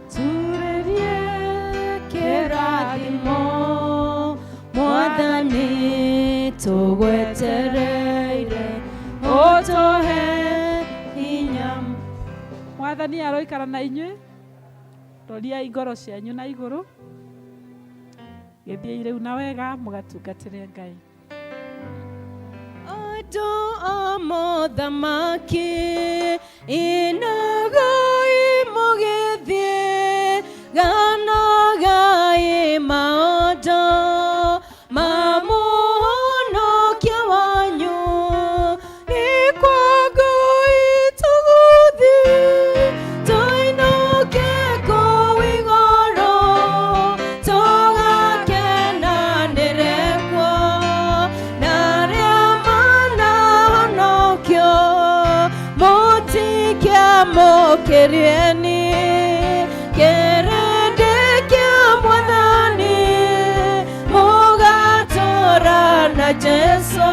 turĩrie kĩrathimo, Mwathani, tũgwetereire ũtũhe hinya. Mwathani aroikara na inyuĩ. Roriai ngoro cianyu na igũrũ. Gĩthiĩi rĩu na wega mũgatungatĩre Ngai. Andũ a mothamaki, inagai mũgĩthiĩ, ganagai maũndũ ma Mũhonokia wanyu. Nĩ kwa Ngai tũgũthiĩ, tũinũke kũu igũrũ, tũgakenanĩre kuo na arĩa manahonokio. Mũtikiamũkĩrieni kĩrĩndĩ kĩa Mwathani, mũgatũra na Jesũ.